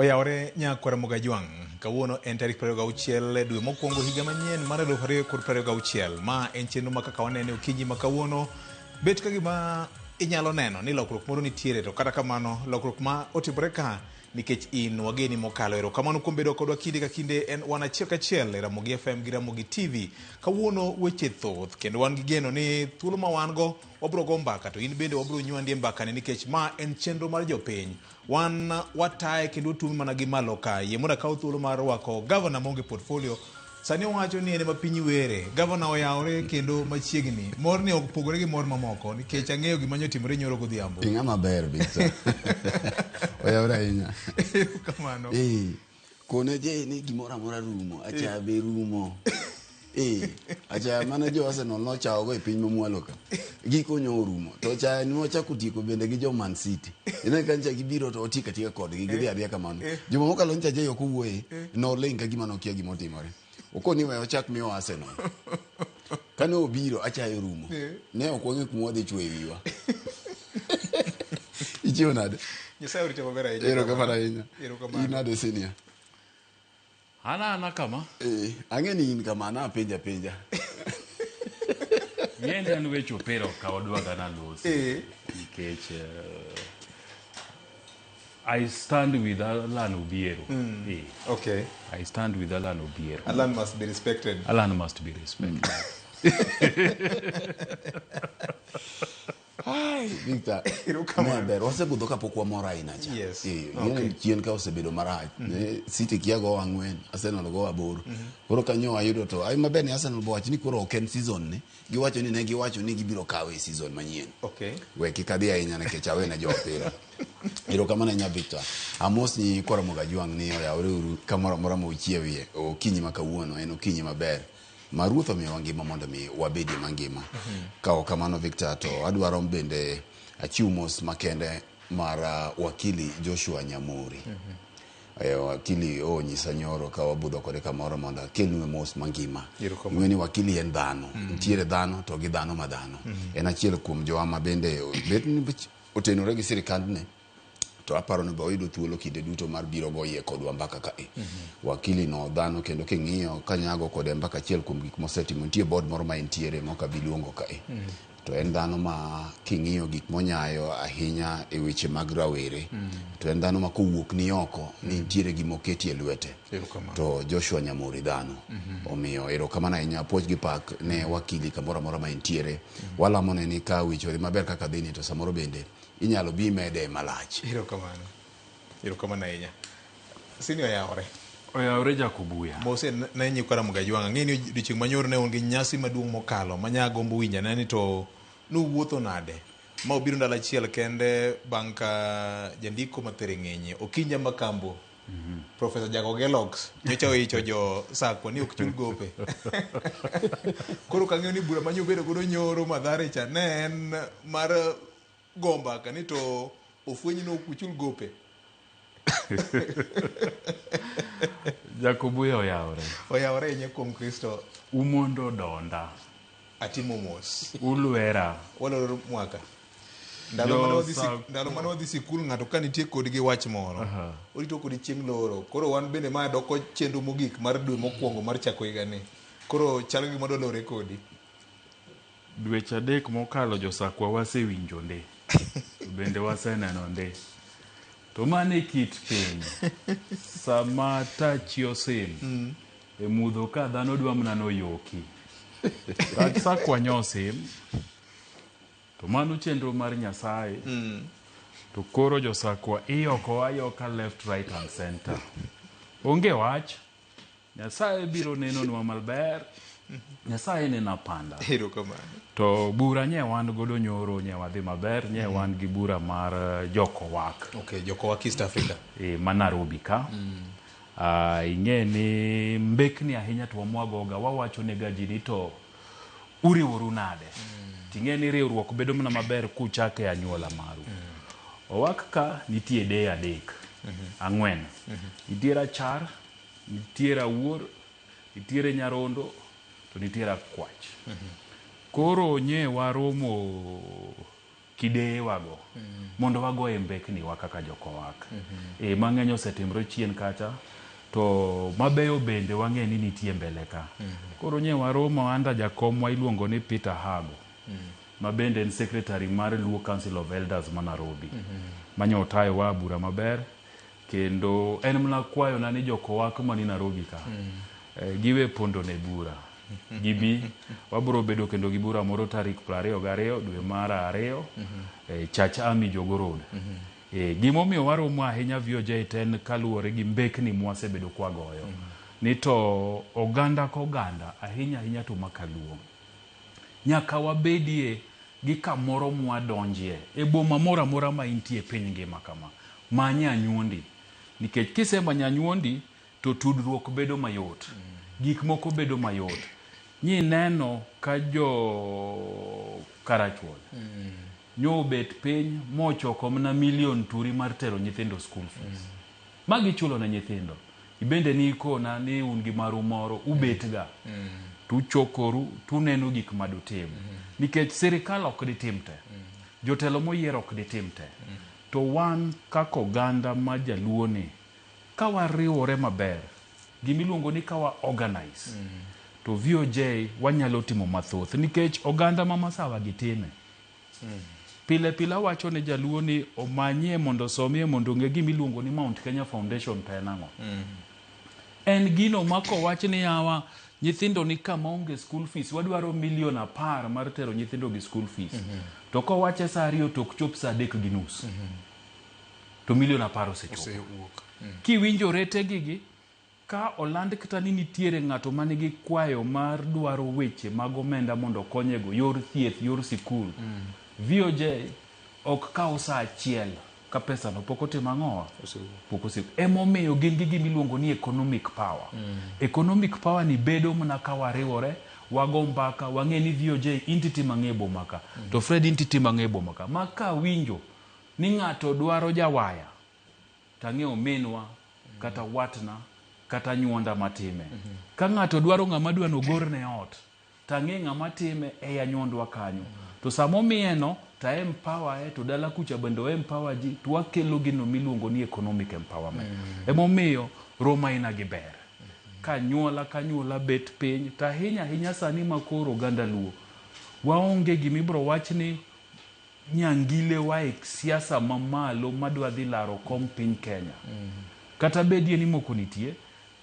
Oyawore nyakwar Mogajwang'. Kawuono en tarik 26 dwe mokwongo higa manyien mar 2026. Ma en chenro ma kaka wanene okinyi ma kawuono bet ka gima inyalo neno ni lokruok moro nitiere to kata kamano lokruok ma otimore ka nikech in wageni mokalo. Erokamano kuom bedo kodwa kinde ka kinde en wan achiel kachiel e Ramogi FM gi Ramogi TV. Kawuono weche thoth kendo wan gi geno ni thuolo ma wan go wabro go mbaka to in bende wabro nywandi e mbakani nikech ma en chenro mar jopiny. Wan wataye kendo otume mana gi malo ka. Yie mondo akaw thuolo mar rwako gavana maonge portfolio. Sani owacho ni en ema piny were. Gavana oyawore kendo machiegni. Morni ok pogore gi mor mamoko nikech ang'eyo gima nyotimore nyoro godhiambo. Ing'ama ber Victor. Oyawore ahinya. Erokamano. Eh, kone je ni gimoro amora rumo, achaya be rumo. Eh, achaya mana jo Arsenal nochawogo e piny mamwalo ka. Giko nyo orumo. To achaya nochako tieko bende gi jo Man City. Ineno ka ncha gibiro to otieko atika kodgi, gidhi adhiya kamano. Juma mokalo ncha Jay ok owuoye, noling' ka gima nokia gima otimore. Okoni we ochak miyo Arsenal. Kane obiro achaya orumo. Ne ok wang'e kuma wadhi chwoyo wiwa. Ichiewo nade? Nyasaye orito maber ahinya. Erokamano ahinya. Erokamano. In nade senior? Ana ana kama. Eh, ang'e ni in kama na penja penja. Ng'e ni an weche opira ok odwaga nalosi. Eh. Nikech I stand with Alan Obiero. Eh, Okay. I stand with Alan Obiero. Alan must be respected. Alan must be respected. Ai, Victor. Erokamano. Ne ber, wasebudho kapok wamor ahinya cha. Yes. Eh, Okay. ing'e chien ka osebedo marach. Ne City kia go ang'wen, Arsenal go aboro. Koro kanyo wayudo to ai maber ni Arsenal bo wacho ni koro ok en season ni. Giwacho ni ne giwacho ni gibiro kawe e season manyien. Okay. We kik adhi ahinya nikech awene jo opira. Erokamano ahinya Victor. Amos ni koro Mogajwang' ni oyawre uru kamoro amora ma uchiewie okinyi ma kawuono en okinyi maber. Ma Ruoth omiyowa ngima mondo mi wabedie mangima. Ka ok kamano Victor to adwaro bende achiw mos makende mar wakili Joshua Nyamori. Wakili onyisa nyoro ka wabudho kode kamoro mondo akelnue mos mangima. Erokamano. Ing'e ni wakili en dhano. Nitiere dhano to gi dhano ma dhano. En achiel kuom jowa ma bende bet ni otenore gi sirikandne to aparo ni be oyudo thuolo kinde duto mar biro goye kodwa mbaka kae. Wakili no dhano kendo king'iyo kanyago kode mbaka achiel kuom gik mosetimo nitie board moro ma entiere ma ok abi luongo kae. To en dhano ma king'iyo gik monyayo ahinya e weche mag rawere to en dhano ma kowuok ni oko ni nitiere gima oketi e lwete. Erokamano. To Joshua Nyamori dhano. Omiyo erokamano ahinya puoch gi pak ne wakili kamoro amora ma entiere. Walamone ni ka weche odhi maber kaka dhi ni to samoro bende inyalo bi mede malach. Erokamano. Erokamano ahinya. Senior oyawore. Oyawore Jakobuya. Mose ne nyikwa Ramogi Ajwang'. Ang'e ni odiochieng' manyoro ne un gi nyasi maduong' mokalo ma nyagombo winjo ane ni to nuwuotho nade ma obiro ndalo achiel kende bang' ka jandiko ma Thereng'enye Okinja Makambo Professor Jago Gelox nyocha oicho jo Sakwa ni ok chul gope. Koro kang'eyo ni bura manyo obedo godo nyoro Mathare cha ne en mar go mbaka ni to ofweny ni ok uchul gope. Jakobuya oyawore. Oyawore ahinya kuom Kristo. Umondo donda. Atimo mos. Ulwera. Waloro mwaka. Ndalo mane wadhi sik- ndalo mane wadhi sikul ng'ato ka nitie kodi gi wach moro orito kodi chieng' loro koro wan bende ma doko chenro mogik mar dwe mokwongo mar chako higani koro chalo gima dwa lore kodi Dweche adek mokalo josakwa wasewinjo ndi. To bende waseneno ndi. To mano e kit piny. Sama tachi osim, e mudho ka dhano dwa mana noyoki. Tach sakwa nyosim, to mano chenro mar Nyasaye. To koro josakwa iyoko ayoka left, right and center. Onge wach. Nyasaye biro nenonwa maber. Nyasaye neno apanda. Erokamano. To bura nye wan godo nyoro nye wadhi maber nye wan gi bura mar Jokowak. Okay, Jokowak East Africa. E, ma Nairobi ka. Ing'e ni mbekni ahinya to wamwagoga wawacho ne ga ji ni to uriworu nade. Ting'e ni riwruok bedo mana maber kuchake anyuola maru. Owak ka nitie deye adek, ang'wen. Nitie rachar, nitiere awuor, nitiere nyarondo, to nitiere akwach. Koro nye waromo kideyewago mondo wagoye mbekni wa kaka jokowak. Mang'eny osetimre chien kacha to mabeyo bende wang'e ni nitie mbele ka. Koro nye waromo under jakomwa iluongo ni Peter Hago, ma bende en secretary mar Luo Council of Elders ma Nairobi, manyo otayowa bura maber. Kendo en mana kwayona ni jokowak mani Nairobi ka giwe pondo ne bura, gibi wabiro bedo kendo gi bura moro tarik 22 dwe mar 2 Church Army Jogo Road. Gimomiyo waromo ahinya VOJ ten kaluwore gi mbekni mwasebedo kwagoyo ni to oganda koganda ahinya ahinya to makaluo nyaka wabedie gi kamoro mwadonjie e boma moro amora ma intie piny ngima kama manye anyuondi, nikech kisemanyo anyuondi to tudruok bedo mayot, gik moko bedo mayot. Nyineno ka jo Karachuonyo nyobet piny mochoko mana milion turi mar tero nyithindo school fees ma gichulo ne nyithindo. Ibende nikona ni un gi maru moro ubet ga tuchokoru tuneno gik madutim, nikech sirikal ok ditim te, jotelo moyier ok ditim te, to wan kaka oganda ma jaluo ni ka wariwore maber, gimiluongo ni ka wa organize to VOJ wanyalo timo mathoth, nikech oganda ma Masawa gi time pile pile. Awacho ne jaluo ni omanyie mondo osomie mondo ong'e gimiluongo ni Mount Kenya Foundation to en ang'o. En gino ma kowach ni yawa nyithindo ni kama onge school fees, wadwaro milion 10 mar tero nyithindo gi school fees, to kowache saa 2 to ok chop saa 3:30 to milion 10 osechopo. Osewuok. Kiwinjo rete gigi ka oland kata ni nitiere ng'ato manigi kwayo mar dwaro weche mag omenda mondo okonyego yor thieth, yor sikul, VOJ ok kaw saa achiel ka pesa no pok otimo ang'owa, pok osewuok. Emomiyo gin gi gimiluongo ni economic power. Economic power ni bedo mana ka wariwore, wago mbaka, wang'e ni VOJ inti timo ang'e e boma ka, to Fred inti timo ang'e e boma ka, ma kawinjo ni ng'ato dwaro jawaya tang'eyo minwa kata watna kata anyuonda matime. Ka ng'ato dwaro ng'ama dwa nogorne ot tang'e ng'ama time ei anyuondwa kanyo, to samomiye no ta empower e to dala kucha bende o empower ji to wakelo gino miluongo ni economic empowerment. Emomiyo romo aina gi ber ka anyuola ka anyuola bet piny, to ahinya ahinya sani ma koro oganda luo waonge gimibiro wach ni nyangile wa e siasa mamalo madwa dhi laro kom piny Kenya. Kata bedie ni moko nitie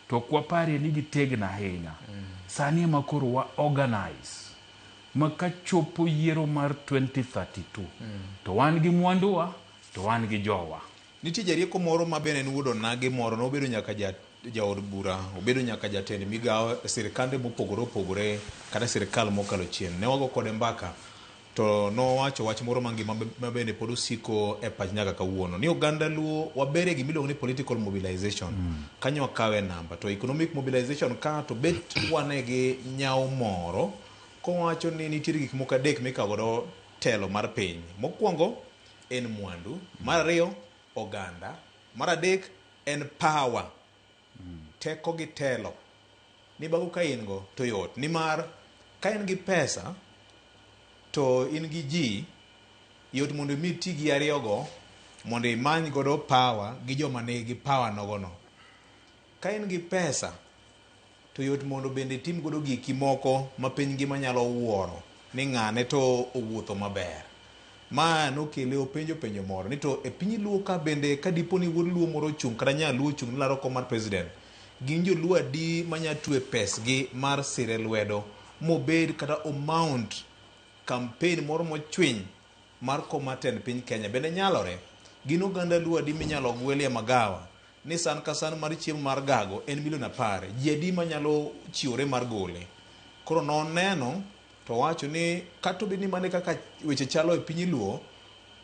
to ok waparie ni gitegno ahinya. Sani ema koro wa organize ma kachopo yiero mar 2032 to wan gi mwanduwa to wan gi jowa. Nitie jarieko moro ma bende en wuod onagi moro, nobedo nyaka jaod bura, obedo nyaka jatend migawo e sirikande mopogore opogore kata sirikal mokalo chien. Ne wago kode mbaka to nowacho wach moro mangima ma bende pod osiko e pach nyaka kawuono ni oganda luo wabere gimiluongo ni political mobilization, kanyo wakawe namba to economic mobilization ka to bet wane gi nyawo moro. Kowacho ni nitiere gik moko adek mikawo godo telo mar piny: mokwongo en mwandu, mar ariyo oganda, mar adek en power, teko gi telo. Ni bago ka in go to yot, nimar ka in gi pesa to in gi ji, yot mondo mi ti gi ariyogo mondo imany godo power gi joma nigi power nogono. Ka in gi pesa to yot mondo bende itim godo giki moko ma piny ngima nyalo wuoro ni ng'ane to owuotho maber. Ma nokele openjo penjo moro ni to e piny luo ka bende ka dipo ni wuod luo moro ochung' kata nyaluo ochung' ni laro kom mar president, gin joluo adi manya twe pesgi mar sire lwedo mobed kata omount campaign moro mochwiny mar kom mar tend piny Kenya? Bende nyalore? Gin oganda luo adi minyalo gwelie magawa ni san ka san mar chiemo mar gago en milion 10? Ji adi manyalo chiwore mar gole? Koro noneno to wacho ni kata obed ni mane kaka weche chalo e piny luo,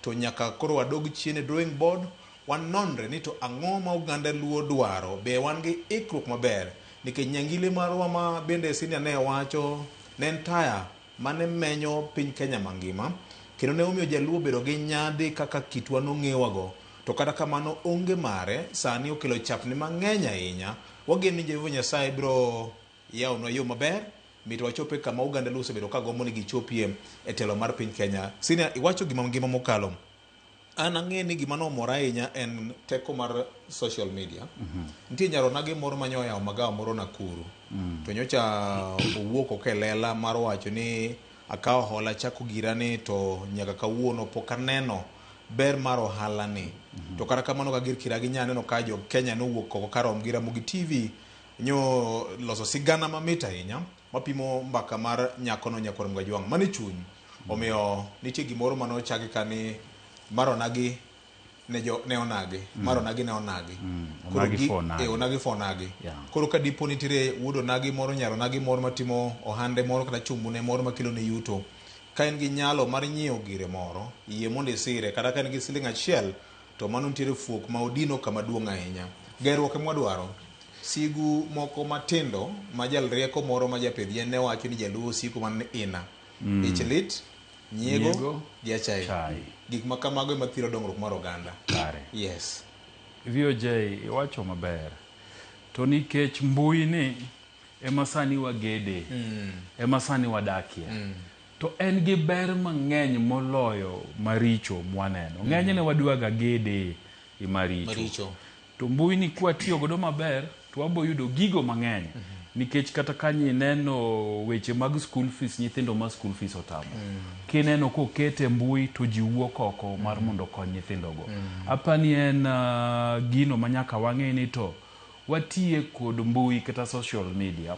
to nyaka koro wadog chien e drawing board, wanonre ni to ang'o ma oganda luo dwaro, be wan gi ikruok maber, nikech nyangile marwa ma bende senior ne wacho ne en taya mane menyo piny Kenya mangima kendo ne omiyo jaluo bedo gi nyadhi kaka kitwa nong'ewago. To kata kamano onge mare sani okelo chapni mang'eny ahinya. Wageno ni Jehova Nyasaye biro yawonwa yo maber. Mit wachope kama oganda Luo osebedo ka gombo ni gichopie e telo mar piny Kenya. Senior, iwacho gima ngima mokalo. An ang'e ni gima nomora ahinya en teko mar social media. Nitie nyar onagi moro ma nyoyawo magawa moro Nakuru. To nyocha owuok oko e lela mar wacho ni akawo hola achako gira ni to nyaka kawuono pok aneno ber mar ohala ni. To kata kamano ka gir kiragi nya neno ka jo Kenya nowuok oko karom gi Ramogi TV nyo loso sigana mamit ahinya mapimo mbaka mar nyakono nyakwar Mgajwang'. Mano e chuny. Omiyo nitie gimoro mane ochaki ka ni mar onagi ne jo ne onagi mar onagi ne onagi. Koro Onagi gi- for onagi. eh, onagi for onagi. Yeah. Koro ka dipo nitiere wuod onagi moro nyar onagi moro matimo ohande moro kata chumbune moro makelo ne yuto ka en gi nyalo mar nyiewo gire moro yie mondo isire kata ka en gi siling achiel to mano nitiere fuok ma odino kama duong' ahinya. Gerruok ema wadwaro. Sigu moko matindo ma jal rieko moro ma japidh yien ne wacho ni jaluo siko mana ni ina. Ich lit, nyiego, Nyiego, gi achaye. chai. Gik ma kamago ema thiro dongruok mar oganda. Kare. Yes. VOJ iwacho maber. To nikech mbui ni ema sani wagede, ema sani wadakie. To en gi ber mang'eny moloyo maricho mwaneno. Ng'enyne wadwaga gede e maricho. Maricho. To mbui ni kwatiyo godo maber to wabo yudo gigo mang'eny. Nikech kata ka ineno weche mag school fees, nyithindo ma school fees otamo. Kineno kokete mbui to ji wuok oko mar mondo okony nyithindogo. Apani en gino ma nyaka wang'e ni to watiye kod mbui kata social media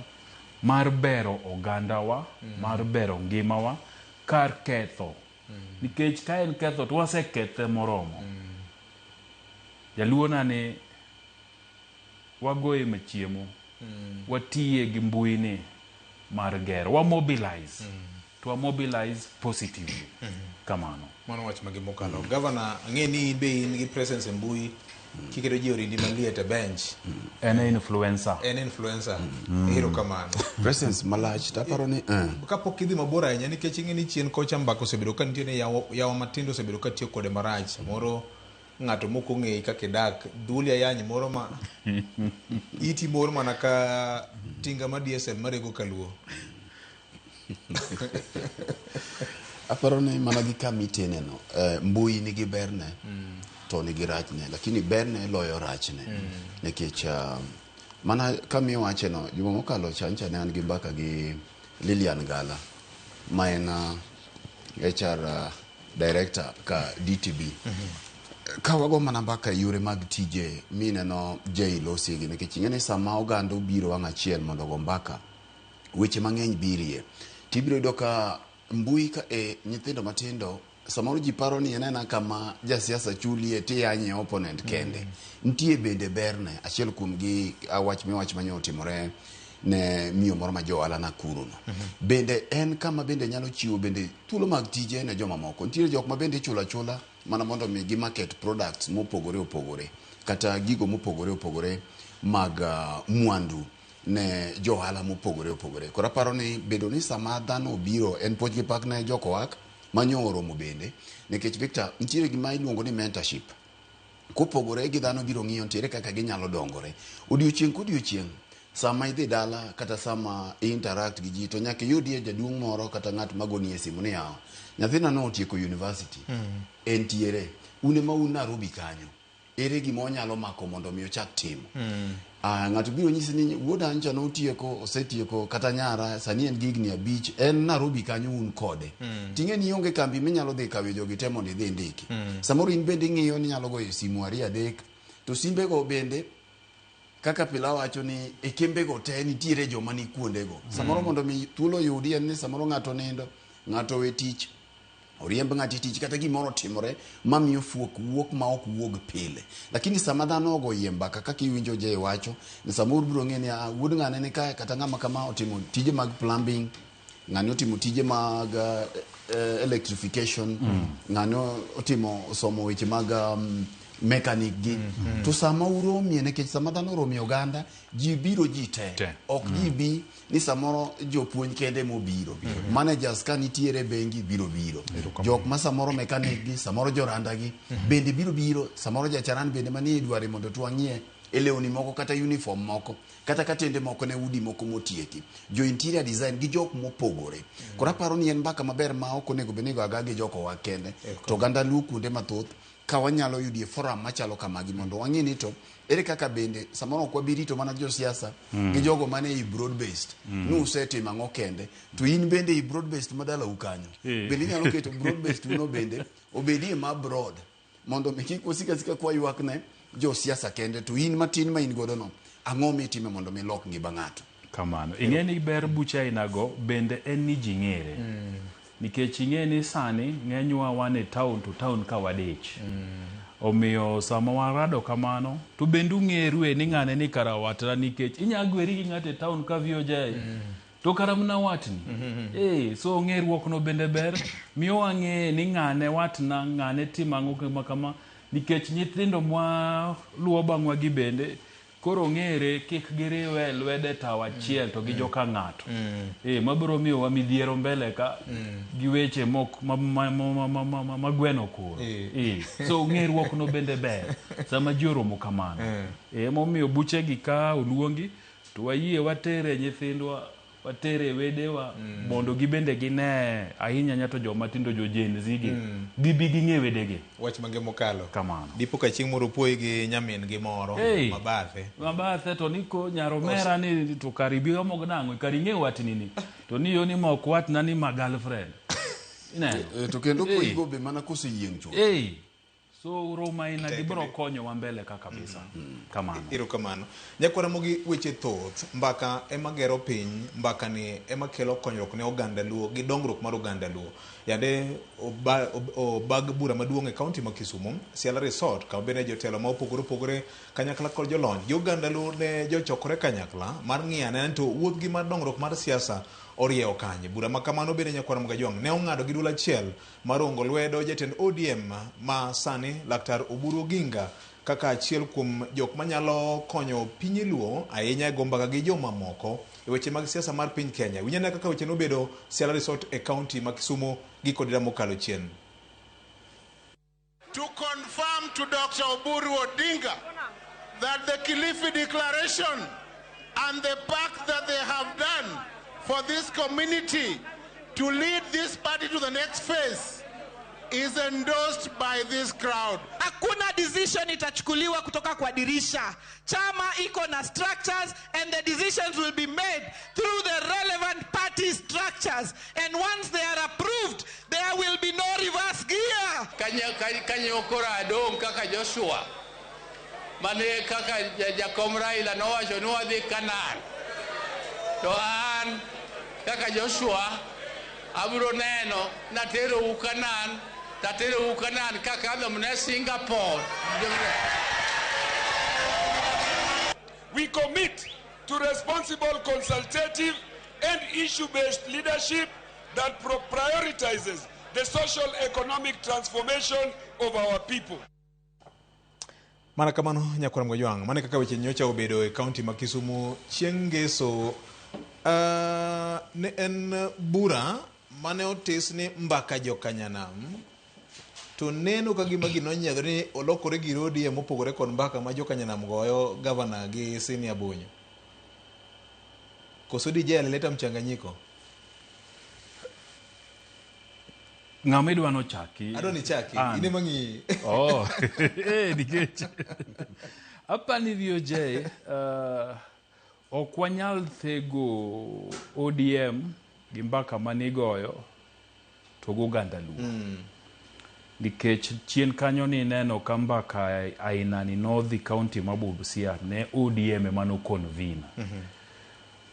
mar bero ogandawa, mar bero ngimawa kar ketho. Nikech ka en ketho to wasekethe moromo. Jaluo na ni wagoye machiemo, watiye gi mbui ni mar gero, wa mobilize, to wa mobilize positively. Kamano. Mano wach magi mokalo. Governor, ang'e ni in be in gi presence e mbui kiketo ji orindi maliet e bench. En e influencer. En influencer. Erokamano. Presence malach taparo ni Kapok idhi mabor ahinya nikech ing'e ni chien kocha mbaka osebedo ka nitie ni yawa matindo osebedo ka tiyo kode marach. Samoro ng'ato mok ong'eyi kaka idak, dhuli ayany moro ma iti moro mana ka tinga ma diesel marego kaluo. Aparo ni mana gi kama iteneno, mbui nigi berne to nigi rachne, lakini berne loyo rachne. Nikech mana kama iwache no, juma mokalo cha ne an gi mbaka gi Lilian Gala ma en HR director ka DTB. Ka wago mana mbaka e yore mag tije mineno Jay losigi, nikech ing'e ni sama oganda obiro wang' achiel mondo ogo mbaka, weche mang'eny birie. Tibiro yudo ka mbui ka e nyithindo matindo samoro ji paro ni en aena kama jasiasa chulie tiyanye opponent kende. Nitie bende berne, achiel kuom gi wach miwach manyo otimore ne miyo moro ma jo ohala Nakuru no. Bende en kama bende nyalo chiwo bende thuolo mag tije ne joma moko. Nitiere jok ma bende ichulo achula mana mondo mi gi market products mopogore opogore kata gigo mopogore opogore mag mwandu ne jo ohala mopogore opogore. Koro aparo ni bedo ni sama dhano obiro en puoch gi pak ne jokowak manyo oromo bende, nikech Victor nitiere gima iluongo ni mentorship. Kopogore gi dhano biro ng'iyo nitiere kaka ginyalo dongore. Odiochieng' kodiochieng' sama idhi dala kata sama interact gi ji to nyaka iyudie jaduong' moro kata ng'at magoni e simu ni yawa, nyathina no otieko university, entiere, un ema un Nairobi kanyo, ere gima onyalo mako mondo mi ochak timo. Ng'ato biro nyisi ni wuoda ncha notieko, osetieko kata nyara sani en gi higni 5, en Nairobi kanyo un kode. Ting'e ni ionge kambi minyalo dhi kawe jogi te mondo idhi indiki. Samoro in bende ing'iyo ni inyalo goyo simu 2 3, to simbego bende kaka pile awacho ni e kembego te nitiere joma ni kuondego. Samoro mondo mi thuolo oyudi en ni samoro ng'ato nindo, ng'ato owe tich, oriemb ng'ato e tich kata gimoro otimore mamiyo fuok wuok ma ok wuog pile. Lakini sama dhano ogo yie mbaka kaka iwinjo Jay wacho, ni samoro biro ng'e ni wuod ng'ane ni kae kata ng'ama kama otimo tije mag plumbing, ng'ani otimo tije mag electrification, ng'ani otimo somo weche mag mechanic gi. To sama uromie, nikech sama dhano oromie oganda, ji biro ji te. Ok ji bi ni samoro jopuonj kende mobiro. Managers ka nitiere bengi biro biro. Jok ma samoro mechanic gi, samoro joranda gi, bende biro biro, samoro jacharan bende manie dware mondo twang'ie. E lewni moko kata uniform moko kata katende moko ne udi moko motieki, jo interior design gi jok mopogore. Koro aparo ni en mbaka maber ma ok onego bed ni igoyo agoya gi jokowa kende, to oganda Luo kuonde mathoth ka wanyalo yudie forum machalo kamagi mondo wang'i ni to ere kaka bende samoro ok wabi rito mana josiasa gi jogo mane ei broad based ni usetimo ang'o kende, to in bende ei broad based madalau kanyo bende inyalo keto broad based uno bende obedie ma broad mondo mi kik wasik asika kwa ywak ne josiasa kende, to in matin ma in godo no ang'o mitime mondo mi lok ngima ng'ato. Kamano. Ing'e ni ber buche ainago bende en ni ji ng'ere. Nikech ing'e ni sani ng'enywa wan e town to town ka wadich. Omiyo sama warado kamano to bende ung'erue ni ng'ane ni kara watna, nikech inya gweri gi ng'ato e town ka VOJ to kara mana watni. So ng'eruok no bende ber miyo wang'e ni ng'ane watna, ng'ane timo ang'o kama kama, nikech nyithindo mwa luwo bang'wa gi bende koro ng'ere kik giriwe lwedo e tawo achiel to gi joka ng'ato. Mabiro miyowa midhiero mbele ka gi weche mok ma gweno koro. So ng'eruok no bende ber sama ji oromo kamano. Emomiyo buchegi ka oluongi to wayie watere nyithindwa, watere wedewa mondo gibende gine ahinya ahinya to joma tindo, jo Gen Z gi gibi ging'e wedegi. Wach mange mokalo. Kamano. Dipo ka chieng' moro puoyi gi nyamin gi moro mabathe. Mabathe to niko nyaromera ni to kari bi omo nang'o kari ing'e watni ni to ni yo ni ma ok watna ni ma girlfriend. Ineno? To kendo puoyigo be mana koseyieng' chuth. So romo aina gi biro konyowa mbele ka kabisa. Kamano. Erokamano. Nyakwara Ramogi, weche thoth, mbaka ema gero piny, mbaka ni ema kelo konyruok ne oganda Luo gi dongruok mar oganda Luo. Yande obag bura maduong' e kaunti ma Kisumu, Siala Resort, kama bende jotelo ma opogore opogore kanyakla kod jolony gi oganda Luo ne jochokore kanyakla mar ng'iyo anena ni to wuodhgi mar dongruok mar siasa oriewo kanye. Bura ma kamano bende nyakwara Ramogi Ajwang' ne ong'ado gi duol achiel mar ongo lwedo jatend ODM ma sani Laktar Oburu Oginga kaka achiel kuom jok manyalo konyo piny Luo ahinya e go mbaka gi jomamoko e weche mag siasa mar piny Kenya. Winj ane kaka weche nobedo Siala Resort e kaunti ma Kisumu giko dira mokalo chien. To confirm to Dr. Oburu Odinga that the Kilifi Declaration and the pact that they have done for this community to lead this party to the next phase is endorsed by this crowd. Hakuna decision itachukuliwa kutoka kwa dirisha. Chama iko na structures and the decisions will be made through the relevant party structures. And once they are approved, there will be no reverse gear. Kanyo koro adong' kaka Joshua mane kaka jakom Raila nowacho ni wadhi Canaan, to an kaka Joshua abiro neno naterou Canaan, taterou Canaan kakadho mne Singapore. We commit to responsible, consultative, and issue-based leadership that prioritizes the social economic transformation of our people. Mana kamano nyakwara Mgajwang', mano e kaka weche nyocha obedo e kaunti ma Kisumu chieng' ngeso. Ne en bura mane otis ni mbaka jokanyanam, to neno ka gima gino onyiedhore ni olokore gir ODM mopogore kod mbaka ma jokanyanam goyo gavana gi Senior Bonyo. Koso DJ alileta mchanganyiko? Ng'ama idwa nochaki? Adwa ni chaki, An. in ema ng'iyi. Oh, nikech apani VOJ, ok wanyal thego ODM gi mbaka manigoyo to gi oganda Luo. Nikech chien kanyo ni neno ka mbaka aina ni nodhi kaunti ma Busia ne ODM ema no convene.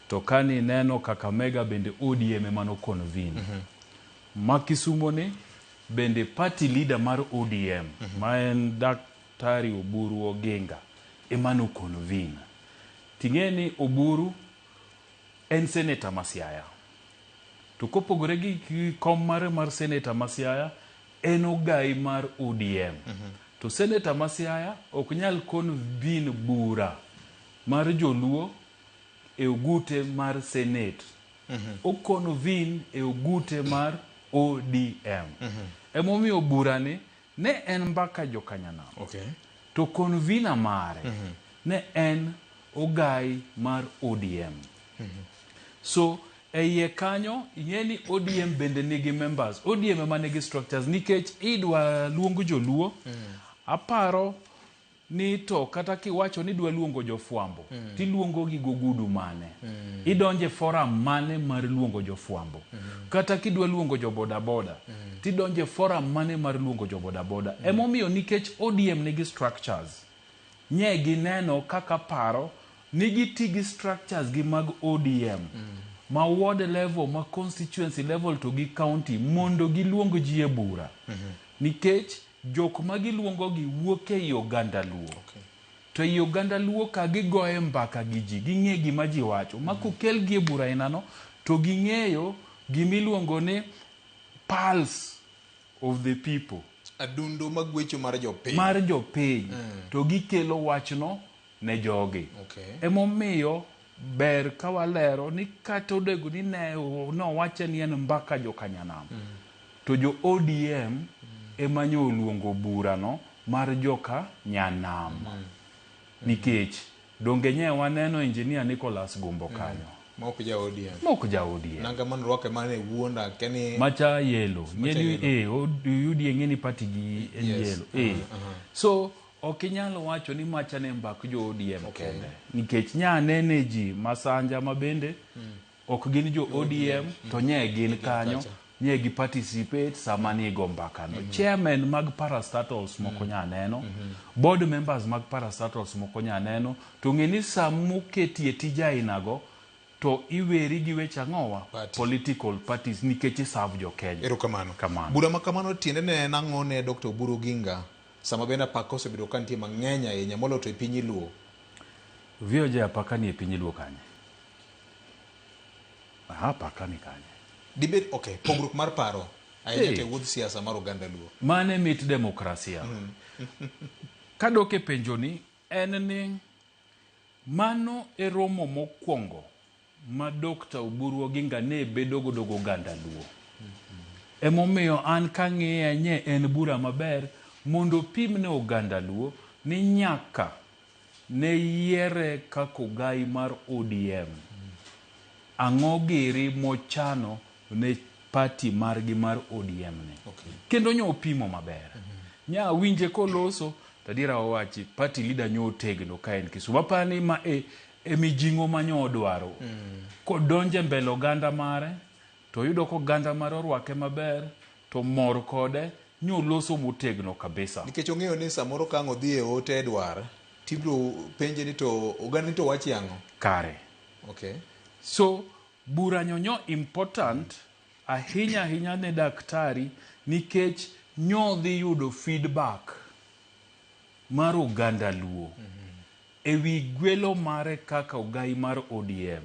To kani neno Kakamega bende ODM ema no convene. Ma Kisumu ni bende party leader mar ODM ma en Daktari Oburu Oginga ema no convene. Ting'e ni Oburu en senator ma Siaya. To kopogore gi kom mare mar senator ma Siaya, en ogai mar ODM. To senator ma Siaya ok nyal convene bura mar joluo e ogute mar senate. O convene e ogute mar ODM. Emomiyo burani ne en mbaka jokanyanam. To convener mare ne en ogai mar ODM. So e iye kanyo ing'e ni ODM bende nigi members. ODM ema nigi structures nikech idwa luong joluo. Aparo ni to kata kiwacho ni idwa luongo jofwambo tiluongo gi gogudu mane? Idonje forum mane mar luongo jofwambo? Kata kidwa luongo jo bodaboda tidonje forum mane mar luongo jo bodaboda? Emomiyo nikech ODM nigi structures, nye gineno kaka paro ni giti gi structures gi mag ODM ma ward level, ma constituency level to gi county mondo giluong ji e bura. Nikech jok ma giluongo gi wuok ei oganda Luo. To ei oganda Luo ka gigoye mbaka gi ji, ging'e gima ji wacho. Ma kokelgi e bura ainano, to ging'eyo gimiluongo ni pulse of the people. Adundo magwecho mar jopiny. Mar jopiny. To gikelo wachno ne jogi. Emomiyo ber ka walero ni kata onego ni ne nowache ni en mbaka jokanyanam. To jo ODM ema nyo oluongo burano mar joka nyanam. Nikech donge nye waneno Engineer Nicholas Gumbo kanyo. Ma ok ja ODM. Ma ok ja ODM. Nanga man rwake mane wuonda keni Macha yellow. Macha yellow. UDA ng'eni party gi en yellow. So ok inyal wacho ni macha ne mbak jo ODM kende. Nikech nya nene ji masanja ma bende ok gin jo ODM to nye gin kanyo. Nye gi participate sama ni go mbaka no. Chairman mag parastatals moko nya neno. Board members mag parastatals moko nya neno. To ng'e ni samoketie tij ainago to iweri gi weche ang'owa? Party. Political parties nikech iserve jo Kenya. Erokamano. Kamano. Bura ma kamano tiende ne en ang'o ne Dr. Oburu Oginga sama bende apaka osebedo ka nitie mang'eny ahinya moloyo to e piny Luo? VOJ apaka ni e piny Luo kanye? Aha, apaka ni kanye? Dibed, okay, pogruok mar paro ahinya to e wuodh siasa mar oganda Luo. Mane mit demokrasia. Kadok e penjoni, en ni mano e romo mokwongo ma Dr. Oburu Oginga ne bedo godo gi oganda Luo. Emomiyo an kang'iye nye en bura maber mondo opim ne oganda Luo ni nyaka ne yiere kaka ogai mar ODM. Ang'o giri mochano ne party margi mar ODM ni. Kendo nyo opimo maber. Nya winje koloso, to adiera wawachi, party leader nyo otegno ka en Kisumu. Aparo ni ma e mijing'o ma nyo odwaro. Kodonje mbele oganda mare, to yudo ka oganda mare orwake maber, to mor kode, nyo loso motegno kabisa. Nikech ong'eyo ni samoro ka ang' odhi e ote dwar, tibiro penje ni to oganda ni to wachi ang'o? Kare. So, bura nyonyo important ahinya ahinya ne daktari nikech nyo dhi yudo feedback mar oganda Luo e wi gwelo mare kaka ogai mar ODM.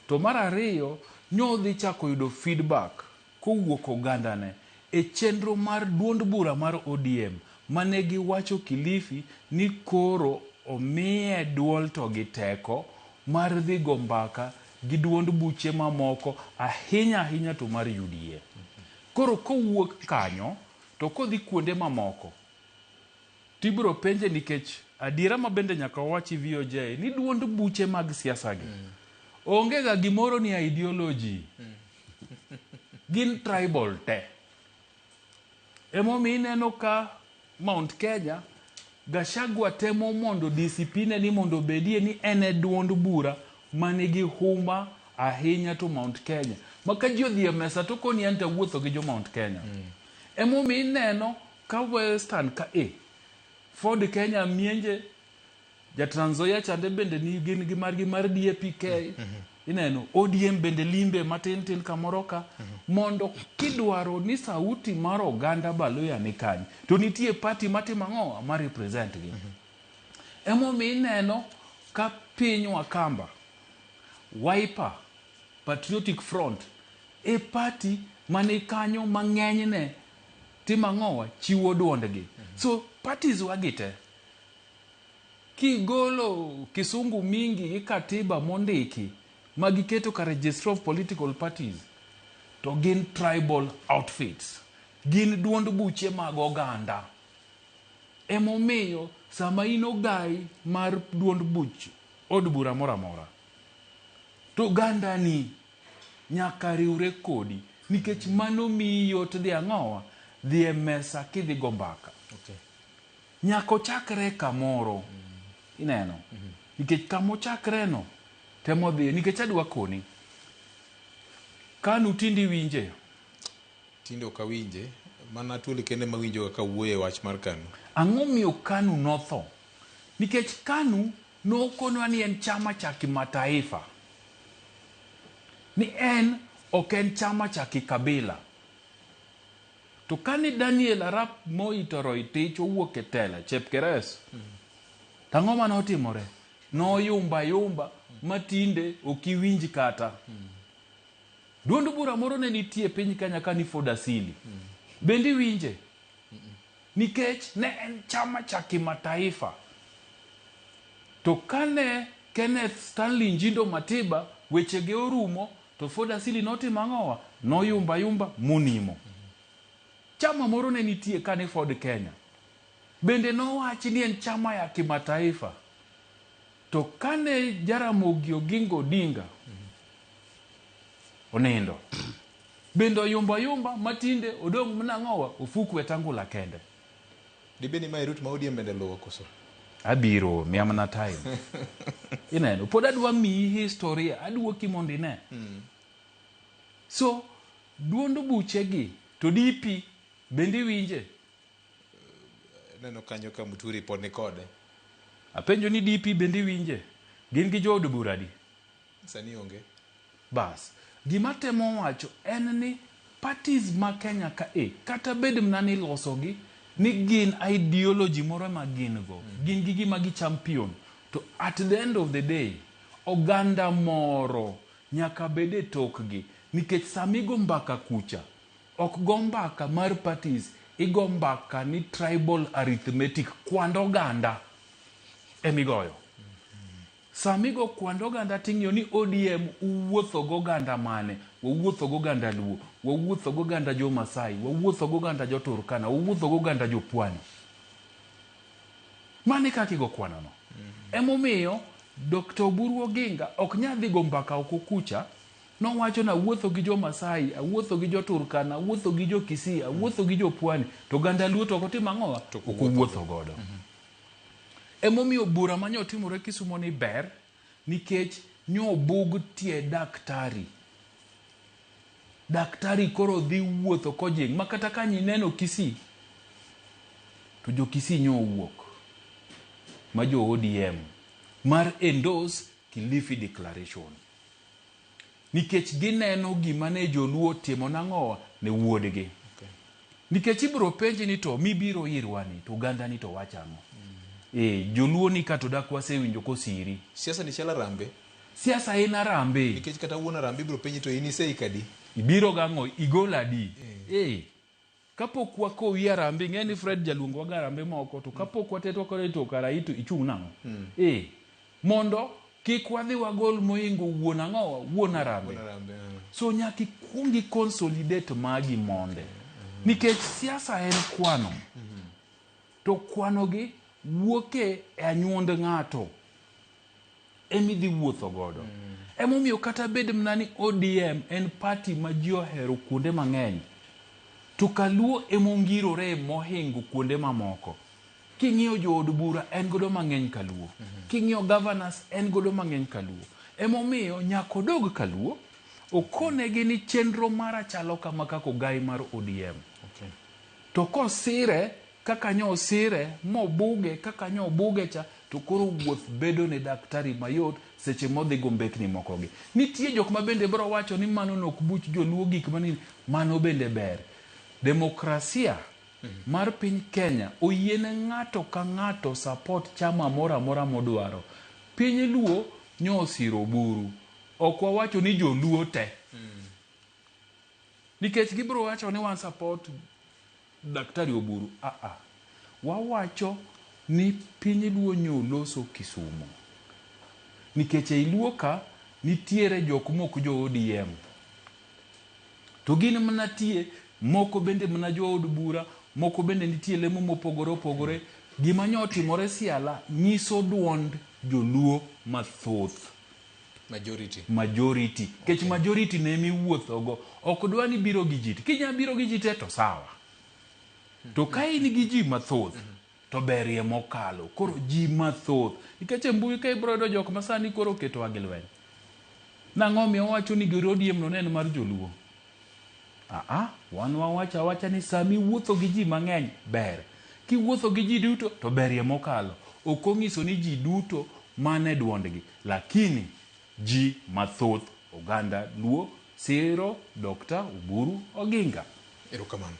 To mar ariyo, nyo dhi chako yudo feedback kowuok oganda ne e chenro mar duond bura mar ODM mane giwacho Kilifi ni koro omiye duol to gi teko mar dhi go mbaka gi duond buche mamoko ahinya ahinya to mar UDA. Koro kowuok kanyo to kodhi kuonde mamoko tibiro penje nikech adiera ma bende nyaka wawachi VOJ ni duond buche mag siasa gi onge ga gimoro ni ideology. Gin tribal te. Emomiyo ineno ka Mount Kenya Gachagua temo mondo DCP ne ni mondo obedie ni en e duond bura manigi huma ahinya to Mount Kenya. Ma ka ji odhi e mesa to koni an to awuotho gi jo Mount Kenya. Emomiyo ineno ka Western ka e Ford Kenya mienje ja Trans Nzoia chande bende ni gin gi margi mar DAPK. Ineno ODM bende limbe matin tin kamoro ka mondo kidwaro ni sauti mar oganda Baluya ni kanye to nitie party matimo ang'o ma represent gi. Emomiyo ineno ka piny Wakamba Wiper Patriotic Front e party mani kanyo mang'enyne timo ang'owa chiwo duondgi. So parties wagi te kigolo kisungu mingi gi katiba mondiki ma giketo ka registrar of political parties to gin tribal outfits, gin duond buche mag oganda. Emomiyo Sama in ogai mar duond buch od bura moro amora, to ogandani nyaka riwre kodi nikech mano miyi yot dhi ang'owa dhi e mesa kidhi go mbaka. Okay. Nyaka ochakre kamoro. Ineno? Nikech kama ochakre no temo dhiye nikech adwa koni. Kanu tinde iwinje? Tinde ok awinje, mana Atwoli kende mawinjo ka wuoyo e wach mar Kanu. Ang'o miyo Kanu notho? Nikech Kanu nokonwa ni en chama cha kimataifa. Ni en ok en chama cha kikabila. To kane Daniel Arap Moi Toroitich owuok e tela, Chepkeres, to ang'o mane otimore? Noyumba yumba ma tinde ok iwinj kata. Duond bura moro ne nitie e piny Kenya ka ni Ford Asili. Bende iwinje? Nikech ne en chama cha kimataifa. To kane Kenneth Stanley Njindo Matiba wechege orumo, to Ford Asili notimo ang'owa? Noyumba yumba monimo. Chama moro ne nitie ka ni Ford Kenya. Bende nowachi ni en chama ya kimataifa. To kane Jaramogi Oginga Odinga onindo, bende oyumba yumba matinde odong' mana ang'owa Ofuku Wetangula kende. Dibed ni mae route ma ODM bende luwo koso? Abiro, miya mana time. Ineno, pod adwa miyi historia, aduoki mondo ine. So, duond buchegi to DP bende iwinje? Neno kanyo ka Muturi pod ni kode. Apenjo ni DP bende iwinje? Gin gi jood bura adi? Sani onge. Bas, gima temo wacho en ni parties ma Kenya ka e, kata bed mana ni ilosogi ni gin ideology moro ma gin go, gin gi gima gi champion, to at the end of the day, oganda moro nyaka bed e tokgi, nikech sama igo mbaka kucha, ok go mbaka mar parties, igo mbaka ni tribal arithmetic, kwand oganda emigoyo. Sama igo kwand oganda ting'iyo ni ODM uwuotho goganda mane? Wawuotho goganda Luo, wawuotho goganda jo Masai, wawuotho goganda jo Turkana, wawuotho goganda jo Pwani. Mano e kaka igo kwano no. Emomiyo Dr. Oburu Oginga ok nyal dhi go mbaka oko kucha. Nowacho ni awuotho gi jo Masai, awuotho gi jo Turkana, awuotho gi jo Kisii, awuotho gi jo Pwani, to oganda Luo to ok otimo ang'owa? Ok owuotho godo. Emomiyo bura mane otimore Kisumo ni ber nikech nyobug tie daktari. Daktari koro dhi wuotho kojing' ma kata ka nyineno Kisii to jo Kisii nyo owuok ma jo ODM mar endorse Kilifi Declaration. Nikech gineno gima ne joluo otimo nang'owa ne wuodgi. Nikech ibiro penji ni to mibiro irwa ni to oganda ni to wacho ang'o? Joluo ni ka to dak wasewinjo kosiri. Siasa ni chalo arambe. Siasa en arambe. Nikech kata wuon arambe ibiro penji to in iseiko adi? Ibiro gang'o? Igolo adi? Kapok wakowi arambe, ing'e ni Fred jaluongowa ga arambe moko, to kapok watetwa kode to kara ito ichung' nang'o? Mondo kik wadhi wagol mohingo wuon ang'owa, wuon arambe. Wuon arambe, So nyaka ikuong i consolidate magi monde. Nikech siasa en kwano. To kwano gi wuok e anyuond ng'ato. Emidhi wuotho godo. Emomiyo kata bed mana ni ODM en party ma ji ohero kuonde mang'eny, to Kaluo emongirore mohingo kuonde mamoko. King'iyo jood bura en godo mang'eny Kaluo. King'iyo governors en godo mang'eny Kaluo. Emomiyo nyaka odog Kaluo, okonegi ni chenro mara chalo kama kaka ogai mar ODM. To kosire kaka nyo osire mobuge kaka nyo obuge cha, to koro wuoth bedo ne daktari mayot seche modhi go mbekni moko gi. Nitie jok ma bende biro wacho ni mano nok buch joluo gik mani, mano bende ber. Demokrasia mar piny Kenya oyiene ng'ato ka ng'ato support chama moro amora modwaro. Piny Luo nyo osiro Oburu. Ok wawacho ni joluo te. Nikech gibiro wacho ni wan support Daktari Oburu. Wawacho ni piny Luo nyo loso Kisumo. Nikech ei Luo ka nitiere jok mok jo ODM. To gin mana tie, moko bende mana jood bura, moko bende nitie lemo mopogore opogore. Gima nyo otimore Siala nyiso duond joluo mathoth. Majority. Majority. Kech majority ne miwuothogo. Ok dwa ni biro gi ji. Kinya biro gi ji te to sawa. To ka in gi ji mathoth to berie mokalo. Koro ji mathoth. Nikech e mbui ka ibiro yudo jok ma sani koro oketowa gi lweny. Nang'o omiyo wawacho ni gir ODM no ne en mar joluo? Aa, wan wawacho awacha ni sama iwuotho gi ji mang'eny ber. Kiwuotho gi ji duto to berie mokalo. Ok onyiso ni ji duto mane duondgi, lakini ji mathoth oganda Luo siro Dr. Oburu Oginga. Erokamano.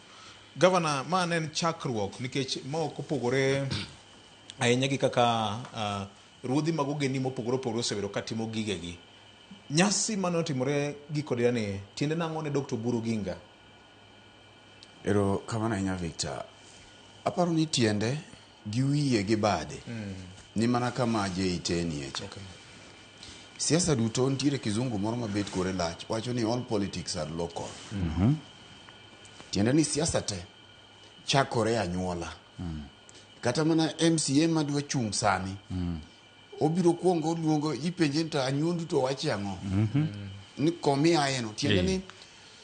Gavana, ma ne en chakruok nikech ma ok opogore ahinya gi kaka ruodhi mag ogendni mopogore opogore osebedo ka timo gigegi. Nyasi mane otimore giko ni tiende nang'o ne Dr. Oburu Oginga? Ero kamano ahinya Victor. Aparo ni tiende gi wiye gi bade ni mana kama JT nie cha. Okay. Siasa duto nitiere kizungu moro mabet kore lach wacho ni all politics are local. Tiende ni siasa te chakore e anyuola. Kata mana MCA madwa chung' sani obiro kuongo oluongo ipenje ni to anyuondu to wache ang'o ni komi aeno tiende ni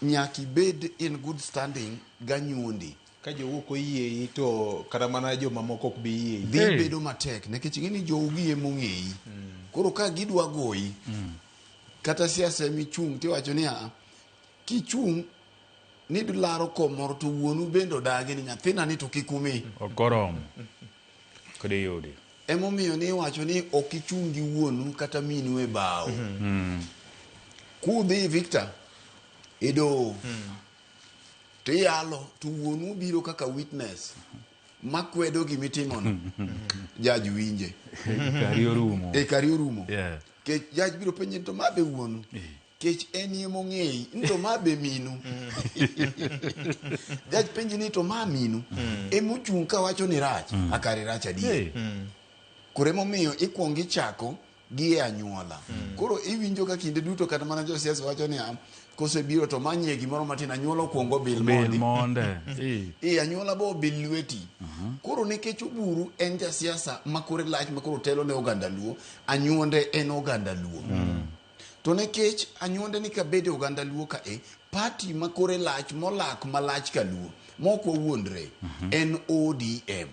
nyaka ibed in good standing ganyuondi Ka jowuok oyiei to kata mana jomamoko ok bi yiei. dhi Hey. bedo matek nikech ing'e ni jougi emong'eyi koro ka gidwa goyi kata siasa emichung' tiwacho ni aa kichung' ni laro kom moro to wuonu bende odagi ni nyathina ni to kik umi Ok oromo. Kod iyudi. emomiyo ni iwacho ni ok ichung' gi wuonu kata minu e bao kudhi Victor e doho to iyalo to wuonu biro kaka witness makwedo gimitimono judge winje Kari orumo. e kari orumo Yeah. kech judge biro penje ni to ma be wuonu kech en emong'eyi ni to ma be minu judge penji ni to ma minu emochung' kawacho ni rach akare rach adier Hey. Koro emomiyo ikuongo ichako gi e anyuola. Koro iwinjo ka kinde duto kata mana josiasa wacho ni "Ah, kosebiro to manyie gimoro matin anyuola okuongo bil Bil mondi. monde. Eh. E anyuola bo bil lweti. Koro nikech Oburu en jasiasa ma kore lach ma koro telo ne oganda Luo, anyuonde en oganda Luo. To nikech anyuonde ni kabede oganda Luo ka e, party ma kore lach molak malach ka Luo, mok wawuondre, en ODM.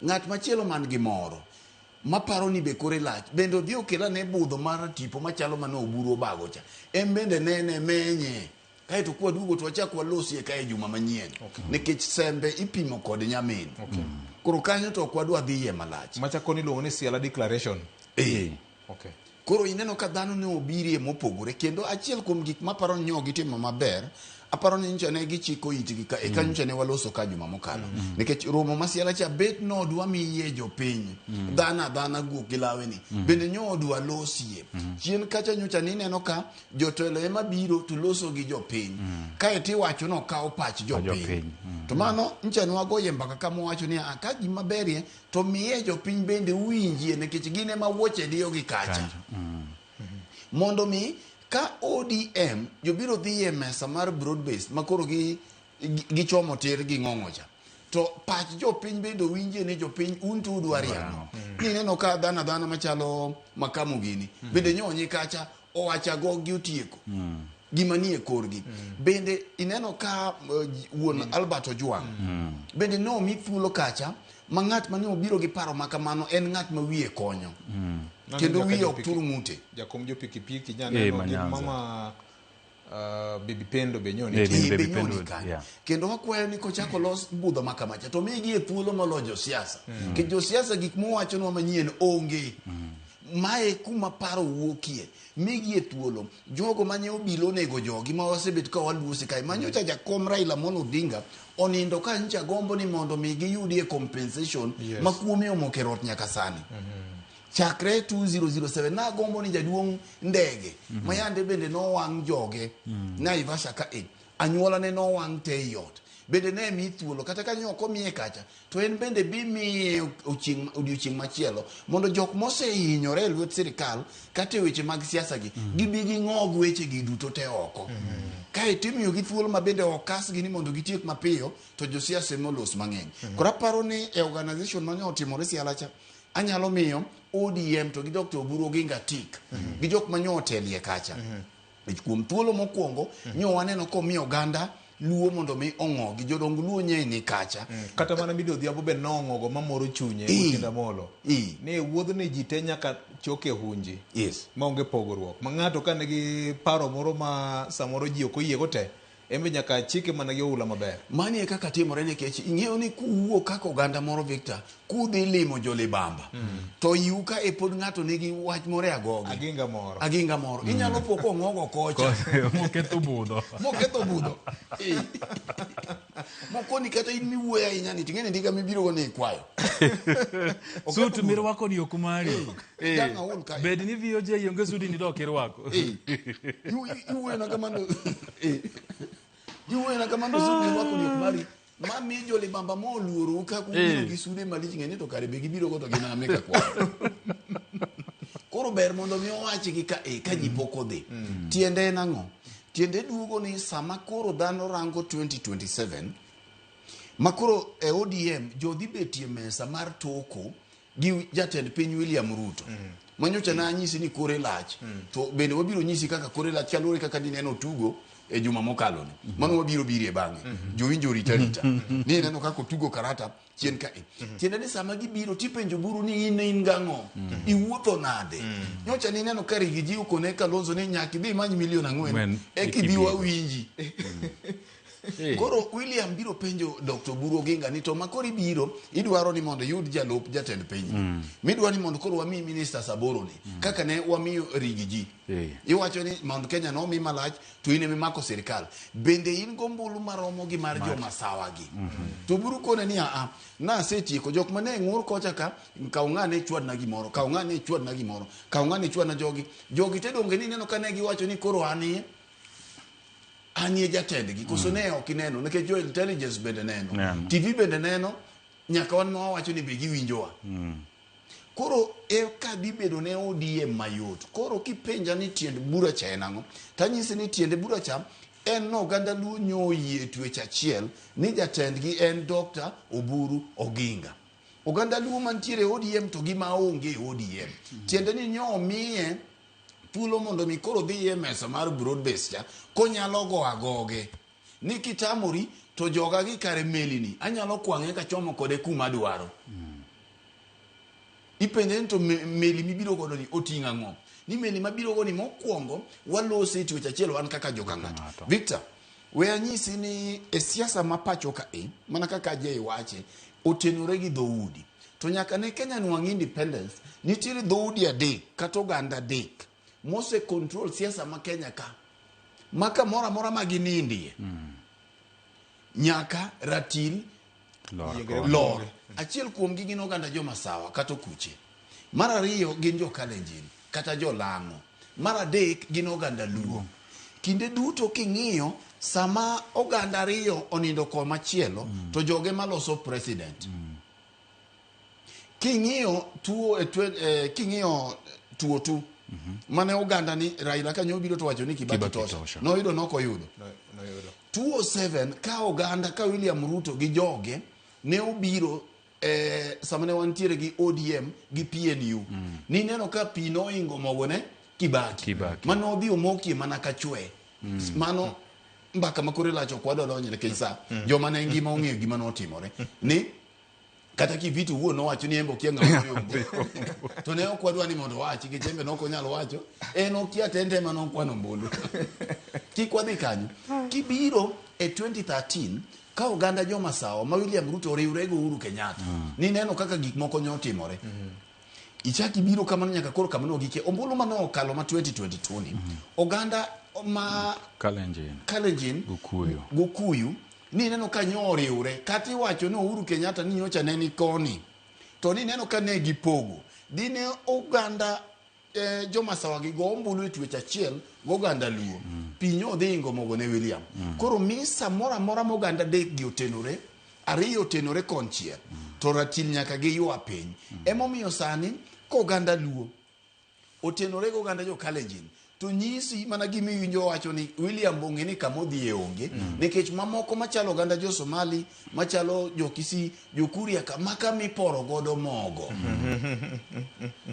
Ng'at machielo man gi moro, maparo ni be kore lach, bende odhi okel ane budho mar tipo machalo mane Oburu obago cha. En bende nene menye. Kaeto kwaduogo to wachak walosie kae juma manyien. Nikech sembe ipimo kod nyamin. Koro kanyo to ok wadwa dhiye malach. Machako ni iluongo ni Siala Declaration. Eh. Okay. Koro ineno ka dhano ne obirie mopogore kendo achiel kuom gik maparo ni nyo gitimo maber aparo ni nyocha ne gichiko itgi ka eka nyocha ne waloso ka juma mokalo nikech romo ma Siala cha bet nodwa miye jopiny dhano adhana guok gi lawe ni bende nyo odwa losie chien kacha nyocha nineno ka jotelo ema biro to loso gi jopiny kaeto iwacho nokawo pach jopiny jopiny. to mano nyocha ne wagoye mbaka kama wacho ni "Ah, ka gima berie to miye jopiny bende uwinjie nikech gin ema wuoche diyogi kacha mondo mi ka ODM jobiro dhi e mesa mar broad based ma koro gichomo tir gi ng'ong'o cha to pach jopiny bende owinjie ni jopiny un to udwari ang'o nineno ka dhano adhana machalo makamu gini bende nyonyi kacha owacho agogi otieko gima nie korgi bende ineno ka wuon Albert Ojwang bende nomi thuolo kacha ma ng'at mane obiro gi paro ma kamano en ng'at ma wiye konyo kendo Nyaka wiye ok jopiki- tur ng'ute Jakom jo pikipiki nya Eh, neno ma gi Nyanza. mama Bibi Pendo be nyo Eh, nitie. Bibi Be Pendo, nyoni kanyo. yeah. Kendo wakwayo ni kochako los budho ma kamacha to migi e thuolo moloyo josiasa. Nikech josiasa gik mowachonwa manyien onge. Mae kuma paro wuokie. Migi e thuolo. Jogo mane obilo onego jogi ma wasebet ka waluose kae. Manyocha jakom Raila Amolo Odinga onindo ka nyocha gombo ni mondo mi giyudie compensation Yes. ma kuome omoko e rot nyaka sani. Chakre 2007 nagombo ni jaduong' ndege ma yande bende nowang' joge Naivasha ka e anyuola ne nowang' te ei ot Bende ne mi thuolo kata ka nyo ok omiye kacha to en bende bi miye odiochieng' machielo mondo jok mosehinyore e lwet sirikal kata e weche mag siasa gi gibi ging'og weche gi duto te oko. Kaeto imiyogi thuolo ma bende okasgi ni mondo gitiek mapiyo to josiasa ema olos mang'eny. Koro aparo ni e organization mane otimore Siala cha anyalo miyo ODM to gi Dr. Oburu Oginga tik gi jok manyo otelie kacha. Kuom thuolo mokwongo nyo waneno komiyo oganda Luo mondo mi ong'ogi. Jodong Luo nye ni kacha. Kata mana Mido Odhiambo be nong'ogo mamoro chunye Otiende Amolo. Ni wuodhni ji te nyaka choke hunji. Yes. Maonge pogruok. Ma ng'ato ka nigi paro moro ma samoro ji ok oyiego te, en be nyaka chike mana gi oula maber. Mani e kaka timore nikech ing'eyo ni kuwuok kaka oganda moro Victor, kudhi limo jolibamba to iu ka e pod ng'ato nigi wach moro e agoge. Aginga moro. Aginga moro. Inyalo po kong'ogo kocha. Moketho budho. Moketho budho. Mokoni kata in miwuoyo ahinya ni ting'eni ndiga mibiro go ni ikwayo. Sut mirwako ni ok mari. Dang' aol kae. Bed ni VOJ onge sudi ni dok irwako. Iwuoyo na kamano. Iwuoyo na kamano sut mirwako ni ok mari. Ma mi jolibamba moluorou ka kubiro gi sude malich ng'e ni to kare be gibiro go to gin ame ka kwayo. Koro ber mondo mi owachgi ka ka ji pok odhi. Tiende en ang'o? Tiende duogo ni sama koro dhano rango 2027 ma koro e ODM jodhi betie mesa mar toko gi jatend piny William Ruto. Manyocha na anyisi ni kore lach. To bende wabiro nyisi kaka kore lach kaluwore kaka nineno tugo e juma mokalo ni. Mano wabiro birie bang'e. Jowinjo orita rita. Ni ineno kaka otugo karata chien ka e. Tiende ni sama gibiro tipenjo buru ni in gang'o? Iwuotho nade? Nyocha nineno ka Riggy G okone Kalonzo ni nyaka idhi imany milion 4 eka ibi wawinji. Koro William biro penjo Dr. Oburu Oginga ni to ma koro ibiro idwaro ni mondo iyud jalup jatend piny. Midwaro ni mondo koro wamiyi ministers 8 ni kaka ne wamiyo Riggy G. Iwacho ni Mount Kenya nomi malach to in emimako sirikal. Bende in gombulu maromo gi mar jomasawa gi. To Oburu kone ni aa nasetieko jok mane ng'ur kocha ka kaw ng'ane chwadna gimoro, kaw ng'ane chwadna gimoro, kaw ng'ane chwadna jogi. Jogi te donge ni ineno ka ne giwacho ni koro anie anie jatendgi koso ne ok ineno nikech jo intelligence bende neno TV bende neno nyaka wan ma wawacho ni be giwinjowa. Koro eka dhi bedo ne ODM mayot. Koro kipenja ni tiend bura cha en ang'o, tanyisi ni tiende bura cha en no oganda Luo nyo oyie twech achiel ni jatendgi en Dr. Oburu Oginga. Oganda Luo mantiere ODM to gi maonge ODM. Tiende ni nyo omiye thuolo mondo mi koro dhi e mesa mar broad base cha konyalo go agoge ni kitamori to joga gi kare meli ni anyalo kwang'e kachomo kode kuma dwaro. Ipenje ni to meli mibiro godo ni oting'o ang'o? Ni meli mabiro go ni mokwongo walose e twech achiel wan kaka joka ng'ato. Victor, we anyisi ni e siasa ma pacho ka e mana kaka Jay wache otenore gi dhoudi. To nyaka ne Kenya nwang' independence nitiere dhoudi 3 kata oganda 3 mose control siasa ma Kenya ka. Ma kamoro amora ma ginindie. Nyaka ratil lor. Achiel kuomgi gin oganda jomasawa kata okuche. Mar ariyo gin jo Kalenjin kata jo Lang'o. Mar adek gin oganda Luo. Kinde duto king'iyo sama oganda ariyo onindo komachielo to joge maloso president. King'iyo tuo king'iyo tuo tu mane oganda ni Raila kanyo obiro to wacho ni Kibaki tosha. Noyudo nokoyudo. Noyudo. 2007 ka oganda ka William Ruto gi joge ne obiro sama ne wantiere gi ODM gi PNU. Nineno ka pi noingo mogo ne Kibaki. Mano odhi omokie mana ka chwe. Mano mbaka ma kore lach ok wadwa donjo nikech sa joma ne ngima ong'eyo gima notimore. Ni kata Kiviti wuon nowacho ni embe okia ng'ama oyombo. To ne ok wadwa ni mondo owachi nikech embe nok onyal wacho. En okia to en ema nokwano ombulu. Kik wadhi kanyo. Kibiro e 2013 ka oganda jomasawa ma William Ruto oriwre gi Uhuru Kenyatta. Nineno kaka gik moko ne otimore. Ichak ibiro kamano nyaka koro kama nogike. Ombulu mane okalo ma 2022 ni oganda ma Kalenjin Gukuyu nineno ka nyo oriwre kata iwacho ni Uhuru Kenyatta ni nyocha ne ni koni to nineno ka ne gipogo dine oganda jomasawa gi go ombulu e twech achiel goganda Luo. Pi nyo dhi ingo mogo ne William. Koro mi samoro amora moganda adek gi otenore, ariyo otenore konchiel, to ratil nyaka giywa piny. Emomiyo sani koganda Luo otenore gi oganda jo Kalenjin to nyisi mana gima iwinjo wacho ni William ong'e ni kama odhiye onge, nikech mamoko machalo oganda jo Somali, machalo jo Kisii, jo Kuria ka maka miporo godo mogo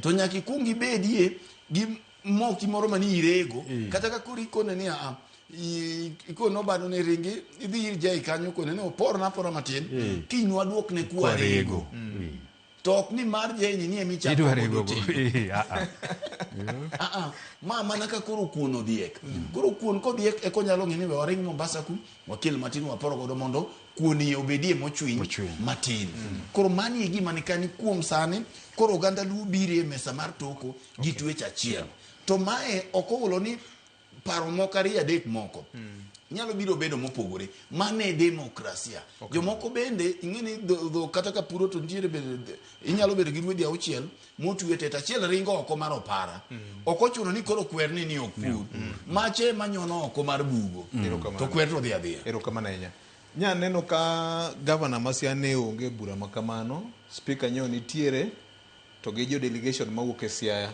to nyaka ikwong ibedie gi moki moro mani irego, kata ka koro ikone ni aa ikone obado ni ringi idhi ir jai kanyo kone ni oporna apora matin kiny waduokne kwa rego, to ok ni mar jaini ni emichako Idwa godo rego tedo. Ah, ah. Ah, ah, ma mana ka koro kuon odhiek, koro kuon kodhiek eka onyalo ng'e ni we waring Mombasa ku wakel matin wapor godo mondo kuon iye obedie mochwiny Mochwiny. matin. Koro mani e gima nikani kuom sani koro oganda Luo biro e mesa mar toko gi twech achiel, to mae ok oulo ni paro moko ariyo adek moko nyalo biro bedo mopogore. Mano e demokrasia. Jomoko bende ing'e ni dho kata ka puro to nitiere bende inyalo bedo gi ruedhi auchiel motwe te to achiel ringo oko mar opara. Ok ochuno ni koro kwer ni ok pur mache manyono oko mar bugo. Erokamano. To kwer to dhi adhiya. Erokamano ahinya. Nya neno ka gavana ma Siaya ne onge e bura ma kamano, speaker nyo nitiere to gi jo delegation mawuok e Siaya.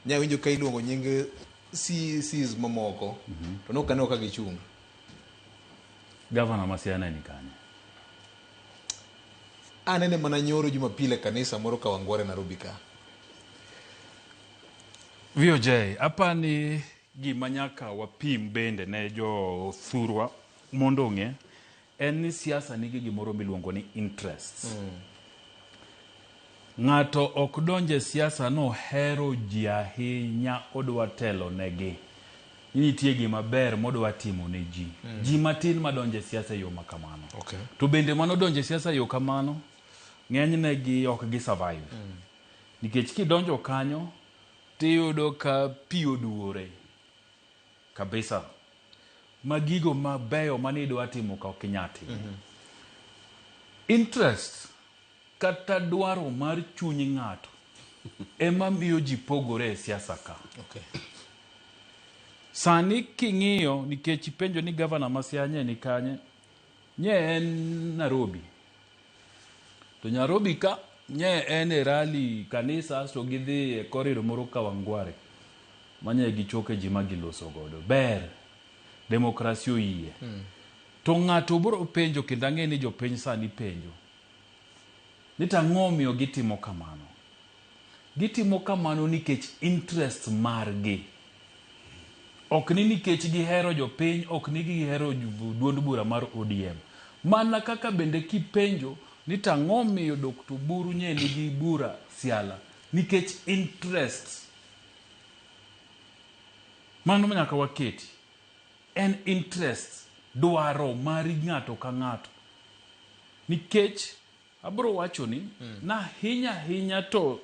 Nya winjo ka iluongo nying CECs mamoko to nok aneno ka gichung'. Gavana ma Siaya ne ni kanye? Anene mana nyoro Jumapil e kanisa moro Kawangware, Nairobi ka. VOJ, apani gima nyaka wapim bende ne jothurwa mondo ong'e en ni siasa nigi gimoro miluongo ni interests. Ng'ato ok donj e siasa nohero ji ahinya, odwa telo negi. Nitie gima ber modwa timo ne ji. Ji matin madonjo e siasa e yo ma kamano. To bende manodonjo e siasa e yo kamano, ng'enyne gi ok gi survive. Nikech kidonjo kanyo, tiyudo ka pi oduore kabisa. Ma gigo mabeyo mane idwa timo ka ok inyal timo. Interest kata dwaro mar chuny ng'ato ema miyo ji pogore e siasa ka. Sani king'iyo, nikech ipenjo ni gavana ma Siaya nye ni kanye, nye en Nairobi. To Nairobi ka nye en e rally kanisa to gidhi e corridor moro Kawangware manye gichoke ji ma giloso godo. Ber, demokrasia oyie. To ng'ato biro penjo, kendo ang'e ni jopiny sani penjo ni to ang'o omiyo gitimo kamano? Gitimo kamano nikech interest margi. Ok ni nikech gihero jopiny, ok ni gihero duond bura mar ODM. Mana kaka bende kipenjo ni to ang'o omiyo Dr. Oburu nye nigi bura Siala? Nikech interest. Mano nyaka waketi. En interest, dwaro mari ng'ato ka ng'ato. Nikech abro wacho ni na ahinya ahinya to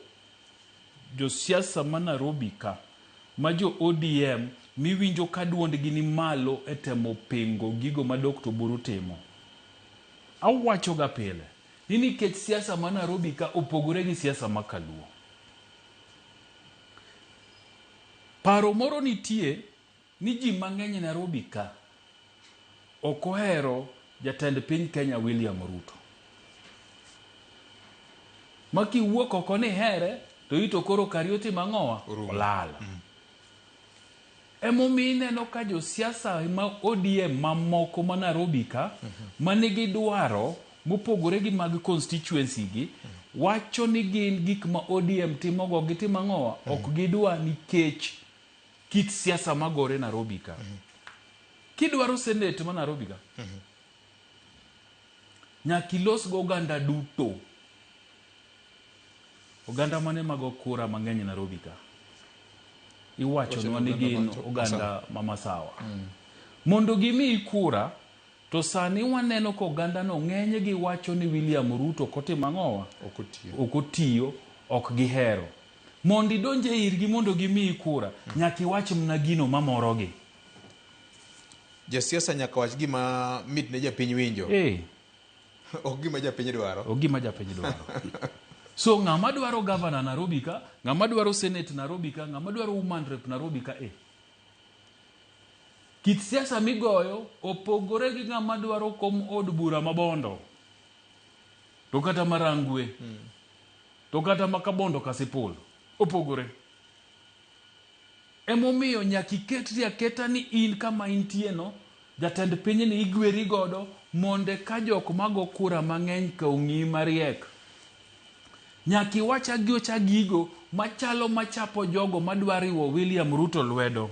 josiasa ma Nairobi ka ma jo ODM miwinjo ka duondgi ni malo e temo pingo gigo ma Dr. Oburu timo. Awacho ga pile ni nikech siasa ma Nairobi ka opogore gi siasa ma Kaluo. Paro moro nitie ni ji mang'eny e Nairobi ka ok ohero jatend piny Kenya William Ruto. Ma kiwuok oko ni ihere to ito koro kari otimo ang'owa? Olal. Emomiyo ineno ka josiasa ma ODM mamoko ma Nairobi ka manigi dwaro mopogore gi mag constituency gi wacho ni gin gik ma ODM timogo gitimo ang'owa? Ok gidwa nikech kit siasa magore Nairobi ka. Kidwaro senate ma Nairobi ka, nyaka ilos go oganda duto. Oganda mane mago kura mang'eny Nairobi ka? Iwachonwa ni gin oganda ma Masawa. Mondo gimiyi kura, to sani waneno ka oganda no ng'eny gi wacho ni William Ruto ok otimo ang'owa? Ok otiyo, ok gihero. Mondo idonj e irgi mondo gimiyi kura, nyaka iwach mana gino mamorogi. Jasiasa nyaka wach gima mit ne japiny winjo. Ok gima japiny dwaro. Ok gima japiny dwaro. So ng'ama dwaro governor Nairobi ka, ng'ama dwaro senate Nairobi ka, ng'ama dwaro woman rep Nairobi ka. Kit siasa migoyo opogore gi ng'ama dwaro kom od bura ma Bondo. To kata ma Rangwe. To kata ma Kabondo Kasipul. Opogore. Emomiyo nyaka iketri aketa ni in kama intie no, jatend pinyni igweri godo monde ka jok mago kura mang'eny ka ong'iyi mariek. Nyaka iwach agiocha gigo machalo machapo jogo madwa riwo William Ruto lwedo.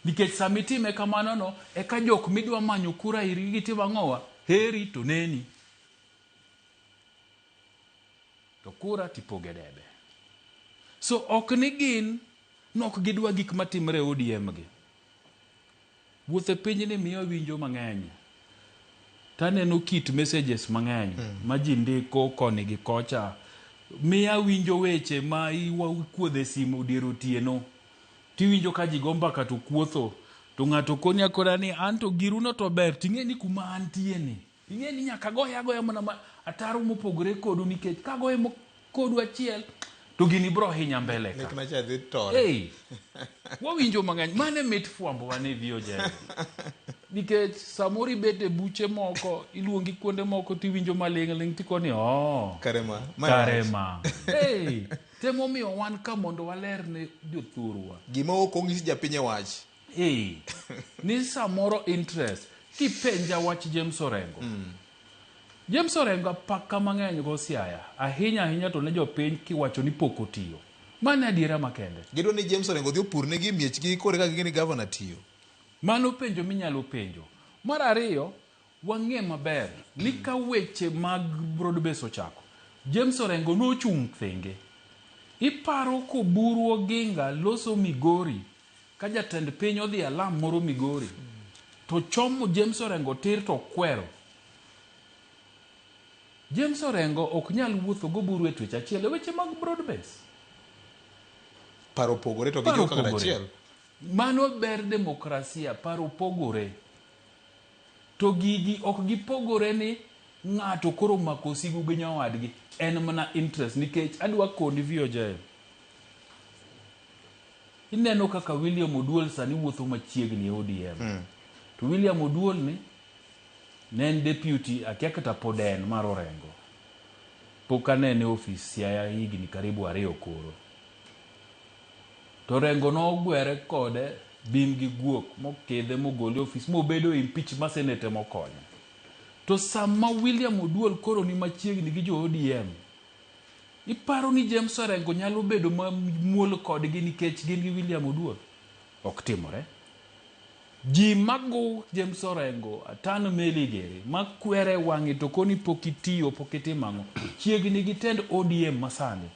Nikech sama itime kamano no, eka jok midwa manyo kura irgi gitimo ang'owa? Heri to neni. To kura tipoge debe. So ok ni gin nok gidwa gik matimre e ODM gi. Wuoth e pinyni miyo awinjo mang'eny. Taneno kit messages mang'eny ma ji ndiko koni gi kocha. Miyo awinjo weche ma ikuodho e simu dier otieno. Tiwinjo ka ji go mbaka to kuotho. To ng'ato koni akona ni anto giruno to ber ting'e ni kuma antie ni. Ing'e ni nyaka goye agoya mana ma ataro mopogore kodu nikech kagoye kodu achiel to gini bro hinya mbele ka. Nek na cha dhi tore. Hey, wawinjo mang'eny mane mit fwambo wan e VOJ. Nikech samoro ibet e buche moko iluongi kuonde moko tiwinjo maling' ling' tikoni oh Karema. Ma karema. Hey, temomiyo wan ka mondo waler ne jothurwa. Gima ok onyis japiny e wach. Hey, ni samoro interest kipenja wach James Orengo. James Orengo apaka mang'eny go Siaya ahinya ahinya to ne jopiny kiwacho ni pok otiyo. Mano adiera makende. Gidwa ni James Orengo odhi opurnegi e miechgi kore ka ging'e ni gavana tiyo. Mano penjo minyalo penjo. Mar ariyo, wang'e maber ni ka weche mag broad base ochako, James Orengo nochung' thenge. Iparo koburu Oginga loso Migori ka jatend piny odhi alam moro Migori to chomo James Orengo tir to kwero. James Orengo ok nyal wuotho goburu e twech achiel e weche mag broad base. Paro opogore to Paro gijiwo kaka opogore. achiel. Mano ber demokrasia, paro opogore. To gigi ok gipogore ni ng'ato koro omako sigu gi nyawadgi. En mana interest nikech adwa koni VOJ. Ineno kaka William Oduol sani wuotho machiegni e ODM. To William Oduol ni ne en deputy akia kata pod en mar Orengo. Pok anene e ofis Siaya higni karibu 2 koro. To Orengo nogwere kode bim gi guok mokidhe mogole e ofis mobedo impeach ma senate mokonyo. To sama William Oduol koro ni machiegni gi jo ODM, iparo ni James Orengo nyalo bedo mamuol kodgi nikech gin gi William Oduol? Ok timore. Ji mago James Orengo, atan meli gere, makwere wang'e to koni pok itiyo, pok itimo ang'o. Chiegni gi tend ODM masani.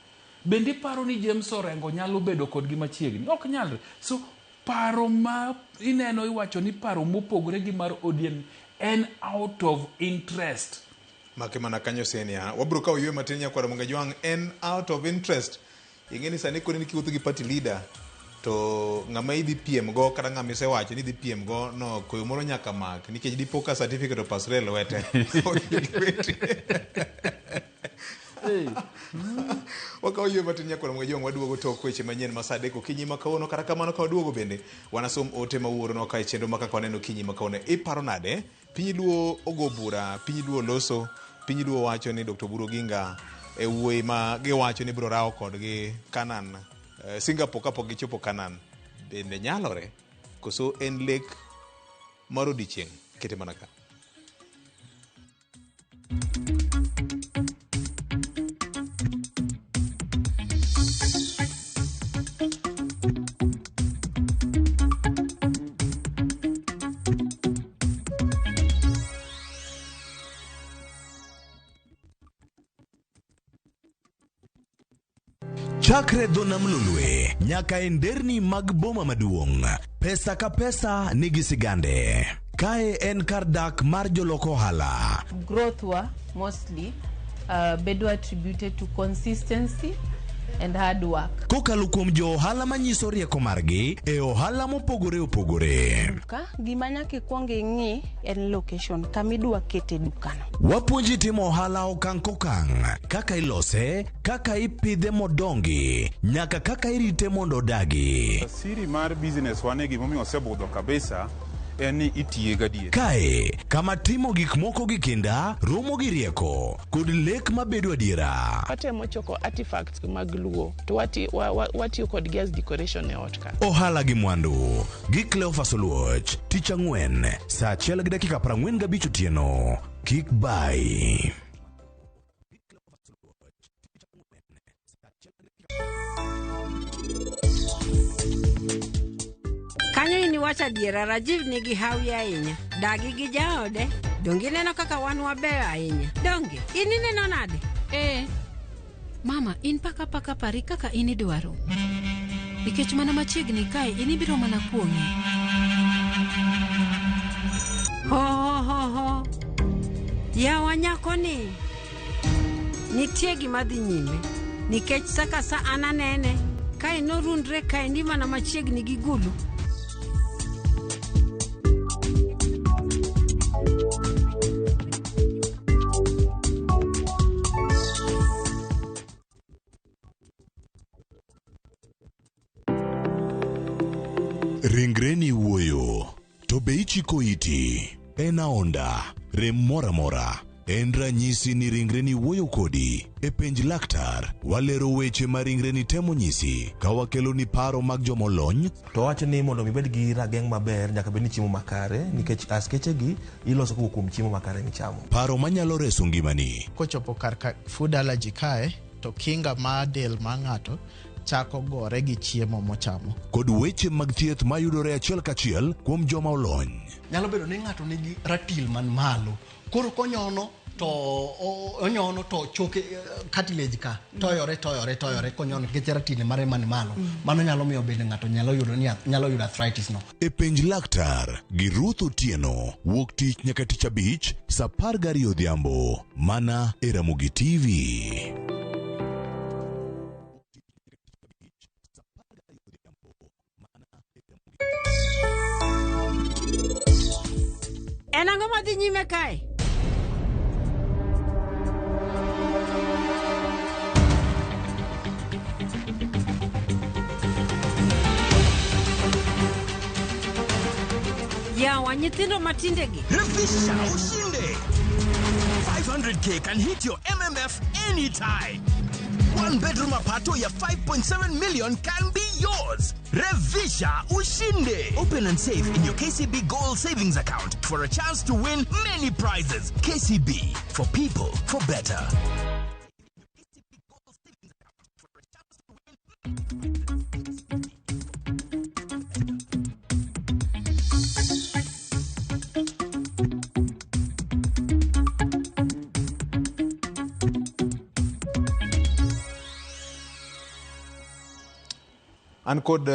Bende iparo ni James Orengo nyalo bedo kodgi machiegni? Ok nyalre. So, paro ma ineno iwacho ni paro mopogore gi mar ODM en out of interest. Make mana kanyo senia. Wabro kawo ywe matin nyakwara Mungajwang' en out of interest. Ing'e ni sani koni ni kiwuotho gi party leader to ng'ama idhi piem go kata ng'ama isewacho ni idhi piem go no koyo moro nyaka mak nikech dipo ka certificate opasre e lwete. Odhi Wakawo ywe matin nyakwara Mungajwang' waduogo tok weche manyien ma saa 3 okinyi ma kawuono. Kata kamano ka waduogo bende wanasom ote ma uoronwa ka e chenro ma kaka waneno okinyi ma kawuono. Iparo nade? Piny Luo ogo bura, Piny Luo loso, Piny Luo wacho ni Dr. Oburu Oginga e wuoyi ma giwacho ni biro rawo kodgi Canaan, Singapore kapok gichopo Canaan. Bende nyalore? Koso en lek mar odiechieng'? Kete mana ka. Chakre dho nam Lolwe nyaka e nderni mag boma maduong', pesa ka pesa nigi sigande. Kae en kar dak mar jolok ohala. Growth wa mostly bedo attributed to consistency and hard work. Kokalo kuom jo ohala manyiso rieko margi e ohala mopogore opogore. Duka, gima nyaka ikwong ing'i en location kama idwa kete dukano. Wapuonji timo ohala okang' kokang', kaka ilose, kaka ipidhe modongi, nyaka kaka irite mondo odagi. Siri mar business wane gimomiyo osebudho kabisa en ni itiye gadier. Kae, kama timo gik moko gi kinda, romo gi rieko, kod lek mabedo adiera. Watemo choko artifacts mag Luo to watiyo kodgi as decoration e ot ka. Ohala gi mwandu gi Cleophas Oluoch, tich ang'wen, saa achiel gi dakika 45 otieno. Kik bai. Kanyo in iwacho adiera, Rajiv nigi hawi ahinya. Dagi gi jaode. Donge ineno kaka wan wabeyo ahinya? Donge? In ineno nade? Eh. Mama, in paka paka pari kaka in idwaro. Nikech mana machiegni kae in ibiro mana kuong'i. Ho ho ho ho. Yawa nyakoni. Nitie gima dhi nyime. Nikech sa ka sa an anene. Kae norundre kaendi mana machiegni gi gulu. Ringreni wuoyo, to be ichiko iti? En aonda, rem moro amora. En ranyisi ni ringreni wuoyo kodi. E penj laktar, walero weche ma ringreni temo nyisi ka wakeloni paro mag jomolony. To wacho ni mondo mi ibed gi rageng' maber nyaka bed ni chiemo makare nikech askeche gi iloso kowuok kuom chiemo makare michamo. Paro manyalo reso ngimani. Kochopo kar ka food allergy kae to kinga mar del mar ng'ato chako gore gi chiemo mochamo. Kod weche mag thieth mayudore achiel kachiel kuom joma olony. Nyalo bedo ni ng'ato nigi ratil man malo. Koro konyono to onyono to choke cartilage ka toyore toyore toyore konyono nikech ratil mare man malo. Mano nyalo miyo bende ng'ato nyalo yudo ni nyalo yudo arthritis no. E penj laktar gi Ruth Otieno wuok tich nyaka tich abich saa 12 odhiambo mana e Ramogi TV. En ang'o madhi nyime kae? Yawa nyithindo matindegi. Refisha ushinde. 500k can hit your MMF anytime. One bedroom apartment ya 5.7 million can be yours. Revisha ushinde. Open and save in your KCB Gold Savings Account for a chance to win many prizes. KCB, for people, for better. An kod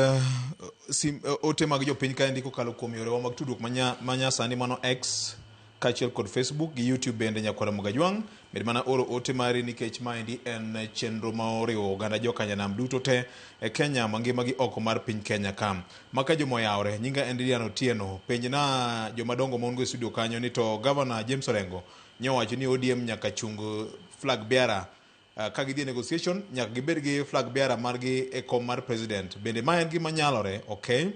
ote mag jopiny kaendi kokalo kuom yorewa mag tudruok manyasani mano X kaachiel kod Facebook gi YouTube bende nyakwara Mogajwang'. Med mana oro ote mari nikech maendi en chenro ma oriwo oganda jokanyanam duto te e Kenya mangima gi oko mar piny Kenya ka. Maka joma oyawre, nyinga en Lilian Otieno. Penjna jomadongo ma un go e studio kanyo ni to Governor James Orengo nyowacho ni ODM nyaka chung flag bearer. Ka gidhi e negotiation nyaka gibed gi flag bearer margi e kom mar president. Bende ma en gima nyalore, okay?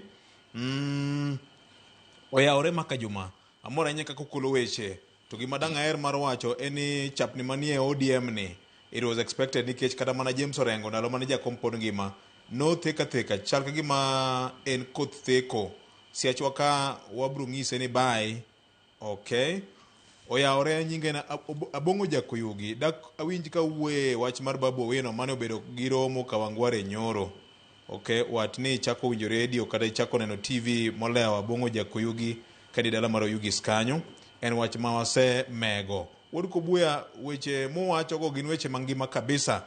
Oyawore maka juma. Amor ahinya kaka okolo weche. To gima dang' aher mar wacho en ni chapni manie ODM ni it was expected nikech kata mana James Orengo ndalo mane jakom pod ngima notheka theka chal ka gima en koth theko. Siachwa ka wabro ng'ise ni bye. Okay. Oyawore nyinge na Abong'o Jakoyugi. Dak awinj ka wuoye wach mar Babu Owino mane obedo gi romo Kawangware nyoro. Okay, wat ni ichako winjo radio kata ichako neno TV molewo Abong'o Jakoyugi kadi dala mar Oyugis kanyo. En wach ma wasemego. Wuod Kobuya, weche muwachogo gin weche mangima kabisa.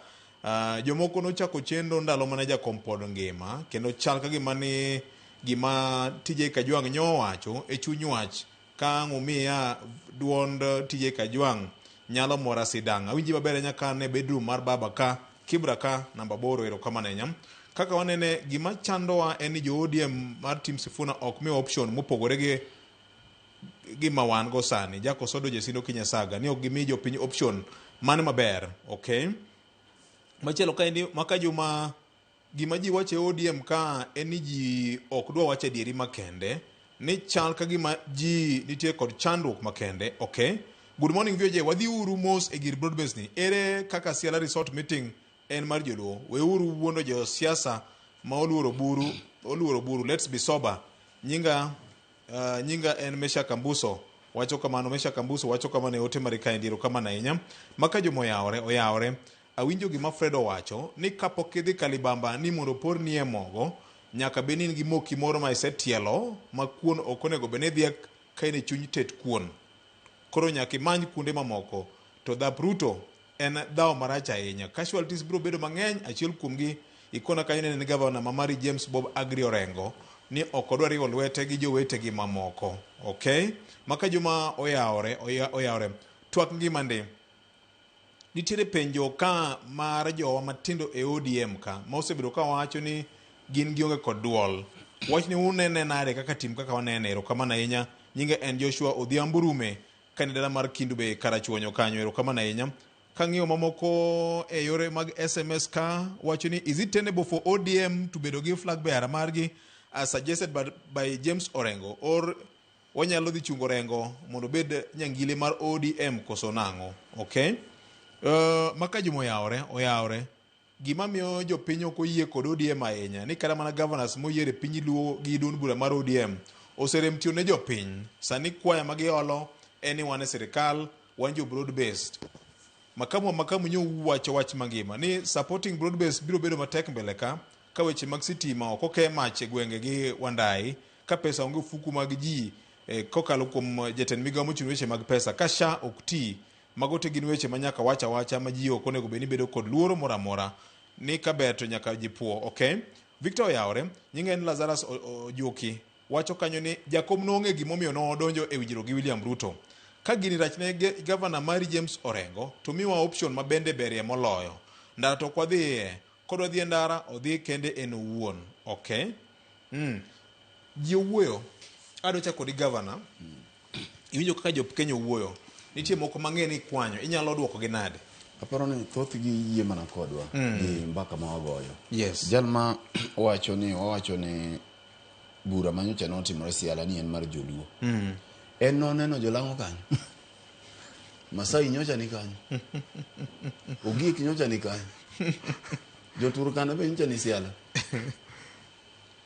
Jomoko nochako chenro ndalo mane jakom pod ngima kendo chal ka gima ni gima TJ Kajwang' nyowacho e chuny wach ka ang' umiya duond TJ Kajwang' nyalo mora sidang'. Awinji maber ahinya ka an e bedroom mar baba ka. Kibra ka namba 8, erokamano ahinya. Kaka wanene, gima chandowa en ni jo ODM mar Team Sifuna ok miwa option mopogore gi gima wan go sani. Jack Osodo Jesindo Kinyasaga ni ok gimi jopiny option mane maber. Okay. Machielo kaendi maka juma gima ji wacho e ODM ka en ni ji ok dwa wacho adieri makende ni chal ka gima ji nitie kod chandruok makende. Okay. Good morning VOJ, wadhi uru mos e gir broadbase ni. Ere kaka Siala Resort meeting en mar joluo? Weuru wuondo josiasa ma oluoro buru, oluoro buru. Let's be sober. Nyinga nyinga en Meshack Ambuso wacho kamano. Meshack Ambuso wacho kamano e ote mare kaendi. Erokamano ahinya. Maka juma oyawore, oyawore. Awinjo gima Fred owacho ni kapok idhi Kalibamba ni mondo oporni e mogo, nyaka bed ni in gi moki moro ma isetielo ma kuon ok onego bed ni idhiye ka in e chuny tet kuon. Koro nyaka imany kuonde mamoko. To dhap Ruto en dhawo marach ahinya. Casualties biro bedo mang'eny. Achiel kuomgi ikona kanyo ne en gavana ma Mari James Bob Agri Orengo ni ok odwa riwo lwete gi jowetegi mamoko. Okay? Maka juma oyawore, oyawore. Twak ngima ndi. Nitiere penjo ka mar jowa matindo e ODM ka ma osebedo ka wacho ni gin gionge kod duol. Wachni unene nade kaka tim kaka wanene? Erokamano ahinya. Nyinga en Joshua Odhiambo Rume ka ni dala mar Kindu Bay Karachuonyo kanyo. Erokamano ahinya. Kang'iyo mamoko e yore mag SMS ka wacho ni is it tenable for ODM to bedo gi flag bearer margi as suggested by James Orengo or wanyalo dhi chungo Orengo mondo obed nyangile mar ODM koso nang'o? Okay. Maka juma oyawore, oyawore. Gima miyo jopiny ok oyie kod ODM ahinya ni kata mana governors moyier e piny Luo gi duond bura mar ODM oserem tiyo ne jopiny. Sani kwaya ma giolo en ni wan e sirikal, wan jo broad based. Makamu wa Makamu nyo wacho wach mangima ni supporting broad based biro bedo matek mbele ka, ka weche mag sitima ok oke mach e gwenge gi Wandai, ka pesa onge ofuku mag ji kokalo kuom jatend migawo mochung' weche mag pesa, ka SHA ok ti. Mago te gin weche ma nyaka wach awacha ma ji ok onego bed ni bedo kod luoro moro amora ni ka ber to nyaka ji puo. Okay. Victor oyawore, nyinga en Lazarus Ojuki. Wacho kanyo ni Jakom nong'e gimomiyo nodonjo e winjruok gi William Ruto. Ka gini rach ne gavana mari James Orengo, to miwa option ma bende berie moloyo. Ndara to ok wadhiye. Kodwa dhi e ndara, odhi kende en owuon. Okay. Ji owuoyo. Adwa chako gi gavana. Iwinjo kaka jo Kenya owuoyo. Nitie moko mang'e ni ikwanyo. Inyalo duoko gi nade? Aparo ni thothgi yie mana kodwa gi mbaka ma wagoyo. Yes. Jal ma wacho ni wawacho ni bura manyocha notimore Siala ni en mar joluo. En noneno jolang'o kanyo. Masai nyocha ni kanyo. Ogiek nyocha ni kanyo. Joturkana be nyocha ni Siala.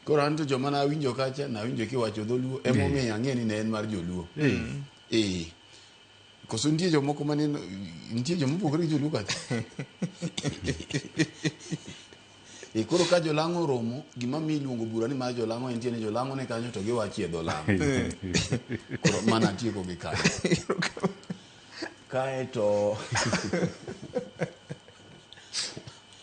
Koro an to joma nawinjo kacha, nawinjo kiwacho dholuo, emomiyo ang'e ni ne en mar joluo. Koso nitie jomoko mane nitie joma opogore gi joluo kacha. Koro ka jolang'o oromo, gima miyo iluongo bura ni mar jolang'o en ni jolang'o ni kanyo to giwacho e dho lang'o. Koro mana atieko gi kanyo. Kaeto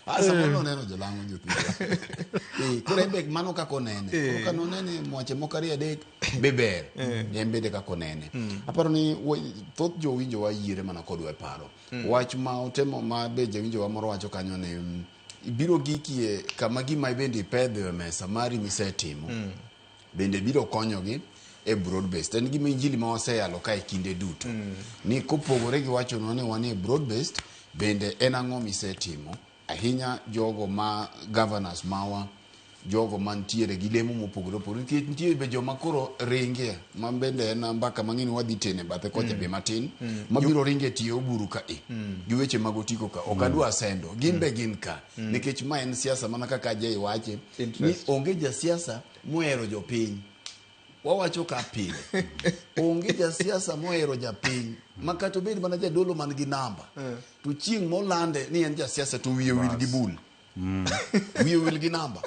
samoro noneno jolang'o jothurwa. Koro en be mano kaka onene. Koro ka nonene mwache moko ariyo adek be ber. En bende kaka onene. Aparo ni thoth jowinjowa yiere mana kodwa e paro. Wach ma otemo ma be jawinjowa moro wacho kanyo ni ibiro gikie kama gima bende ipedho e mesa mari misetimo. Bende biro konyogi e broad based. En gima injili ma waseyalo ka e kinde duto. Ni kopogore gi wachonwa ni wan e broad based, bende en ang'o misetimo? Ahinya jogo ma governors mawa, jogo mantiere gi lemo mopogore opogore. Nikech nitie be joma koro ringe, ma bende en mbaka mang'eny wadhi tene bathe kocha be matin, mabiro ringe tie oburu ka e, gi weche mag otiko ka. Ok adwa sendo, gin be gin ka. Nikech ma en siasa mana kaka Ajay wache, ni onge jasiasa mohero jopiny. Wawacho ka pile. Onge jasiasa mohero japiny. Ma kata obed mana jadolo man gi namba. To chieng' molande ni en jasiasa to wiye wil gi bul. Wiye wil gi namba.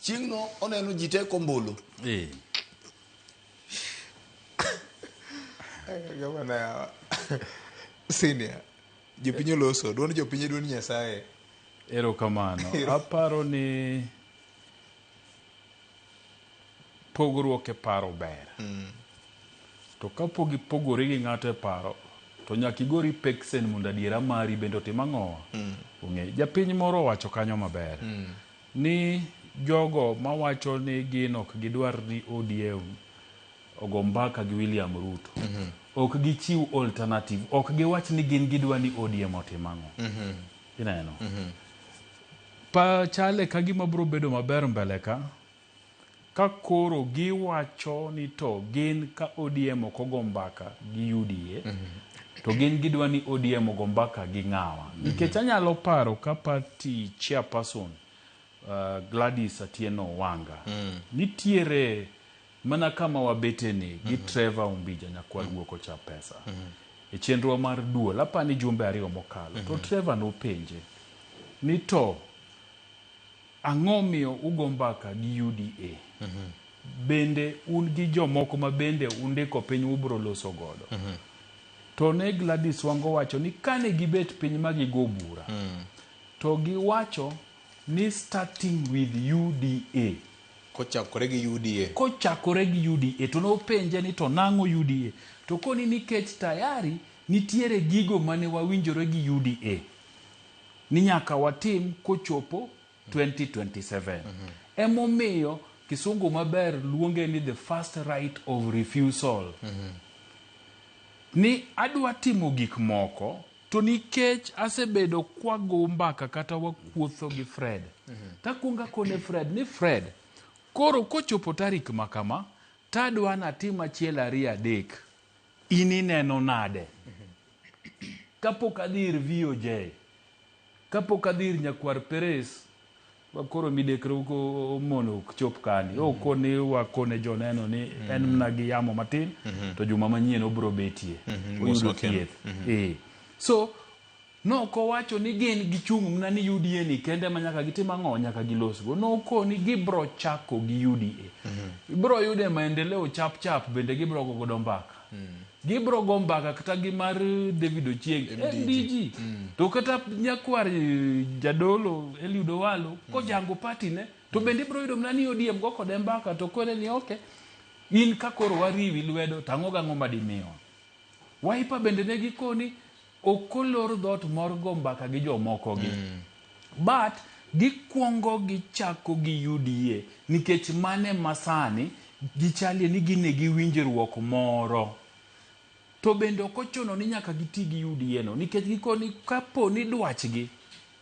Chieng' no oneno ji te kombulu. Gavana senior, jopiny oloso, duond jopiny e duond Nyasaye. Erokamano. Aparo ni pogruok e paro ber. To kapok gipogore gi ng'ato e paro, To nyaka igori peksen mondo adiera mari bende otim ang'owa. Ong'e. Japiny moro owacho kanyo maber. Ni jogo mawacho ni gin ok gidwar ni ODM ogo mbaka gi William Ruto. Ok gichiw alternative. Ok giwach ni gin gidwa ni ODM otim ang'o. Ineno? Pa chale ka gima biro bedo maber mbele ka, ka koro giwacho ni to gin ka ODM ok ogo mbaka gi UDA, to gin gidwa ni ODM ogo mbaka gi ng'awa. Nikech anyalo paro ka party chairperson Gladys Atieno Wanga nitiere mana kama wabeteni gi Trevor Ombija nyakwar guok ocha pesa e chenro mar duol apani jumbe ariyo mokalo to Trevor nopenje ni to ang'o miyo ugo mbaka gi UDA bende un gi jomoko ma bende undiko piny ubro loso godo to ne Gladys Wanga owacho ni kane gibet piny ma gigo bura to giwacho ni starting with UDA Kochakore gi UDA. Kochakore gi UDA to nopenje ni to nang'o UDA to koni nikech tayari nitiere gigo mane wawinjore gi UDA ni nyaka watim kochopo 2027. Emomiyo kisungu maber luonge ni the first right of refusal. Ni adwa timo gik moko to nikech asebedo kwago mbaka kata wakuotho gi Fred. Takwongo akone Fred ni Fred, koro kochopo tarik ma kama, tadwa natim achiel ariyo adek. In ineno nade? Kapok adhi ir VOJ, kapok adhi ir nyakwar Peres, koro midekre omono ok chop kani. Okone wakone joneno ni en mana gi yamo matin, to juma manyien obro betie. Oyudo thieth. So, nokowacho ni gin gichung' mana ni UDA ni kende ma nyaka gitim ang'o nyaka gilosgo. Nokoni gibro chako gi UDA. Ibro yude maendeleo chap chap bende gibro go godo mbaka. Gibro go mbaka kata gi mar David Ochieng MDG. To kata nyakwar jadolo Eliud Owalo kojango party ne to bende ibro yudo mana ni ODM go kode mbaka to kone ni okay in ka koro wariwi lwedo to ang'o gang'o madimiwa. Wiper bende ne gikoni ok olor dhoot mor go mbaka gi jomoko gi. But gikwongo gichako gi UDA nikech mane masani gichalie ni gine gi winjruok moro. To bende ok ochuno ni nyaka giti gi UDA no nikech gikoni kapo ni dwachgi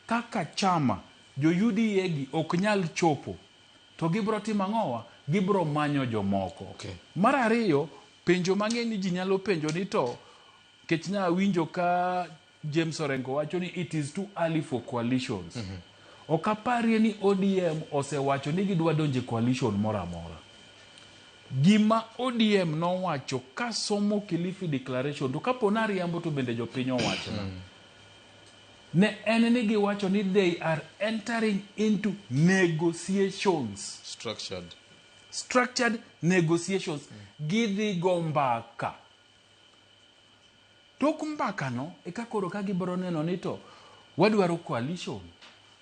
kaka chama jo UDA gi ok nyal chopo to gibro timo ang'owa? Gibro manyo jomoko. Mar ariyo, penjo mang'eny ni ji nyalo penjo ni to kech nya winjo ka James Orengo wacho ni it is too early for coalitions. Ok aparie ni ODM osewacho ni gidwa donjo e coalition moro amora. Gima ODM nowacho kasomo Kilifi Declaration to kapo nariambo to bende jopiny owachna. Ne en ni giwacho ni they are entering into negotiations. Structured. Structured negotiations. Gidhi go mbaka. Tok mbaka no, eka koro ka gibro neno ni to wadwaro coalition,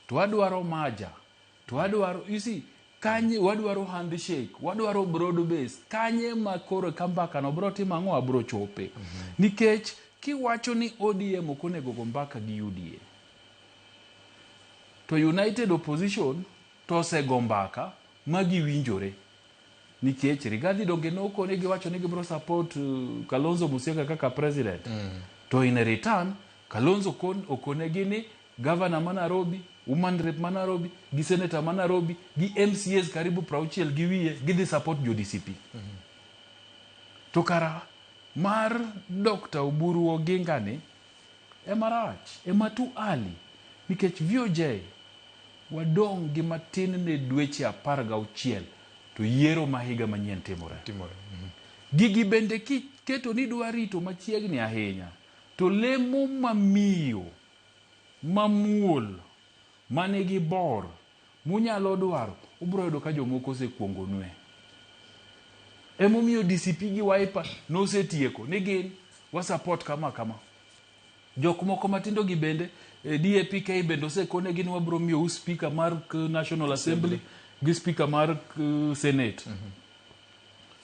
to wadwaro merger, to wadwaro, you see, kanye wadwaro handshake, wadwaro broad base, kanye ma koro ka mbaka no bro timo ang'o abro chope. Nikech kiwacho ni ODM ok onego go mbaka gi UDA, to United Opposition to osego mbaka ma giwinjore. Nikech Rigathi donge nokone giwacho ni gibro support Kalonzo Musyoka kaka president. To in return, Kalonzo okonegi ni governor ma Nairobi, woman rep ma Nairobi, gi senator ma Nairobi, gi MCAs karibu 60 gi wiye gidhi support jo DCP. To kara mar Dr. Oburu Oginga ni ema rach, ema too early. Nikech VOJ wadong' gi matin ne dweche 16 to yiero ma higa manyien timore. Gigi bende kiketo ni dwa rito machiegni ahinya to lemo mamiyo mamuol manigi bor munyalo dwaro ubro yudo ka jomoko osekuongonue. Emomiyo DCP gi Wiper nosetieko ni gin wa support kama kama. Jok moko matindo gi bende DAPK bende osekone gin wabro miyou speaker mar National Assembly gi speaker mar Senate.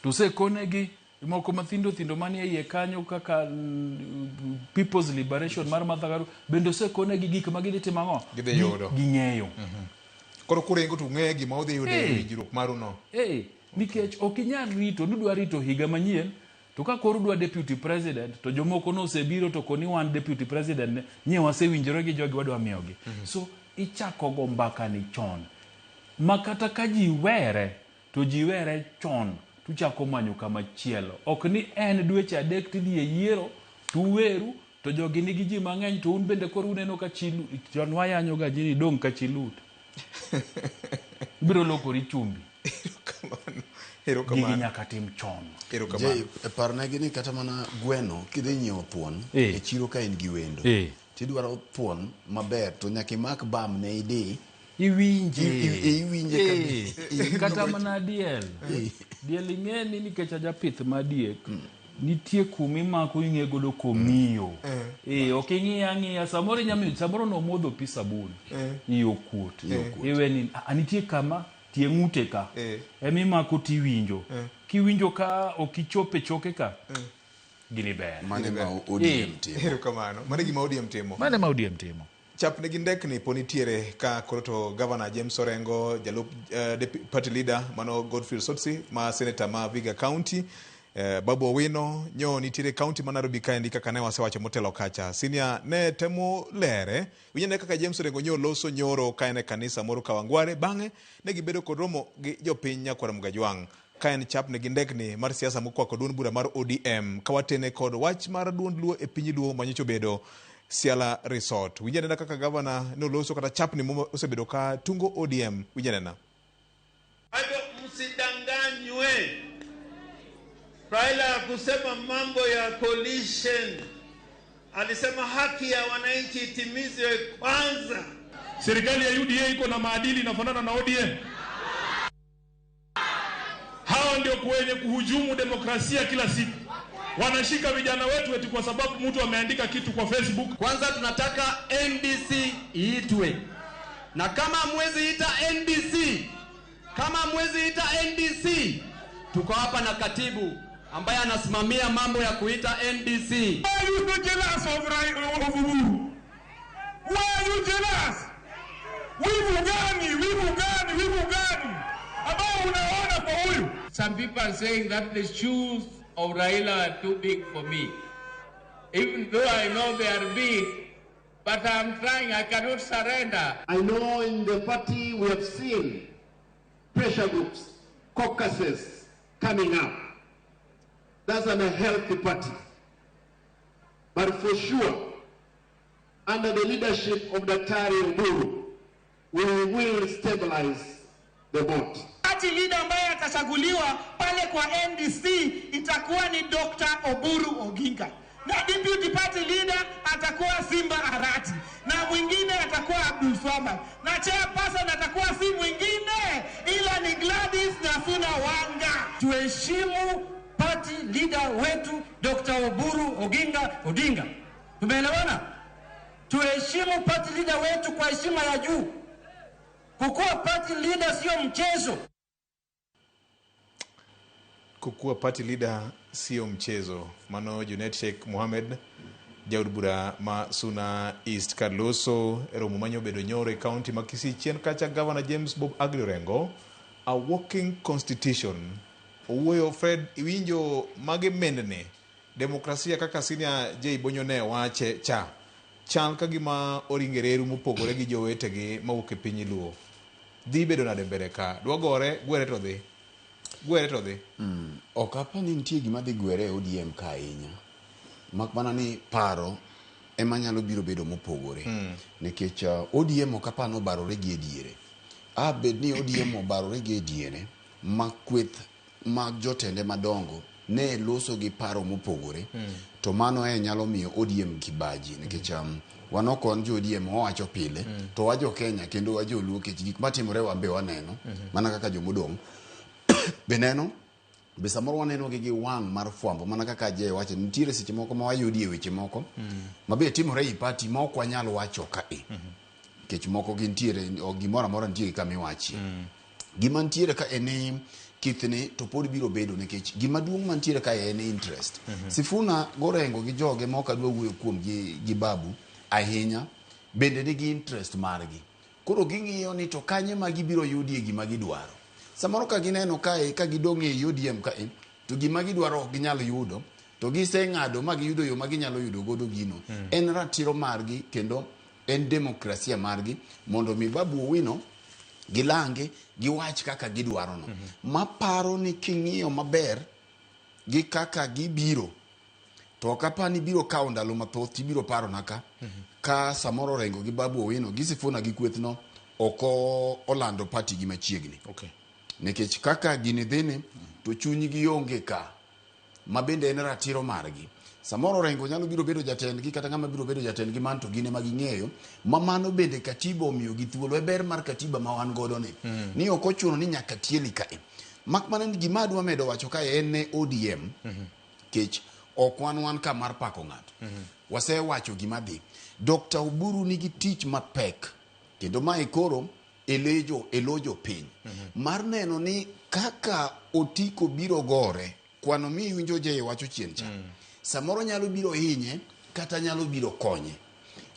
To osekonegi Moko mathindo thindo manie iye kanyo kaka People's Liberation mar Martha Karua bende osekonegi gik ma gidhi timo ang'o? Gidhi yudo. Ging'eyo. Koro kuringo to ung'eyo gima udhi yudo e winjruok maru no. Nikech ok inyal rito ni udwa rito higa manyien to ka koro udwa deputy president to jomoko nosebiro to koni wan deputy president ne nye wasewinjore gi jogi wadwa miyogi. So ichako go mbaka ni chon. Ma kata ka ji were to ji were chon tuchako manyo kama chielo. Ok ni en dweche adek tidhi e yiero tuweru to jogi nigi ji mang'eny to un bende koro uneno ka chi chon wayanyo ga ji ni dong' ka chi lut. Ibiro lokori chumbi. Gigi nyaka tim chon. Jay, parnegi ni kata mana gweno kidhi nyiewo thuon e chiro ka in gi wendo tidwaro thuon maber to nyaka imak bam ne idi iwinje iwinje kata mana diel. Diel ing'e ni nikech ajapith ma diek nitie kuma imako ing'e godo komiyo. Ok ing'iya ang'iya samoro inyamiyo samoro nomodho pi sabun iye okuot. Iwe ni nitie kama tie ng'ute ka emimako tiwinjo. Kiwinjo ka ok ichope choke ka gini ber. Mane ma ODM timo. Erokamano. Mane gima ODM timo. Mane ma ODM timo. Chapne gi ndekni po nitiere ka koro to Governor James Orengo, jalup party leader mano Godfrey Osotsi ma senator ma Vihiga County, Babu Owino nyo nitiere county ma Nairobi kaendi kaka ne wasewacho motelo kacha. Senior ne temo lere winjane kaka James Orengo nyo loso nyoro ka en e kanisa moro Kawangware, bang'e ne gibedo kod romo gi jopiny Nyakwar Mgajwang' ka en chapne gi ndekni mar siasa mokwako duond bura mar ODM ka watene kod wach mar duond Luo e piny Luo manyocha obedo Siala Resort. Winj anena kaka gavana noloso kata chapni mosebedo ka tungo ODM. Winj anena. Kwa hivyo msidanganywe. Raila kusema mambo ya coalition. Alisema haki ya wananchi itimizwe kwanza. Serikali ya UDA iko na maadili inafanana na ODM. Hawa ndio wenye kuhujumu demokrasia kila siku. Wanashika vijana wetu eti kwa sababu mtu ameandika kitu kwa Facebook. Kwanza tunataka NDC iitwe. Na kama mwezi ita NDC, kama mwezi ita NDC, tuko hapa na katibu ambaye anasimamia mambo ya kuita NDC. Why are you so jealous of Uhuru? Why are you jealous? Wivu gani? Wivu gani? Wivu gani ambao unaona kwa huyu? Some people are saying that the shoes of Raila are too big for me. Even though I know they are big, but I'm trying, I cannot surrender. I know in the party we have seen pressure groups, caucuses coming up. That's an unhealthy party. But for sure, under the leadership of Daktari Oburu, we will stabilize the boat. Party leader ambaye atachaguliwa pale kwa NDC itakuwa ni Dr. Oburu Oginga. Na deputy party leader atakuwa Simba Arati. Na mwingine atakuwa Abdul Swamad. Na chairperson atakuwa si mwingine ila ni Gladys Nafuna Wanga. Tuheshimu party leader wetu Dr. Oburu Oginga Odinga. Tumeelewana? Tuheshimu party leader wetu kwa heshima ya juu. Kukuwa party leader sio mchezo. Kukuwa party leader sio mchezo. Mano Junet Sheikh Mohamed jaod bura ma Suna East Carloso romo manyo bedo nyoro e county ma Kisii chien kacha Governor James Bob Agri Orengo a walking constitution. Owuoyo Fred iwinjo mage mendne demokrasia kaka senior J Bonyo ne wache cha chal ka gima oringe reru mopogore gi jowetegi mawuok e piny Luo. Dhi bedo nade mbele ka? Dwa gore gwere to dhi. Gwere to dhi. Ok apa ni nitie gima dhi gwere e ODM ka ahinya. Mak mana ni paro ema nyalo biro bedo mopogore. Nikech ODM ok apa nobarore gi e diere. A bed ni ODM obarore gi e diere ma kweth mag jotende madongo ne loso gi paro mopogore. To mano e nyalo miyo ODM kibaji nikech wan ok wan jo ODM wawacho pile to wajo Kenya kendo wajo Luo nikech gik matimore wan be waneno mana kaka jomodong' be neno be samoro waneno gi wang' mar fwambo mana kaka Jay wacho nitiere seche moko ma wayudi e weche moko ma be timore ei party ma ok wanyal wacho ka e nikech moko gintiere gimoro amora nitiere kama iwachie. Gima nitiere ka en ni Kithni to pod biro bedo nikech gima duong' mantiere kae en interest. Sifuna gorengo gi joge ma ok adwa wuoyo kuom gi, gi Babu ahinya bende nigi interest margi. Koro ging'iyo ni to kanye ma gibiro yudie gima gidwaro. Samoro ka gineno kae ka gidong' e ODM kae to gima gidwaro ok ginyal yudo to giseng'ado ma giyudo yo ma ginyalo yudo godo gino. En ratiro margi kendo en demokrasia margi mondo mi Babu Owino gilange giwach kaka gidwaro no. Maparo ni king'iyo maber gi kaka gibiro to ok apar ni biro kawo ndalo mathoth tibiro parona ka ka samoro Orengo gi Babu Owino gi Sifuna gi kwethno ok olando party gi machiegni. Nikech kaka gini dhini to chunygi onge ka ma bende en ratiro margi. Samoro Orengo nyalo biro bedo jatendgi kata ng'ama biro bedo jatendgi man to gin ema ging'eyo ma mano bende katiba omiyogi thuolo e ber mar katiba ma wan godo ni. Ni ok ochuno ni nyaka tieli kae. Mak mana ni gima adwa medo wacho kae en ne ODM kech ok wan wan ka mar pako ng'ato. Wasewacho gima dhi. Dr. Oburu nigi tich mapek kendo mae koro elejo elojo piny mar neno ni kaka otiko biro gore kwano mi iwinjo Jay wacho chien cha samoro nyalo biro hinye kata nyalo biro konye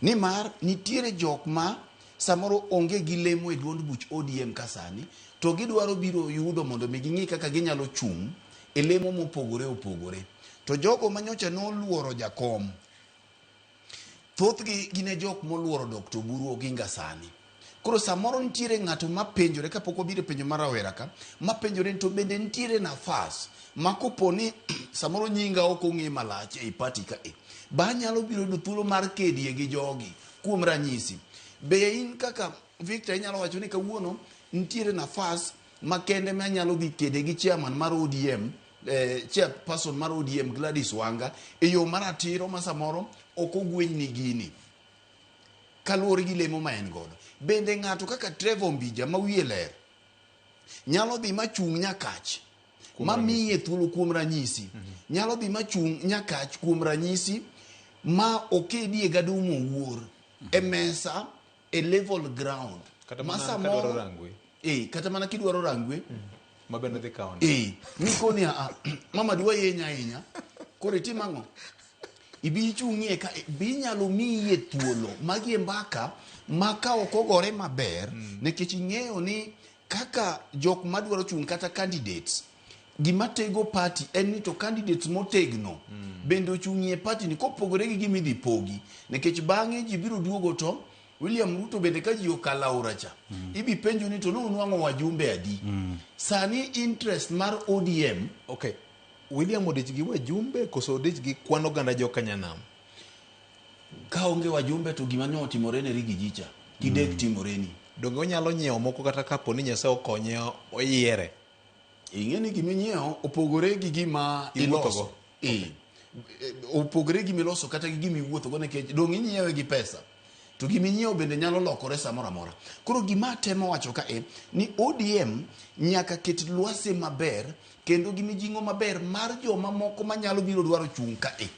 nimar nitiere jok ma samoro onge gi lemo e duond buch ODM ka sani to gidwaro biro yudo mondo mi ging'i kaka ginyalo chung' e lemo mopogore opogore to jogo manyocha noluoro jakom thothgi gin e jok moluoro Dr. Oburu Oginga sani. Koro samoro nitiere ng'ato mapenjore kapok wabiro e penjo mar rawera ka, mapenjore ni to bende nitiere nafas ma kopo ni samoro nyinga ok ong'e malach ei party ka e, be anyalo biro yudo thuolo mar kedie gi jogi. Kuom ranyisi, be in kaka Victor inyalo wacho ni kawuono nitiere nafas makende ma anyalo dhi kede gi chairman mar ODM, chairperson mar ODM Gladys Wanga e yo maratiro ma samoro ok ogwenyni gini kaluwore gi lemo ma en godo. Bende ng'ato kaka Trevor Ombija ma wiye ler nyalo dhi machung' nyakach ma miye thuolo kuom ranyisi nyalo dhi machung' nyakach kuom ranyisi ma okedie gadumo owuor e mesa e level ground Kata ma mana samoro kadwaro rangwe. Kata mana kidwaro rangwe ma bende dhi kawo. Nikoni a mama dwa yenya ahinya koro itim ang'o ibi ichung'ie ka bi inyalo miye thuolo magi e mbaka ma ka ok ogore maber nikech ing'eyo ni kaka jok madwaro chung' kata candidates gima tego party en ni to candidates motegno bende ochung'ie party ni kopogore gi gima idhi pogi nikech bang'e ji biro duogo to William Ruto bende ka ji okalo aora cha ibi penjo ni to nunwang'o wajumbe adi. Sani interest mar ODM Okay. William odich gi wajumbe koso odich gi kwan oganda joka nyanam? Ka onge wajumbe to gima ne otimore ne Riggy G cha kidek timoreni. Donge onyalo nyiewo moko kata kapo ni Nyasaye okonye oyiere? Ing'e ni gima inyiewo opogore gi gima iloso. Opogore gi gima iloso kata gi gima iwuothogo nikech dong' inyiewe gi pesa. To gima inyiewo bende nyalo lokore samoro amora. Koro gima atemo wacho ka e ni ODM nyaka ket lwasi maber kendo gi mijing'o maber mar joma moko manyalo biro dwaro chung' ka e.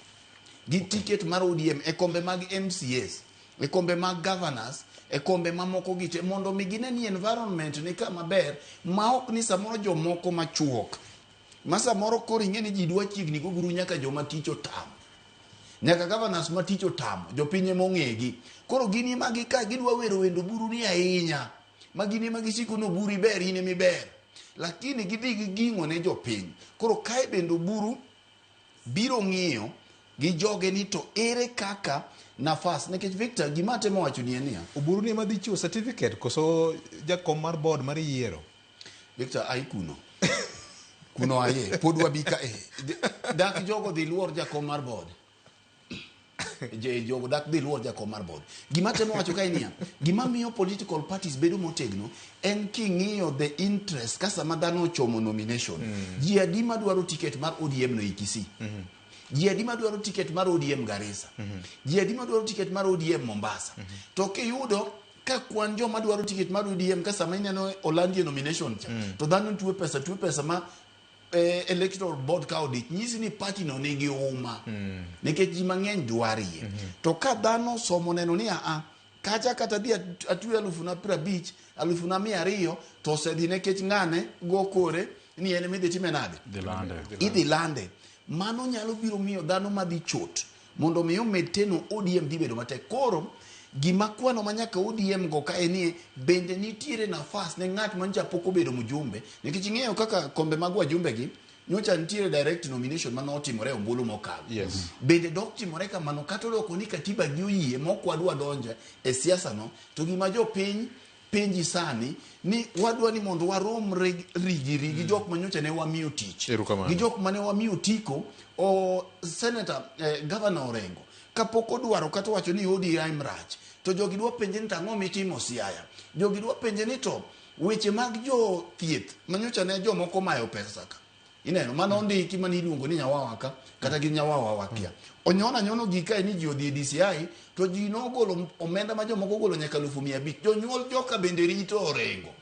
Gi ticket mar ODM e kombe mag MCAs, e kombe mag governors, e kombe mamoko gi te mondo mi gine ni environment ni kama ber ma ok ni samoro jomoko machuok ma samoro koro ing'e ni ji dwa chiegni goburu nyaka joma tich otamo. Nyaka governors ma tich otamo, jopiny ema ong'egi. Koro gin ema gika gidwa wero wend Oburu ni ahinya. Ma gin ema gisiko ni Oburu iber, in ema iber. Lakini gidhi giging'o ne jopiny. Koro kae bende Oburu biro ng'iyo gi joge ni to ere kaka nafas. Nikech Victor, gima atemo wacho ni en niya. Oburu ni ema dhi chiwo certificate koso jakom mar board mar yiero? Victor, ai kuno. Kuno aye, pod wabi ka e. Dak jogo dhi luor jakom mar board. Jogo dak dhi luor jakom mar board. Gima temo wacho kae niya, gima miyo political parties bedo motegno en king'iyo the interest ka sama dhano ochomo nomination. Ji adi madwaro ticket mar ODM no e Kisii? Ji adi madwaro ticket mar ODM Garissa? Ji adi madwaro ticket mar ODM Mombasa? To kiyudo ka kwan joma dwaro ticket mar ODM ka sama ineno olandie nomination cha to dhano twe pesa ma electoral board ka odich nyisi ni party no nigi uma nikech ji mang'eny dwarie. To ka dhano somo neno ni aa kacha kata dhi atwe 50,000, 200,000 to osedhi nikech ng'ane go kore ni en ema idhi time nade Dhi lande. idhi lande mano nyalo biro miyo dhano madhi chot mondo mi omed teno ODM dhi bedo matek koro gima kwano ma nyaka ODM go ka en ni bende nitiere nafas ne ng'at manyocha pok obedo mjumbe nikech ing'eyo kaka kombe mag wajumbe gi nyocha nitiere direct nomination mane otimore e ombulu mokalo Yes. bende dok timore kamano kata odoko ni katiba gi oyie mok wadwa donjo e siasa no to gima jopiny penji sani ni wadwa ni mondo warom rigiri gi jok manyocha ne wamiyo tich Erokamano. gi jok mane wamiyo tiko o senator governor Orengo kapok odwaro kata wacho ni ODM rach to jogi dwa penje ni to ang'o mitimo Siaya jogi dwa penje ni to weche mag jo thieth manyocha ne jomoko mayo pesa ka ineno mano ondiki mane iluongo ni nyawawa ka kata gi nyawawa wakia onyona nyono gi kae ni ji odhi e DCI to ji nogolo omenda ma jomoko ogolo nyaka 500,000 jonyuol joka bende rito Orengo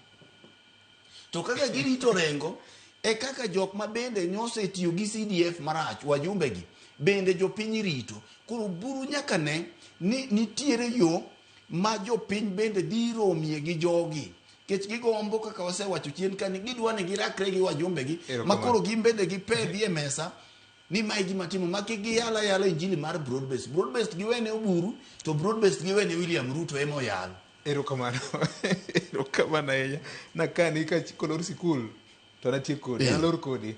to kaka girito Orengo e kaka jok ma bende nyosetiyo gi CDF marach wajumbe gi bende jopiny rito koro buru nyaka ne ni nitiere yo ma jopiny bende dhi romie gi jogi nikech gigombo kaka wasewacho chien ka ni gidwa ni girakre gi wajumbe gi ma koro gin bende gipedhi e mesa ni mae gima timo ma kik giyala yala injili mar broad based broad based giwene Oburu to broad based giwene William Ruto ema oyal erokamano erokamano ahinya nakani ka kolor sikul to natiek kodi nalor kodi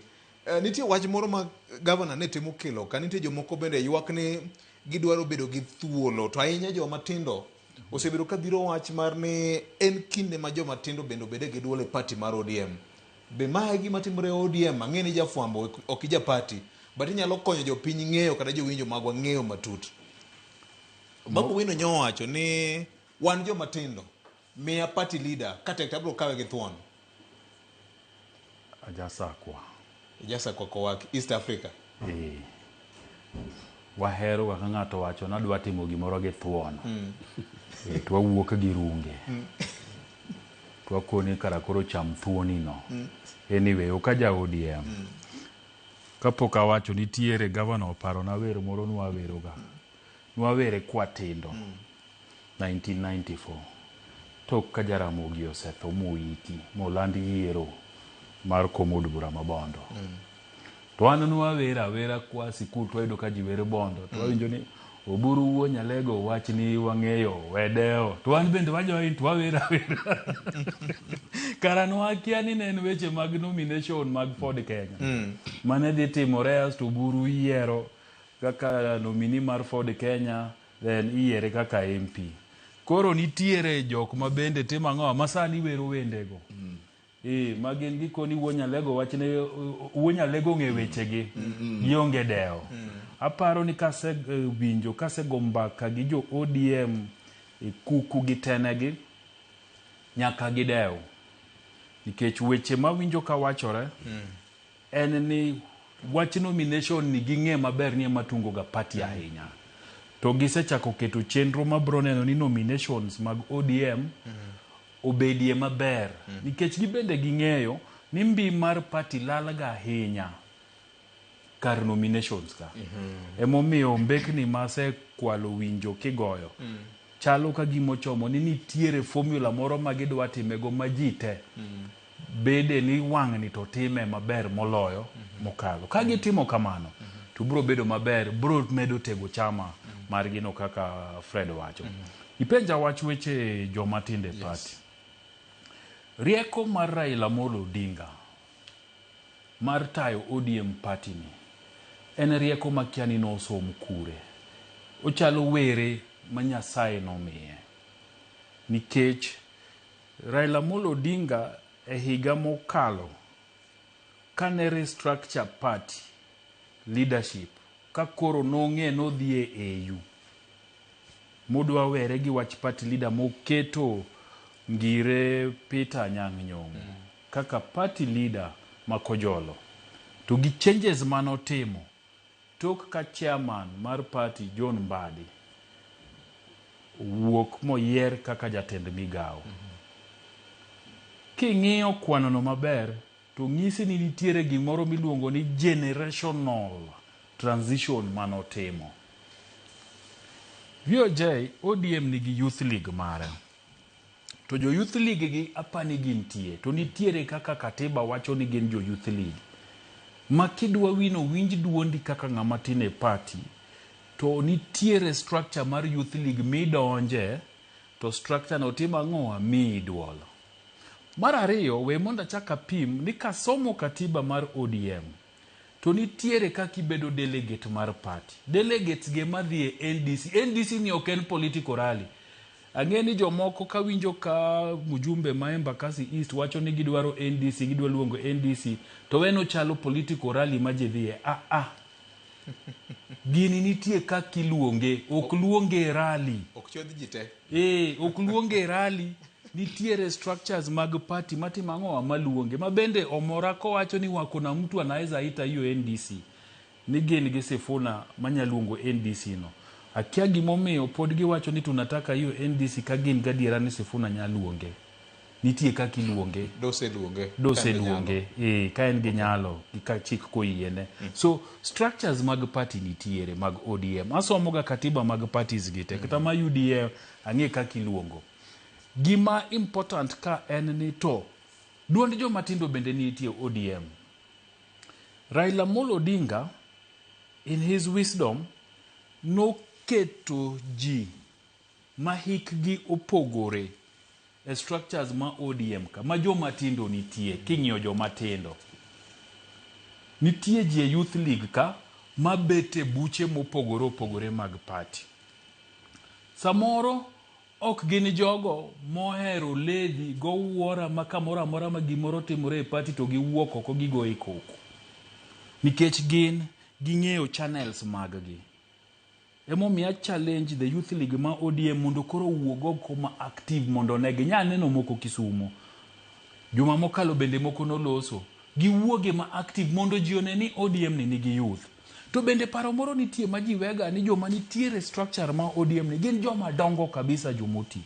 nitie wach moro ma gavana ne temo kelo ka nitie jomoko bende ywak ni gidwaro bedo gi thuolo to ahinya joma tindo osebedo ka dhiro wach mar ni en kinde ma joma tindo bende obede gi duol e party mar ODM be mae gima timore e ODM ang'e ni jafwambo ok ija party but inyalo konyo jopiny ng'eyo kata jowinjo magwa ng'eyo matut Babu Wino nyowacho ni wan joma tindo miya party leader katek to abiro kawe gi thuon Ajasakwa. Ajasakwa kowak East Africa. Wahero kaka ng'ato wacho nadwa timo gimoro gi thuon. To wawuok gi runge. To wakoni kara koro cham thuoni no. Anyway, ok aja ODM. Kapok awacho nitiere gavana oparona wer moro nwaweroga. Nwawere kwatindo. 1994. Tok ka Jaramogi osetho moiki moland yiero mar kom od bura ma Bondo. To an nwawero awera kwa sikul to wayudo ka ji wero Bondo. To wawinjo ni Oburu wuo Nyalego wach ni wang'eyo wedewo. To wan bende wajoin to wawero awera. Kara nwakia ni ne en weche mag nomination mag Ford Kenya. Mane dhi timore asto Oburu yiero kaka nominee mar Ford Kenya then iyiere kaka MP. Koro nitiere jok ma bende timo ang'o ma sani wero wendego. Ma gin gikoni wuo Nyalego wachne wuo Nyalego ong'e wechegi gionge dewo. Aparo ni kase winjo kasego mbaka gi jo ODM e kuku gi tenegi nyaka gidew. Nikech weche mawinjo kawachore en ni wach nomination ni ging'e maber ni ema tungo ga party ahinya. To gisechako keto chenro mabro neno ni nominations mag ODM obedie maber. Nikech gibende ging'eyo ni mbi mar party lalga ahinya kar nominations ka. Emomiyo mbekni masekwalo winjo kigoyo chalo ka gimochomo ni nitiere formula moro ma gidwa timego ma ji te bede ni wang'ni to time maber moloyo mokalo. Ka gitimo kamano to bro bedo maber, bro medo tego chama margi no kaka Fred wacho. Ipenja wach weche joma tindo e party. Rieko mar Raila Amolo Odinga mar tayo ODM party ni en rieko makia ni nosom kure. Ochalo were ma Nyasaye nomiye. Nikech Raila Amolo Odinga e higa mokalo kane restructure party leadership ka koro nong'e nodhi e AU modwa were gi wach party leader moketo Ngire Peter Anyang' Nyong'o kaka party leader ma Kojolo to gi changes manotimo tok ka chairman mar party John Mbadi owuok moyier kaka jatend migawo. King'iyo kwanono maber to nyisi ni nitiere gimoro miluongo ni generational transition manotimo. VOJ ODM nigi youth league mare. To jo Youth League gi apani gintie. To nitiere kaka katiba wacho ni gin jo Youth League. Ma kidwa wino winj duondi kaka ng'ama tin e party, to nitiere structure mar Youth League midonje, to structure no timo ang'owa? Miyi duol. Mar ariyo, we mondo achak apim ni kasomo katiba mar ODM, to nitiere kaka ibedo delegate mar party. Delegates gi ema dhi e NDC. NDC ni ok en political rally. Ang'e ni jomoko kawinjo ka mjumbe ma Embakasi East wacho ni gidwaro NDC, gidwa luongo NDC, to weno chalo political rally ma ji dhiye. Ah ah. Gini nitie kaka iluonge, ok luonge rally. Ok chodh ji te. Eh, ok luonge rally. Nitiere structures mag party matimo ang'owa maluonge. Ma bende omora kowacho ni wako na mtu anaweza ita hiyo NDC. Ni gin gi Sifuna manya luongo NDC no. Akia gimomiyo pod giwacho ni tunataka hiyo NDC ka gin gadiera ni Sifuna nya luonge. Nitie kaka iluonge. Dose luonge. Dose luonge. Eh, ka en gi nyalo, gi ka chik koyiene. So, structures mag party nitiere, mag ODM. Asomoga katiba mag parties gi te. Kata ma UDA, ang'e kaka iluongo. Gima important ka en ni to, duond joma tindo bende nitie ODM. Raila Amolo Odinga, in his wisdom, noketo ji ma hikgi opogore e structures ma ODM ka, ma joma tindo nitie, king'iyo joma tindo. Nitie ji e Youth League ka, mabet e buche mopogore opogore mag party. Samoro ok gin jogo mohero ledhi gowuora ma kamoro amora ma gimoro timore e party to giwuok oko gigoye koko. Nikech gin ging'eyo channels mag gi. Emomiyo a challenge the Youth League ma ODM mondo koro owuog oko ma active mondo ne ginyal neno moko Kisumo. Juma mokalo bende moko noloso. Giwuoge ma active mondo ji one ni ODM ni nigi youth. To bende paro moro nitie ma ji wega ni joma nitiere structure ma ODM ni gin joma dongo kabisa jomoti.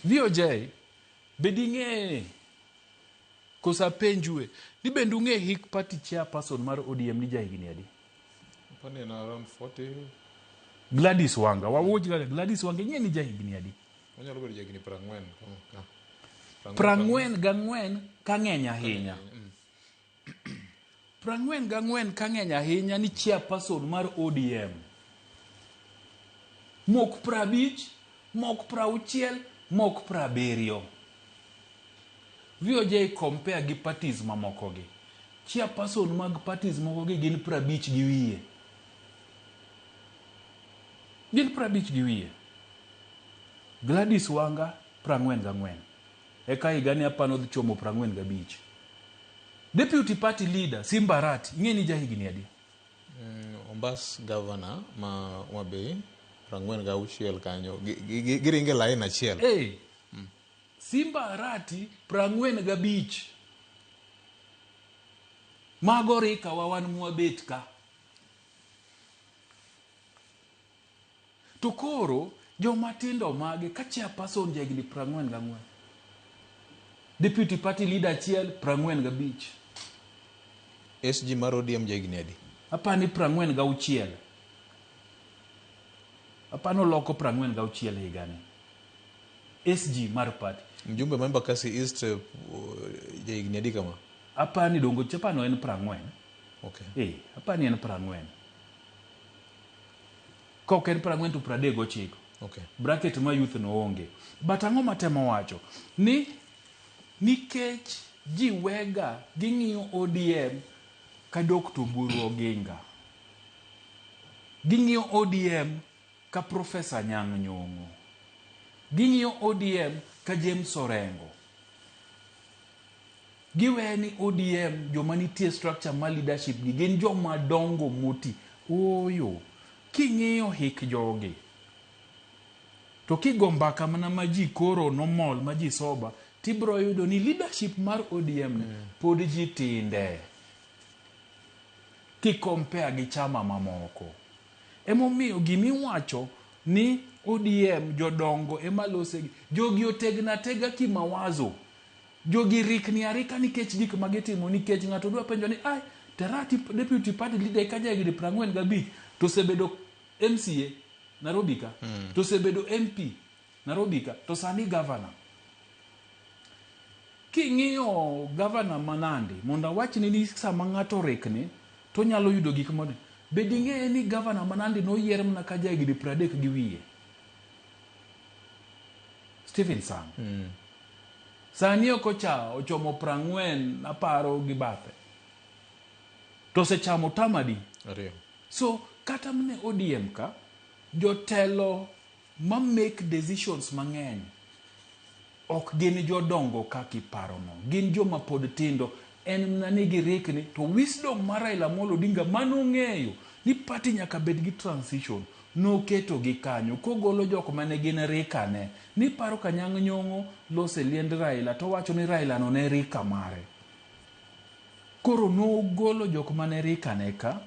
VOJ, be ding'e koso apenjue ni bende ung'e hik party chairperson mar ODM ni jahigni adi? Apani en around 40. Gladys Wanga, wawuoch ga Gladys Wanga ing'e ni jahigni adi? Onyalo bedo jahigni 40 kama ka. 44 ka ng'eny ahinya. 44 ka ng'eny ahinya ni chairperson mar ODM. Mok 50, mok 60, mok 70. VOJ compare gi parties mamoko gi. Chairperson mag parties moko gi gin 50 gi wiye. Gin 50 gi wiye. Gladys Wanga 44. Eka higani apano dhi chomo 45. Deputy party leader Simba Arati, ing'e ni jahigni adi? Ombas governor ma Homa Bay 46 kanyo. Giringe line achiel. Eh. Simba Arati 45. Mago rika wa wan mwabet ka. To koro joma tindo mage ka chairperson jahigni 44. Deputy party leader achiel 45. SG mar ODM jahigni adi? Apani 46. Apani oloko 46 higani. SG mar party. Mjumbe ma Embakasi East jahigni adi kama? Apani dongo chapano en 40. Okay. Eh, apani en 40. Ka ok en 40 to 39. Okay. Bracket ma youth no onge. But ang'o matemo wacho? Ni nikech ji wega ging'iyo ODM ka Dr. Oburu Oginga. Ging'iyo ODM ka Professor Anyang' Nyong'o. Ging'iyo ODM ka James Orengo. Giwe ni ODM joma nitie structure mar leadership gi gin joma dongo moti. Ooyo. King'iyo hik jogi, to kigo mbaka mana ma ji koro nomol ma ji soba, tibro yudo ni leadership mar ODM ni pod ji tinde. Ki compare gi chama mamoko. Emomiyo gimiwacho ni ODM jodongo ema losegi. Jogi otegna atega kimawazo. Jogi rikni arika nikech gik ma gitimo, nikech ng'ato dwa penjo ni ai Terati deputy party leader ka jahigni 45 to osebedo MCA Nairobi ka, to osebedo MP Nairobi ka to sani governor. King'iyo governor ma Nandi, mondo awachni ni sama ng'ato rikni to onyalo yudo gik mo be ding'eye ni governor ma Nandi noyier mana ka jahigni 30 gi wiye. Stephen Sang. Sani ok ocha ochomo 40 aparo gi bathe. To osechamo term adi? Ariyo. So kata mne ODM ka jotelo ma make decisions mang'eny ok gin jodongo kaka iparono. Gin joma pod tindo. En mana ni girikni to wisdom mar Raila Amolo Odinga manong'eyo ni party nyaka bed gi transition noketo gi kanyo kogolo jok mane gin rikane. Niparo ka Nyang' Nyong'o lose liend Raila to wacho ni Raila no ne rika mare. Koro nogolo jok mane rikane ka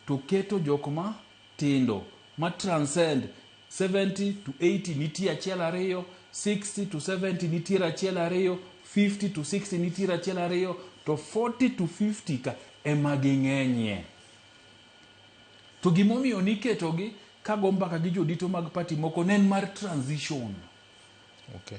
to keto jok ma tindo ma transcend 70 to 80 nitie achiel ariyo, 60 to 70 nitiere achiel ariyo, 50 to 60 nitiere achiel ariyo, to 40 to 50 ka ema ging'enyie. To gimomiyo niketogi kago mbaka gi jodito mag party moko ne en mar transition. Okay.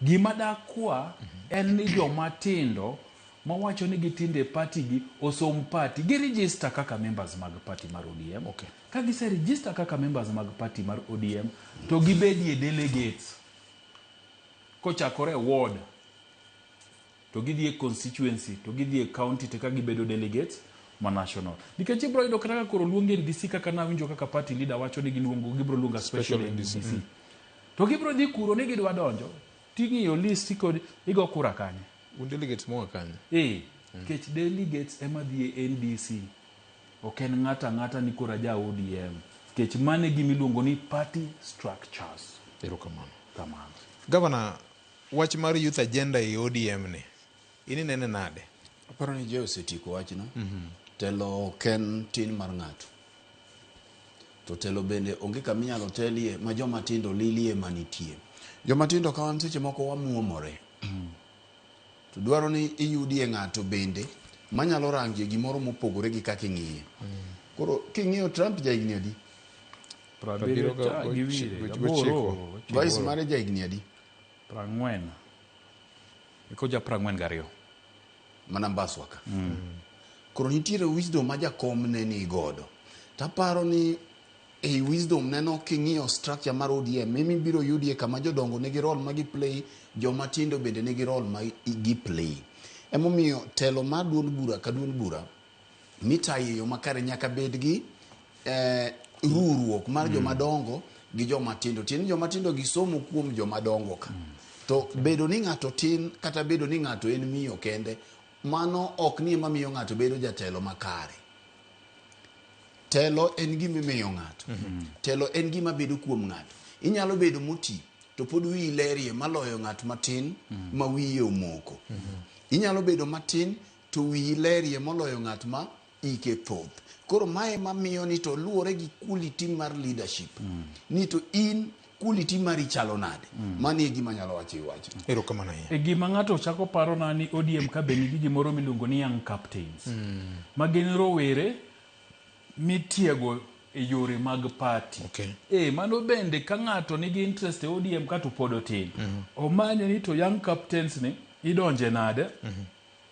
Gima dakwa en ni joma tindo mawacho ni gitindo e party gi osom party gi register kaka members mag party mar ODM. Okay. Ka gise register kaka members mag party mar ODM to gibedie delegates kochakore e ward to gidhi e constituency to gidhi e county to ka gibedo delegates ma national. Nikech ibro yudo kata ka koro luongi NDC kaka nawinjo kaka party leader wacho ni giluongo gibro luonga special, Special NDC. NDC. To gibro dhi kuro ni gidwa donjo ting'iyo list kod igo kura kanye. Un delegates moa kanye? Eh, nikech delegates ema dhi e NDC. Ok en ng'ato ang'ata ni koro aja ODM. Nikech mano e gima iluongo ni party structures. Erokamano. Kamano. Governor, wach mar youth agenda e ODM ni, in inene nade? Aparo ni je osetieko wachno. Telo ok en tin mar ng'ato. To telo bende onge kama inyalo telie ma joma tindo lilie manitie. Joma tindo ka wan seche moko wamuomore. To dwaro ni iyudie ng'ato bende manyalo rangie gimoro mopogore gi kaka ing'iye. Koro king'iyo Trump jahigni adi? 70 gi wiye, aboro, Vice mare jahigni adi? 40. Iko ja 42. Mana Mbaswa ka. Koro nitiere wisdom ma jakom ne ni godo. Taparo ni ei wisdom neno king'iyo structure mar ODM emi biro yudie kama jodongo nigi role ma gi play, joma tindo bende nigi role ma gi play. Emomiyo telo mar duond bura ka duond bura mitayo e yo makare nyaka bed gi ruruok mar joma dongo gi joma tindo. Tiende ni joma tindo gisomo kuom joma dongo ka. To bedo ni ng'ato tin kata bedo ni ng'ato en miyo kende, mano ok ni ema miyo ng'ato bedo jatelo makare. Telo en gima imiyo ng'ato. Telo en gima bedo kuom ng'ato. Inyalo bedo moti to pod wiyi lerie maloyo ng'at matin ma wiye omoko. Inyalo bedo matin to wiyi lerie moloyo ng'at ma ike thoth. Koro mae mamiyo ni to luwore gi quality mar leadership. Ni to in quality mari chalo nade. Mano e gima anyalo wacho e wachno. Erokamano ahinya. E gima ng'ato chako parona ni ODM ka be nigi gimoro miluongo ni young captains. Ma gin rowere mitiego e yore mag party. Okay. E, mano bende ka ng'ato nigi interest e ODM ka to pod otin. Omanye ni to young captains ni idonje nade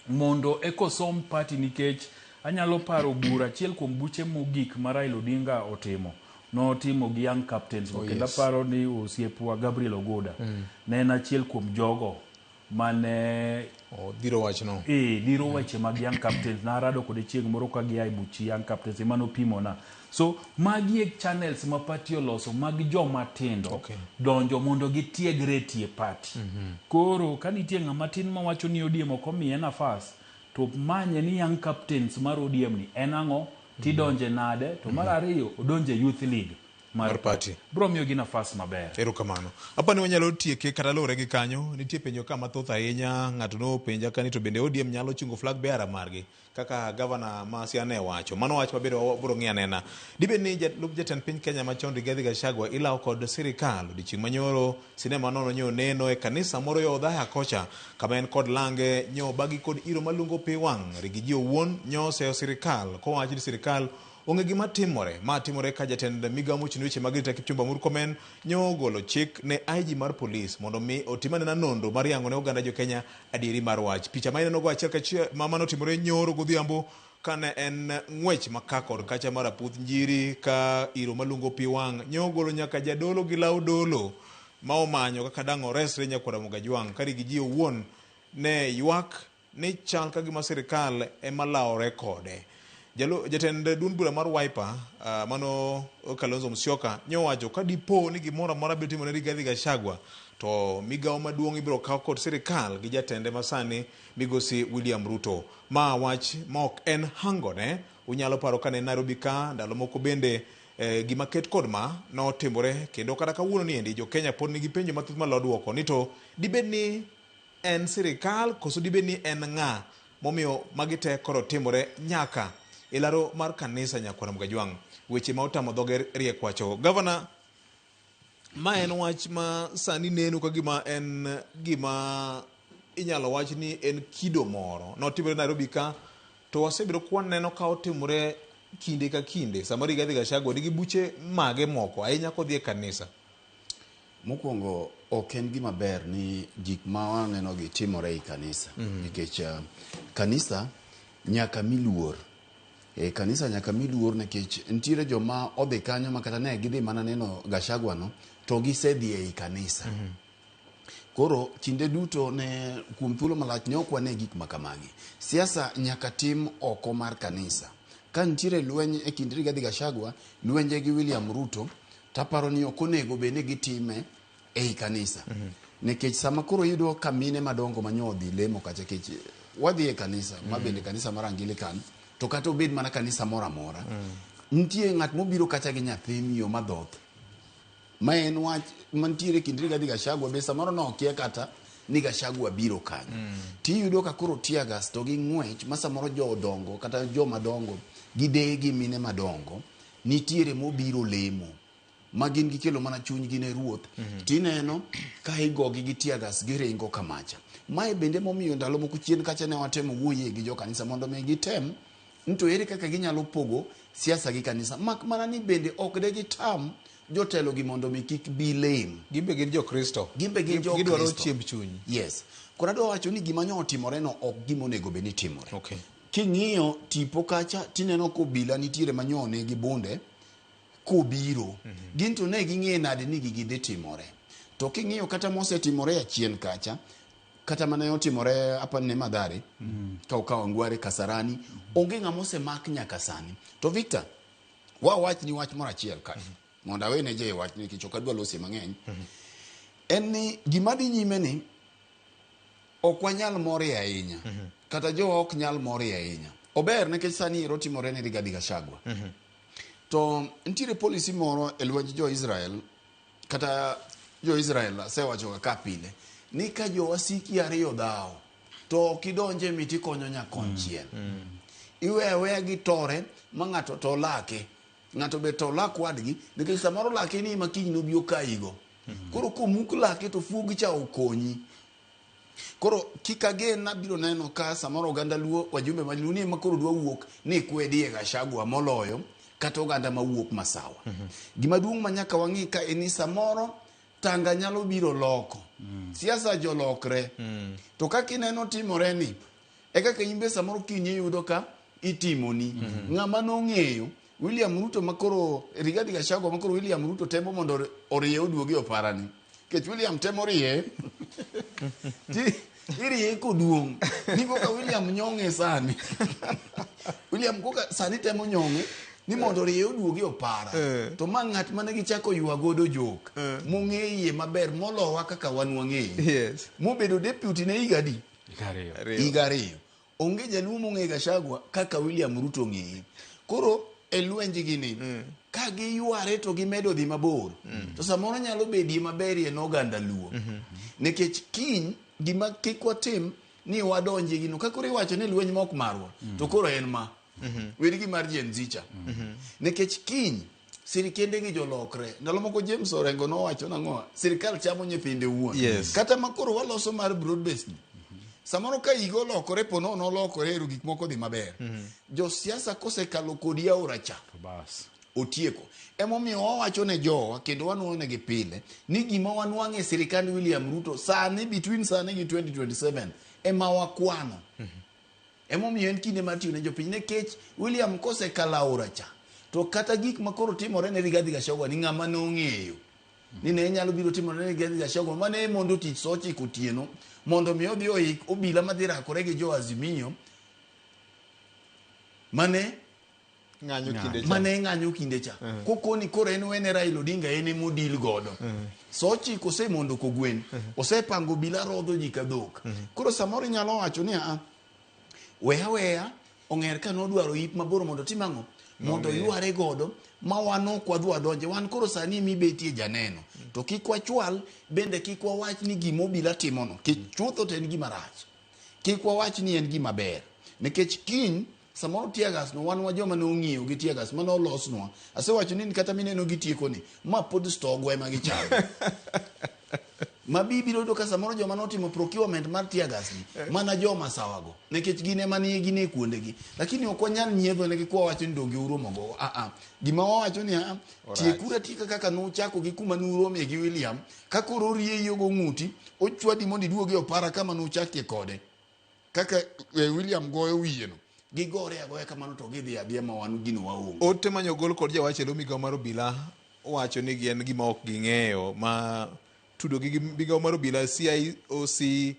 mondo eko som party nikech anyalo paro bura achiel kuom buche mogik ma Raila Odinga otimo notimo gi young captains go. Oh, kendo yes. aparo ni osiepwa Gabriel Oguda ne en achiel kuom jogo mane dhiro wachno e dhiro weche mag young captains narado kode chieng' moro ka gia e buch young captains ema nopimona so magi e channels ma party oloso mag joma tindo Okay. donjo mondo gitiegre tie party koro ka nitie ng'ama tin mawacho ni ODM ok omiye nafas to manye ni young captains mar ODM ni en ang'o tidonje nade to mar ariyo odonje youth league Mar party. bro miyogi nafas maber Erokamano. Apa ni wanyalo tieke kata luwore gi kanyo, nitie penjo ka mathoth ahinya, ng'ato nopenja ka ni to bende ODM nyalo chungo flag bearer margi. kaka gavana ma Siaya ne wacho. Mano wach mabende wabiro ng'iyo anena. Dibed ni jalup jatend piny Kenya machon Rigathi Gachagua ilawo kod sirikal odiochieng' manyoro sinema nono nyo neno e kanisa moro yo Othaya kocha kama en kod lange nyo bagi kod iro malungo pi wang' Rigiji owuon nyo oseyo sirikal kowacho ni sirikal onge gima timore. Ma timore ka jatend migawo mochung' ne weche mag arita Kipchumba Murkomen nyo ogolo chik ne IG mar polis mondo mi otim anena nonro mar yango ne oganda jo Kenya adieri mar wach. Picha ma ineno go achiel kachiel ma manotimore nyoro godhiambo kane en ng'wech ma ka kod kacha mar aputh njiri ka iro malungo pi wang' nyo ogolo nyaka jadolo gi law dolo ma omanyo kaka dang' oresre nyakwar Ramogi Ajwang' ka Rigiji owuon ne ywak ni chal ka gima sirikal ema lawore kode. Jatend duond bura mar Wiper mano Kalonzo Musyoka nyowacho ka dipo ni gimoro amora biro timore ne Rigathi Gachagua to migawo maduong' ibiro kaw kod sirikal gi jatende masani migosi William Ruto. Ma wach ma ok en hangone, unyalo paro kane Nairobi ka ndalo moko bende gima ket kod ma notimore kendo kata kawuono ni endi jo Kenya pod nigi penjo mathoth malo duoko ni to dibed ni en sirikal koso dibed ni en ng'a momiyo magi te koro timore nyaka e laro mar kanisa nyakwar Mgajwang'. Weche ma otamo dhoge riek wacho. Gavana, ma en wach ma sani neno ka gima en gima inyalo wach ni en kido moro. Notimore Nairobi ka to wasebedo kwaneno ka otimore kinde ka kinde. Sama Rigathi Gachagua nigi buche mage moko ahinya kodhi e kanisa. Mokwongo ok en gima ber ni gik ma waneno gi timore ei kanisa. Nikech kanisa nyaka mi luor. Kanisa nyaka mi luor nikech nitiere joma odhi kanyo ma kata ne gidhi mana neno Gachagua no to gisedhi ei kanisa. Koro kinde duto ne kuom thuolo malach ne ok wane gik ma kamagi. Siasa nyaka tim oko mar kanisa. Ka nitiere lweny e kind Rigathi Gachagua, lwenje gi William Ruto, taparo ni ok onego bed ni gitime ei kanisa. Nikech sama koro iyudo ka mine madongo manyo odhi lemo kacha kech wadhi e kanisa, ma bende kanisa mar Anglican, to kata obed mana kanisa moro amora, nitie ng'at mobiro kacha gi nyathi miyo madhoth. Ma en wach mantiere kind Rigathi Gachagua be samoro nokia kata ni Gachagua biro kanyo. Tiyudo ka koro tear gas to gi ng'wech ma samoro jodongo kata joma dongo gi deye gi mine madongo nitiere mobiro lemo ma gin gikelo mana chunygi ne ruoth. Tineno ka igogi gi tear gas giringo kamacha. Mae bende momiyo ndalo moko chien kacha ne watemo wuoye gi jokanisa mondo mi gitem ni to ere kaka ginyalo pogo siasa gi kanisa. Mak mana ni bende ok de gitam jotelo gi mondo mi kik bi lem. Gin be gin jokristo. Gin be gin Gidwaro jokristo. chiemb chuny. Yes. Koro adwa wacho ni gima nyo otimore no ok gima onego bed ni timore. King'iyo tipo kacha tineno ka obila nitiere manyo nigi bunde kobiro. Gin to ne ging'e nade ni gigi dhi timore. To king'iyo kata mosetimore achien kacha, kata mane otimore apani ne Mathare, ka okawo Ngware Kasarani, onge ng'ama osemak nyaka sani. To Victor, wawach ni wach moro achiel kae. Mondo awene je wach nikech ok adwa lose mang'eny. En ni gima dhi nyime ni ok wanyal morie ahinya. Kata jowa ok nyal morie ahinya. Ober nikech sani ero timore ne Rigathi Gachagua. To nitiere policy moro e lwenj jo Israel, kata jo Israel asewacho ga ka pile, ni ka jowasiki ariyo dhawo, to ok idonje mit ikonyo nyakonchiel. Iweyo aweya gitore ma ng'ato to lake. Ng'ato be to lak wadgi, nikech samoro lake ni ema kiny nobi okayigo. Koro komuk lake to fuogi cha okonyi. Koro kik agen abiro neno ka samoro oganda Luo, wajumbe ma Luo ni ema koro dwa wuok ni kwedie Gachagua moloyo kata oganda mawuok Masawa. Gima duong' ma nyaka wang'i ka en ni samoro tanga nyalo biro loko. Siasa jolokre. To kaka ineno timore ni, e kaka in be samoro kiny iyudo ka itimoni. Ng'ama nong'eyo William Ruto makoro Rigathi Gachagua makoro William Ruto temo mondo orie oduogi e oparani. Nikech William temo rie, ti irie koduong'. Ni koka William nyong'e sani. William koka sani temo nyong'e ni mondo orie oduogi opara. To ma ng'at mane gichako ywa godo jok. Mong'eye maber molowa kaka wan wang'eye. Mobedo deputy ne higa adi? Higa ariyo. Onge jaluo mong'eyo Gachagua kaka William Ruto ong'eye. Koro e lwenjgi ni, ka giyware to gimedo dhi mabor, to samoro nyalo bedie maberie ne oganda Luo. Nikech kiny gima kik watim ni wadonje gino ka koro iwacho ni lweny mok marwa to koro en ma wergi mar Gen Z cha nikech kiny sirikende gi jolokre ndalo moko James Orengo nowacho nang'o sirikal chamo nyithinde wuon Yes. kata ma koro waloso mar broad based ni samoro ka higa olokore po nono olokore ero gik moko dhi maber josiasa kosekalo kodi aora cha otieko emomiyo wawacho ne jowa kendo wanuoyo negi pile ni gima wanwang'e sirikand William Ruto sani between sani gi 2027 ema wakwano emomiyo en kinde mar tiyo ne jopiny nikech William kosekalo aora cha to kata gik ma koro timore ne Rigathi Gachagua ni ng'ama nong'eyo ni ne nyalo biro timore ne Rigathi Gachagua mane mondo tich sa ochiko otieno mondo mi odhi oik obila madhi rakore gi jo Azimio mane ng'anyo kinde cha. mane ng'anyo kinde cha kokoni koro en wene Raila Odinga en emodil godo sa ochiko osemondo kogwen osepango obila rodho ji ka dhok koro samoro inyalo wacho ni a weya weya ong'er ka nodwaro yip mabor mondo otim ang'o mondo Nong'e. yware godo ma wan ok wadhi wadonje wan koro sani emibetie janeno to kik wachwal bende kik wawach ni gima obila timono kik chutho to en gima rach kik wawach ni en gima ber nikech kiny samoro teargas no wan wa joma ne ong'iyo gi teargas mane olosnwa asewacho ni kata mineno gitieko ni ma pod stogwa ema gichalo ma bi biro yudo ka samoro joma notimo procurement mar teargas ni mana joma sawago nikech gin ema ni gin e kuondegi lakini ok wanyal nyiedho negi kwa wacho ni donge uromo go a a gima wawacho ni a tiekuru atieka kaka nuchako gi kuma nurome gi William ka koro orieyo go ng'uti ochwadi mondo iduogi e opara kama nuchakie kode kaka William goyo wiye no gigore agoya kamano to gidhi adhiya ma wan gino waonge Ote manyogol kod jawach e lo migawo mar obila wacho ni gin gima ok ging'eyo ma tudo gi migawo mar obila CIOC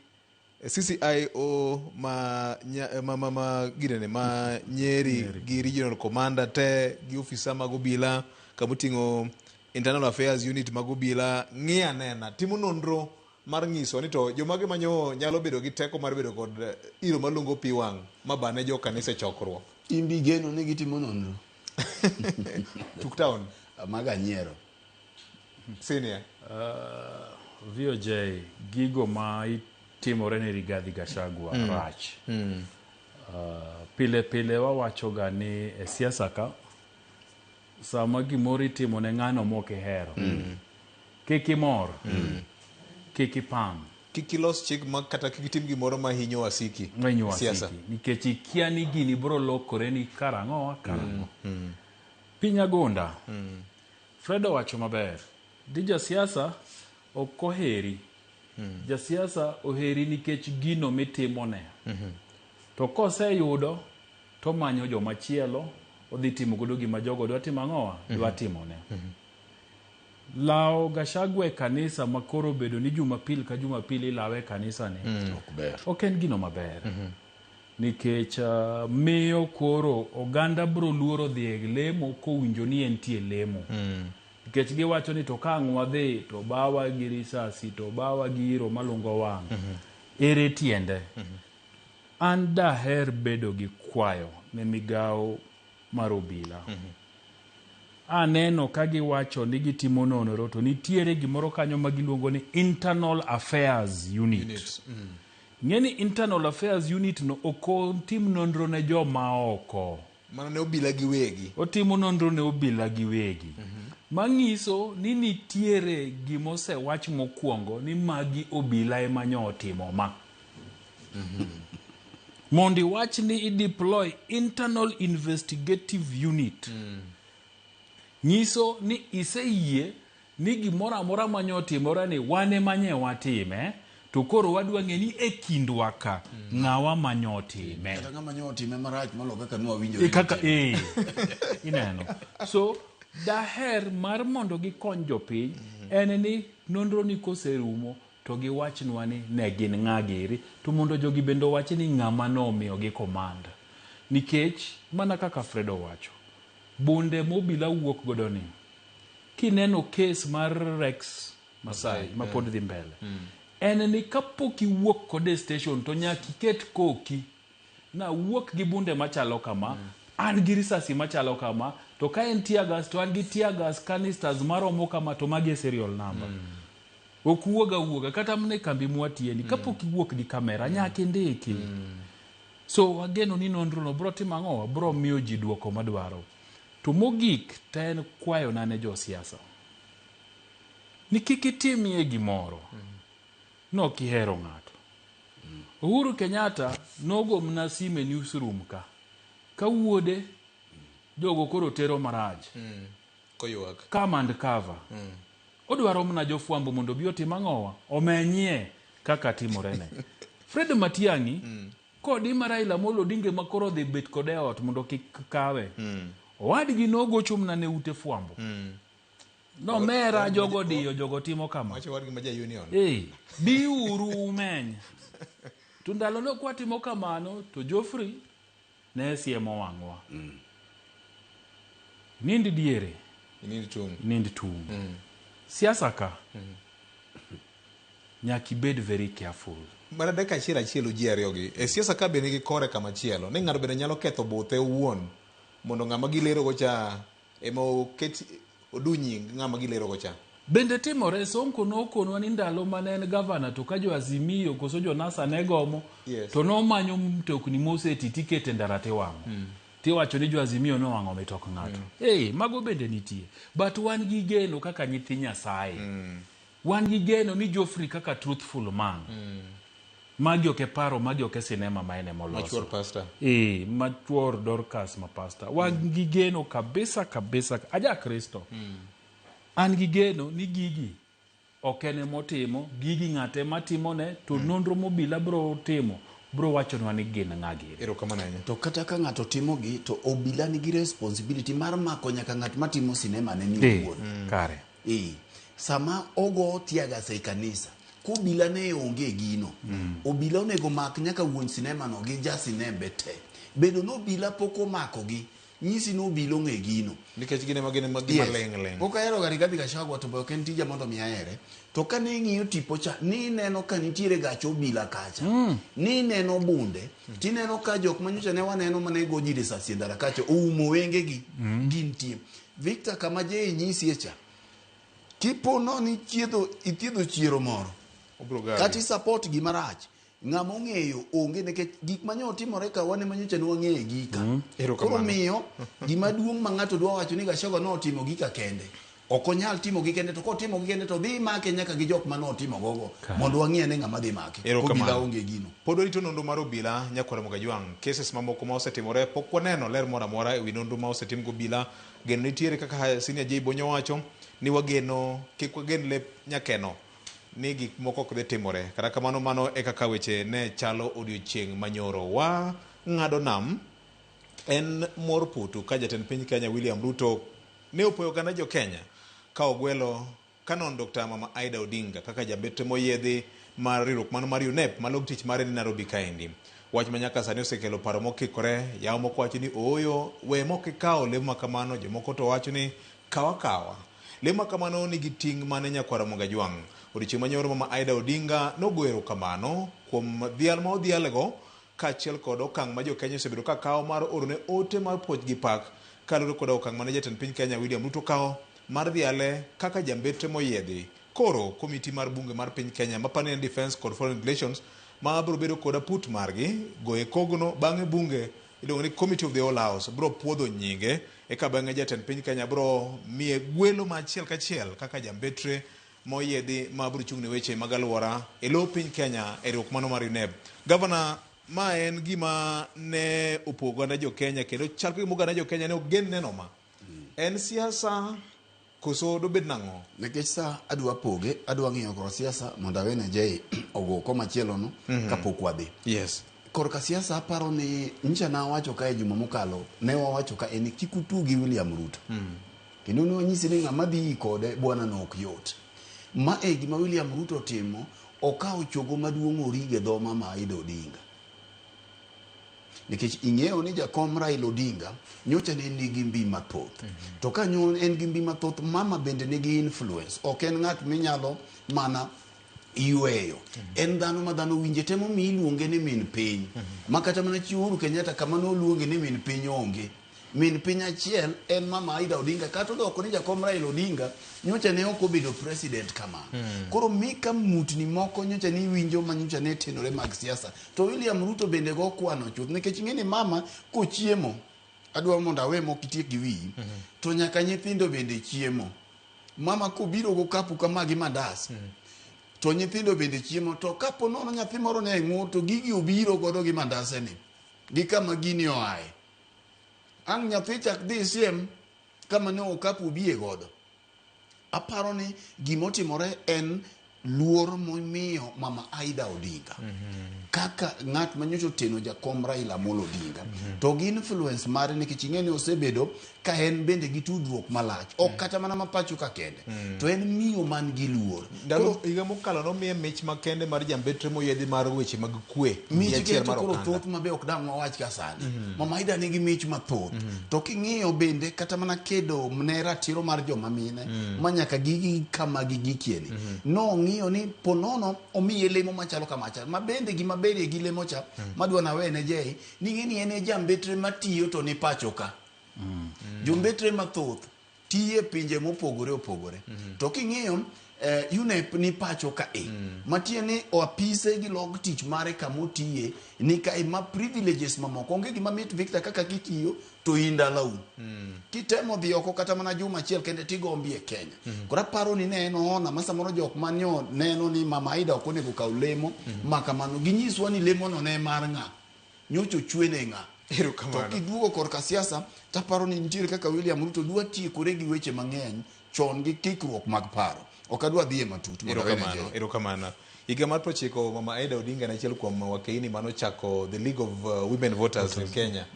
CCIO ma, nya, ma, ma, ma, ginene, ma Nyeri gi regional commander te gi ofisa mag obila kamoting'o internal affairs unit mag obila ng'i anena timo nonro mar nyiso ni to jomage manyo nyalo bedo gi teko mar bedo kod iro malungo pi wang' mabane jo kanisa e chokruok in bi geno ni gitimo nonro Tuk town maga nyiero senior VOJ gigo ma itimore ne Rigathi Gachagua rach pile pile wawacho ga ni e siasa ka sama gimoro itimo ne ng'ano mok ihero kik imor kik ipam kik ilos chik ma kata kik itim gimoro ma hinyo wasiki hinyo siasa wasiki nikech ikia ni gini biro lokore ni karang'o karang'o piny agonda Fred owacho maber di jasiasa ok oheri jasiasa oheri nikech gino mitimone to koseyudo tomanyo jomachielo odhi timo godo gima jogo dwa timo ang'owa dwa timone lawo Gachagua e kanisa ma koro bedo ni Jumapil ka Jumapil ilawe e kanisa ni ok ber ok en gino maber nikech miyo koro oganda bro luoro dhi e lemo kowinjo ni entie lemo nikech giwacho ni to ka ang' wadhi to bawa gi risasi to bawa gi iro malungo wang' ere tiende an daher bedo gi kwayo ne migawo mar obila aneno ka giwacho ni gitimo nonro to nitiere gimoro kanyo ma giluongo ni internal affairs unit, Ng'e ni internal affairs unit no ok otim nonro ne joma oko mana ne obila giwegi otimo nonro ne obila giwegi Manyiso ni nitiere gimosewach mokwongo ni magi obila ema nyo otimo ma mondo iwach ni i deploy internal investigative unit nyiso ni iseyie ni gimoro amora manyo otimore ni wan ema nye watime to koro wadwa ng'e ni e kindwa ka ng'awa manyo otime kata ng'ama nyo otime marach molo kaka nwawinjo E kaka e ineno so daher mar mondo gikony jopiny en ni nonro ni koserumo to giwachnwa ni ne gin ng'a giri to mondo jogi bende owach ni ng'ama nomiyogi command nikech mana kaka Fred owacho bunde mobila wuok godo ni kineno kes mar Rex Masai ma pod dhi mbele en ni kapok iwuok kode e station to nyaka iket koki nawuok gi bunde machalo kama an gi risasi machalo kama to ka en tear gas to an gi tear gas canisters maromo kama to magi e serial number Ok wuog awuoga kata mana e kambi mwatiye ni kapok iwuok gi kamera nyaka indiki. So wageno ni nonro no bro timo ang'o? Bro miyo ji duoko madwaro. To mogik to en kwayona ne josiasa ni kik itimie gimoro nok ihero ng'ato. Uhuru Kenyatta nogomna sime newsroom ka ka wuode jogo koro tero marach. Koywak. Come and cover. Odwaro mana jofwambo mondo obi otim ang'owa? Omenyie kaka timorene. Fred Matiang'i kodi ma Raila Amolo Odinga ema koro odhi bet kode e ot mondo kik kawe. Owadgi nogocho mana ne ute fwambo. Nomera jogo diyo jogo timo kama. Wacho owadgi ma ja union. Eh, biuru umeny. To ndalo no kwatimo kamano to Geoffrey ne siemo wang'wa. Nind diere. Inind tung'. Inind tung'. Siasa ka nyaka ibed very careful. Mana dakika achiel achiel ji ariyo gi. E siasa ka be nigi kore kama chielo. Ni ng'ato bende nyalo ketho buthe owuon mondo ng'ama gilero go cha ema oket odu nying ng'ama gilero go cha. Bende timore Sonko nokonwa ni ndalo mane en gavana to ka jo Azimio koso jo NASA ne gomo to nomanyo mtokni moseti tikete ndara tiwang'o. Tiwacho ni jo Azimio nowang'o mitok ng'ato. Eh, mago bende nitie. But wan gi geno kaka nyithi Nyasaye. Wan gi geno ni Geoffrey kaka truthful man. Magi ok e paro, magi ok e sinema ma en ema oloso. Machuor pastor. Eh, machuor Dorcas ma pastor. Wan gi geno kabisa kabisa. Aja Kristo. An gi geno ni gigi ok en emotimo, gigi ng'ate ema timone, to nonro mobila bro timo, bro wachonwa ni gin ng'a gini. Erokamano ahinya. To kata ka ng'ato timogi to obila nigi responsibility mar mako nyaka ng'at matimo sinema ne ni Eh, owuon. kare. Eh, sama ogo teargas ei kanisa, kobila ne onge gino, obila onego mak nyaka wuon sinema no gi ja sinembe te. Bedo ni obila pok omakogi, nyisi ni obila ong'e gino. Nikech gin ema gin ema gima ling' ling'. Pok ahero ga Rigathi Gachagua to be ok en tija mondo mi ahere. To ka ne ing'iyo tipo cha, ni ineno ka nitiere gach obila kacha. Ni ineno bunde, tineno ka jok manyocha ne waneno mane go ji risasi e ndara kacha, oumo wengegi, gintie. Victor kama je inyisie cha, kipo no ni chiedho, ithiedho chiero moro, Obro gawi. kata i support gima rach, ng'ama ong'eyo onge nikech gik manyo otimore ka wan ema nyocha ne wang'eyo gi ka. Erokamano. Koro miyo gima duong' ma ng'ato dwa wacho ni Gachagua notimo gi ka kende. Ok onyal timo gi kende to kotimo gi kende to dhi make nyaka gi jok mane otimo gogo mondo wang'i ane ng'ama dhi make. Erokamano. Obila onge gino. Pod warito nonro mar obila nyakwar Mogajwang'. Cases mamoko ma osetimore pok waneno ler moro amora ewi nonro ma osetim gi obila. Geno nitiere kaka Senior J Bonyo wacho ni wageno kik wagen lep nyakeno ni gik moko ok dhi timore. Kata kamano mano e kaka weche ne chalo odiochieng' manyoro. Wa ng'ado nam en mor putu ka jatend piny Kenya William Ruto ne opoyo oganda jo Kenya ka ogwelo Canon Dr. Mama Aida Odinga kaka jambete moyiedhi mar riwruok mano mar UNEP ma log tich mare ni Nairobi kaendi. Wach ma nyaka sani osekelo paro mokikore, yawo moko wacho ni ooyo, we mok ikawo lemo ma kamano, jomoko to wacho ni kawa kawa. Lemo ma kamano nigi ting' mane nyakwar Mogajwang'. Odiochieng' manyoro Mama Aida Odinga nogoyo erokamano kuom dhial ma odhialego kaachiel kod okang' ma jo-Kenya osebedo ka kawo mar orone ote mar puoch gi pak kaluwore kod okang' mane jatend piny Kenya William Ruto kawo mar dhiale kaka jambetre moyiedhi. Koro komiti mar bunge mar piny Kenya mapani en Defence kod Foreign Relations ma biro bedo kod aput margi goye kogno bang'e bunge iluongo ni Committee of the Whole House biro puodho nyinge eka bang'e jatend piny Kenya biro miye gwelo ma achiel kachiel kaka jambetre moyiedhi ma biro chung' ne weche mag alwora e lo piny Kenya e riwruok mano mar UNEP. Gavana, ma en gima ne opogo oganda jo Kenya kendo chal ka gima oganda jo Kenya ne ok gen neno ma. En siasa koso dobed nang'o? Nikech sa adwa poge, adwa ng'iyo kor siasa mondo awene Jay ogo komachielo no kapok wadhi. Yes. Korka siasa aparo ni nyicha nawacho ka e juma mokalo, ne wawacho ka en kik utugi William Ruto. Kendo ne wanyisi ni ng'ama dhi kode bwana no ok yot. Ma e gima William Ruto timo, okawo chogo maduong' orige dho mama Aida Odinga. Nikech ing'eyo ni jakom Raila Odinga nyocha ne nigi mbi mathoth. To ka nyo en gi mbi mathoth, mama bende nigi influence. Ok en ng'at minyalo mana yweyo. En dhano ma dhano winje temo mi iluonge ni min piny. Ma kata mana chi Uhuru Kenyatta kama noluonge ni min piny onge. Min piny achiel en Mama Aida Odinga kata odoko ni jakom Raila Odinga nyocha ne ok obedo president kamano. Koro mika mutni moko nyocha ni winjo ma nyocha ne tenore mag siasa. To William Ruto bende go kwano chuth nikech ing'e ni mama kochiemo adwa mondo awe mok itiek gi wiyi to nyaka nyithindo bende chiemo. Mama kobiro go kapu kama gi mandas to nyithindo bende chiemo to kapo nono nyathi moro ne ng'ur to gigi obiro godo gi mandase ni gi kama gini oaye. Ang' nyathi chak dhi siem kama ne okapu obie godo. Aparo ni gimotimore en luor momiyo Mama Aida Odinga kaka ng'at ma nyocha oteno jakom Raila Amolo Odinga to gi influence mare nikech ing'e ni osebedo ka en bende gi tudruok malach ok kata mana ma pacho ka kende to en miyo man gi luor. Ndalo higa mokalo nomiye mich makende mar jambetre moyiedhi mar weche mag kwe mich gi achiel gi mar to koro okanda. thoth ma be ok dang' wawach ka sani Mama Aida nigi mich mathoth to king'iyo bende kata mana kedo ne ratiro mar joma mine ma nyaka gigi kama gigikieni nong'iyo ni ponono omiye lemo machalo kamacha ma bende gima berie gi lemo cha madwa nawene Jay ni ing'e ni en e jambetre matiyo to ni pacho ka jombetre mathoth tiyo e pinje mopogore opogore to king'iyo UNEP ni pacho ka e matiende ni apise gi log tich mare kamotiye ni kae ma privileges mamoko onge gima mit Victor kaka kitiyo to in dalau kitemo dhi oko kata mana juma achiel kende tigombi e Kenya koro aparo ni ne en ona ma samoro jok manyo neno ni Mama Aida ok onego kaw lemo ma kamano ginyiswa ni lemono ne mar ng'a nyocha ochwene ng'a to kiduogo korka siasa taparo ni nitiere kaka William Ruto dwa tiekore gi weche mang'eny chon gi kikruok mag paro ok adwa dhiye matut mondo awene Erokamano, Jay. erokamano. Higa mar 90 Mama Aida Odinga ne achiel kuom wakeini manochako the League of Women Voters in Kenya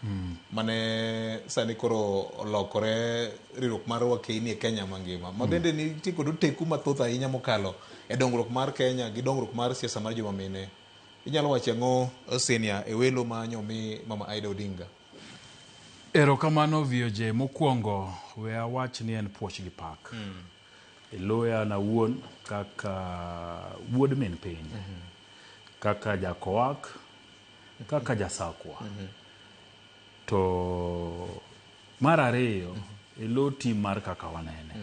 mane sani koro olokore riwruok mar wakeini e Kenya mangima ma bende nitie kod oteku mathoth ahinya mokalo e dongruok mar Kenya gi dongruok mar siasa mar joma mine. Inyalo wacho ang'o senior e welo ma nyomi Mama Aida Odinga? Erokamano VOJ. Mokwongo we awach ni en puoch gi pak. E loya an awuon kaka wuod min piny, kaka jakowak, kaka jasakwa. To mar ariyo, e lo tim mar kaka wanene.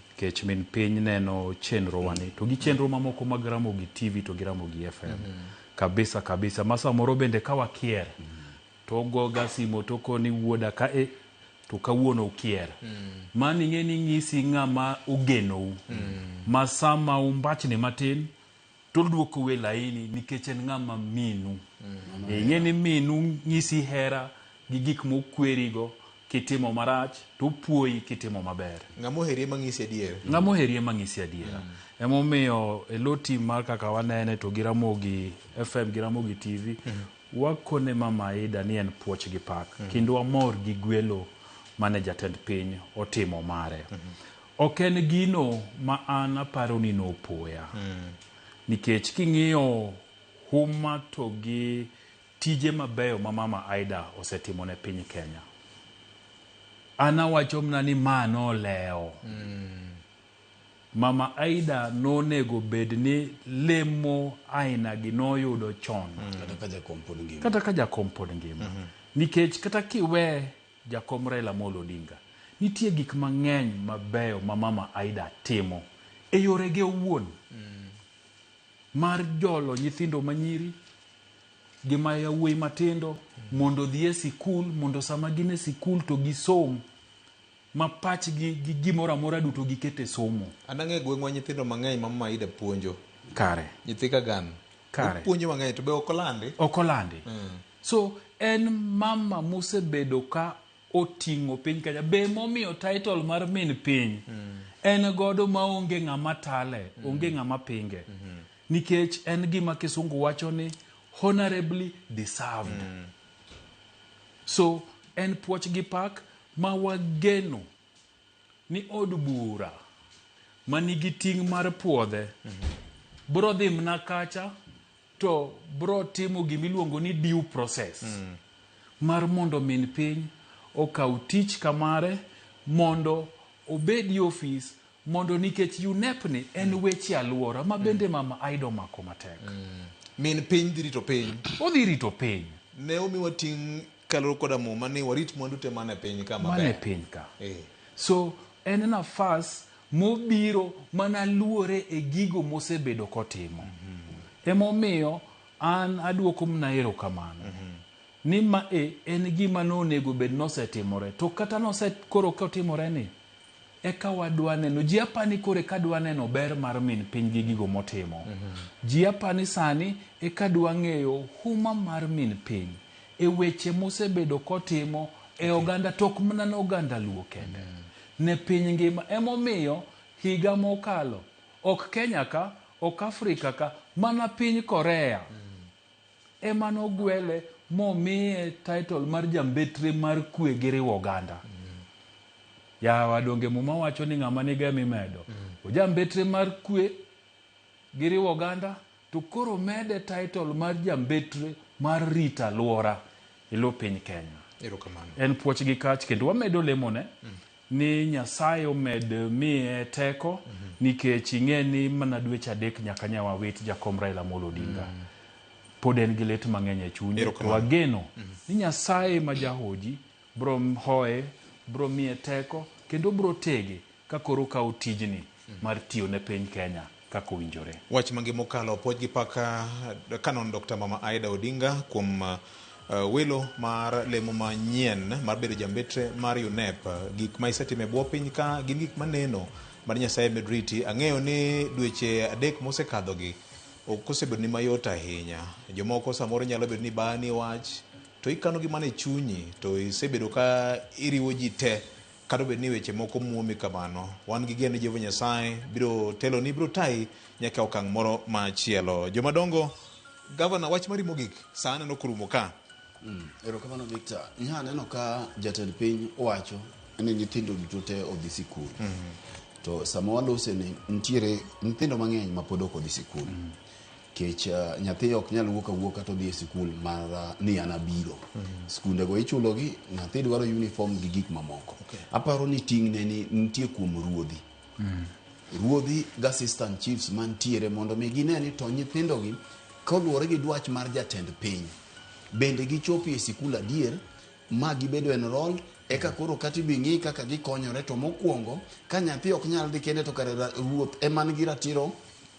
Nikech min piny neno chenro wani to gi chenro mamoko mag Ramogi TV to gi Ramogi FM. Kabisa kabisa. Ma samoro bende ka wakier, to ogoga simo to okoni wuoda ka e to kawuono ukier. Mano ing'e ni ng'isi ng'ama ogenou. Ma sama umbachni matin to oduokou e laini nikech en ng'ama minu. Ing'e ni minu ng'isi hera gi gik mokwerigo kitimo marach to opuoyi kitimo maber. Ng'ama oheri ema ng'isi adier. Ng'ama oheri ema ng'isi adiera. Emomiyo e lo tim mar kaka wanene to gi Ramogi FM gi Ramogi TV wakone Mama Aida ni en puoch gi pak kendo wamor gi gwelo mane jatend piny otimo mare. Ok en gino ma an aparo ni nopoya. Nikech king'iyo huma to gi tije mabeyo ma Mama Aida osetimo ne piny Kenya. An awacho mana ni ma nolewo. Mama Aida nonego bed ni lemo aina gi noyudo chon. Kata ka jakom pod ngima. Kata ka jakom pod ngima. Nikech kata kiwe jakom Raila Amolo Odinga, nitie gik mang'eny mabeyo ma Mama Aida timo e yorege owuon. Mar jolo nyithindo manyiri gi ma yawuoyi matindo mondo odhi e sikul mondo sama gin e sikul to gisom ma pachgi gi gimoro amora duto giket e somo. An ang'e gweng'wa nyithindo mang'eny ma Mama Aida puonjo. Kare. Nyithi Kagan. Kare. Opuonjo mang'eny to be ok olandi. Ok olandi. So en mama mosebedo ka oting'o piny Kenya. Be momiyo title mar min piny en godo maonge ng'ama tale, onge ng'ama pinge. Nikech en gima kisungu wacho ni honorably deserved. So en puoch gi pak ma wageno ni od bura manigi ting' mar puodhe bro dhi mna kacha to bro timo gimiluongo ni due process mar mondo min piny okaw tich kamare mondo obed e ofis mondo nikech UNEP ni en weche aluora ma bende Mama Aida omako matek. Min piny dhi rito piny. Odhi rito piny. Ne omiwa ting' kaluwore koda muma ni warit mwandu te man e piny ka maber. Man e piny ka. Eh. So en nafas mobiro mana luore e gigo mosebedo kotimo. Emomiyo an aduoko mana erokamano. Ni ma e en gima nonego bed nosetimore. To kata nose koro kotimore ni, eka wadwa neno. Ji apani koro eka dwa neno ber mar min piny gi gigo motimo. Ji apani sani eka dwa ng'eyo huma mar min piny e weche mosebedo kotimo e oganda to ok mana ne oganda Luo kende. Ne piny ngima. Emomiyo higa mokalo, ok Kenya ka, ok Afrika ka, mana piny Korea ema nogwele momiye title mar jambetre mar kwe gi riwo oganda. Yawa donge muma wacho ni ng'ama nigo ema imedo. Ojambetre mar kwe gi riwo oganda to koro mede title mar jambetre mar rito alwora e lo piny Kenya. Erokamano. En puoch gi kach kendo wamedo lemone ni Nyasaye omed miye teko nikech ing'e ni mana dweche adek nyaka nya wawit jakom Raila Amolo Odinga. Pod en gi lit mang'eny e chunye to Erokamano. wageno ni Nyasaye ma jahoji bro hoye, bro miye teko kendo bro tege ka koro okawo tijni mar tiyo ne piny Kenya kaka owinjore. Wach mangima okalo puoch gi paka Canon Dr. Mama Aida Odinga kuom welo mar lemo manyien mar bedo jambetre mar UNEP. Gik ma isetimo e bwo piny ka gin gik maneno mar Nyasaye med riti. Ang'eyo ni dweche adek mosekadhogi ok osebedo ni mayot ahinya. Jomoko samoro nyalo bedo ni bani wach to ikano gi mana e chunyi to isebedo ka iriwo ji te kata obed ni weche moko muomi kamano. Wan gi geno ni Jehova Nyasaye biro teloni, biro tayi nyaka e okang' moro machielo. Jomadongo, gavana, wach mari mogik sa aneno korumo ka. Erokamano Victor. Nya aneno ka jatend piny owacho ni nyithindo duto te odhi sikul. To sama walose ni nitiere nyithindo mang'eny ma pod ok odhi sikul. Kech nyathi ok nyal wuok awuoka to odhi e sikul mar ni an abiro. Skundego ichulogi, nyathi dwaro uniform gi gik mamoko. Aparo ni ting'ne ni nitie kuom ruodhi. Ruodhi gi assistant chiefs mantiere mondo mi gine ni to nyithindogi koluwore gi dwach mar jatend piny bende gichopi e sikul adier ma gibedo enrolled eka koro kata ibi ng'i kaka gikonyore to mokwongo ka nyathi ok nyal dhi kende to kare ruoth ema nigi ratiro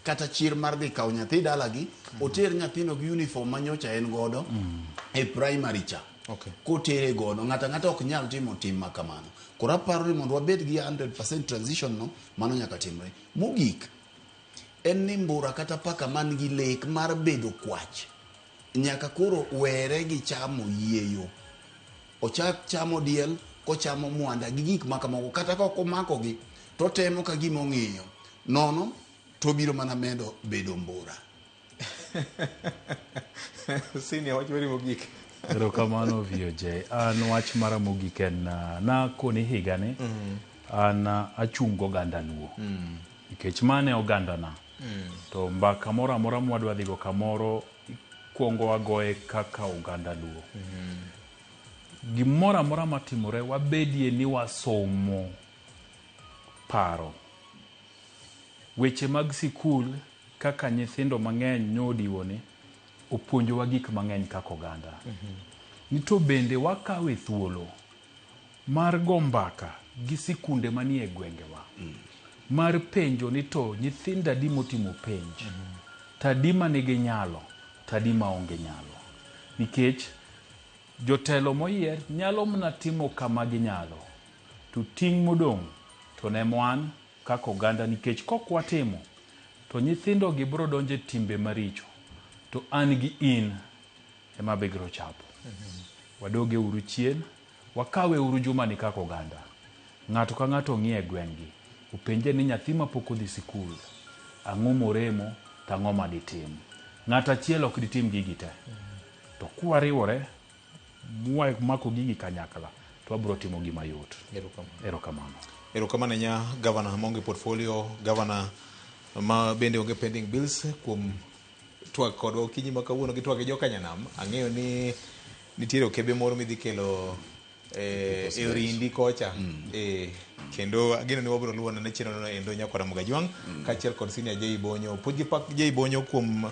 kata chir mar dhi kawo nyathi dalagi oter nyathino gi uniform manyocha en godo e primary cha. Kotere godo ng'ato ang'ata ok nyal timo tim ma kamano. Koro aparo ni mondo wabed gi 100% transition no mano nyaka timre. Mogik en ni mbura kata paka man gi lek mar bedo kwach nyaka koro were gi chamo yieyo. Ochak chamo diel kochamo mwanda gi gik makamago kata ka ok omakogi to temo ka gima ong'iyo nono to biro mana medo bedo mbura. Senior, wach mari mogik. Erokamano VOJ. An wach mara mogik en nakoni higani an achung' goganda Luo. Nikech mane ogandana. To mbaka moro amora mwadwa dhigo kamoro ikuongo wagoye kaka oganda Luo. Gimoro amora matimore wabedie ni wasomo paro. Weche mag sikul kaka nyithindo mang'eny nyodiwo ni opuonjowa gik mang'eny kaka oganda. Ni to bende wakawe thuolo mar go mbaka gi sikunde manie gwengewa. Mar penjo ni to nyithindo adi motimo penj, to adi manigi nyalo, to adi maonge nyalo. Nikech jotelo moyier nyalo mana timo kama ginyalo, to ting' modong' to ne wan kaka oganda nikech kok watimo to nyithindo gi biro donjo e timbe maricho to an gi in ema biro chapo. Wadoge uru chien, wakawe uru jumani kaka oganda. Ng'ato ka ng'ato ong'i e gweng'gi, openje ni nyathi mapok odhi sikul, ang'o moremo to ang'o maditim. Ng'ato achiel ok ditim gigi te. To kwariwore, mwamako gigi kanyakla, to wabiro timo gima yot. Erokamano. Erokamano ahinya gavana maonge portfolio, gavana ma bende onge pending bills kuom twak kodwa okinyi ma kawuono gi twak gi jokanyanam. Ang'eyo ni nitiere okebe moro midhi kelo e orindi kocha. Kendo ageno ni wabiro luwo nane chenro no endo nyakwara Mugajwang' kaachiel kod senior Jay Bonyo. Puonj gi pak Jay Bonyo kuom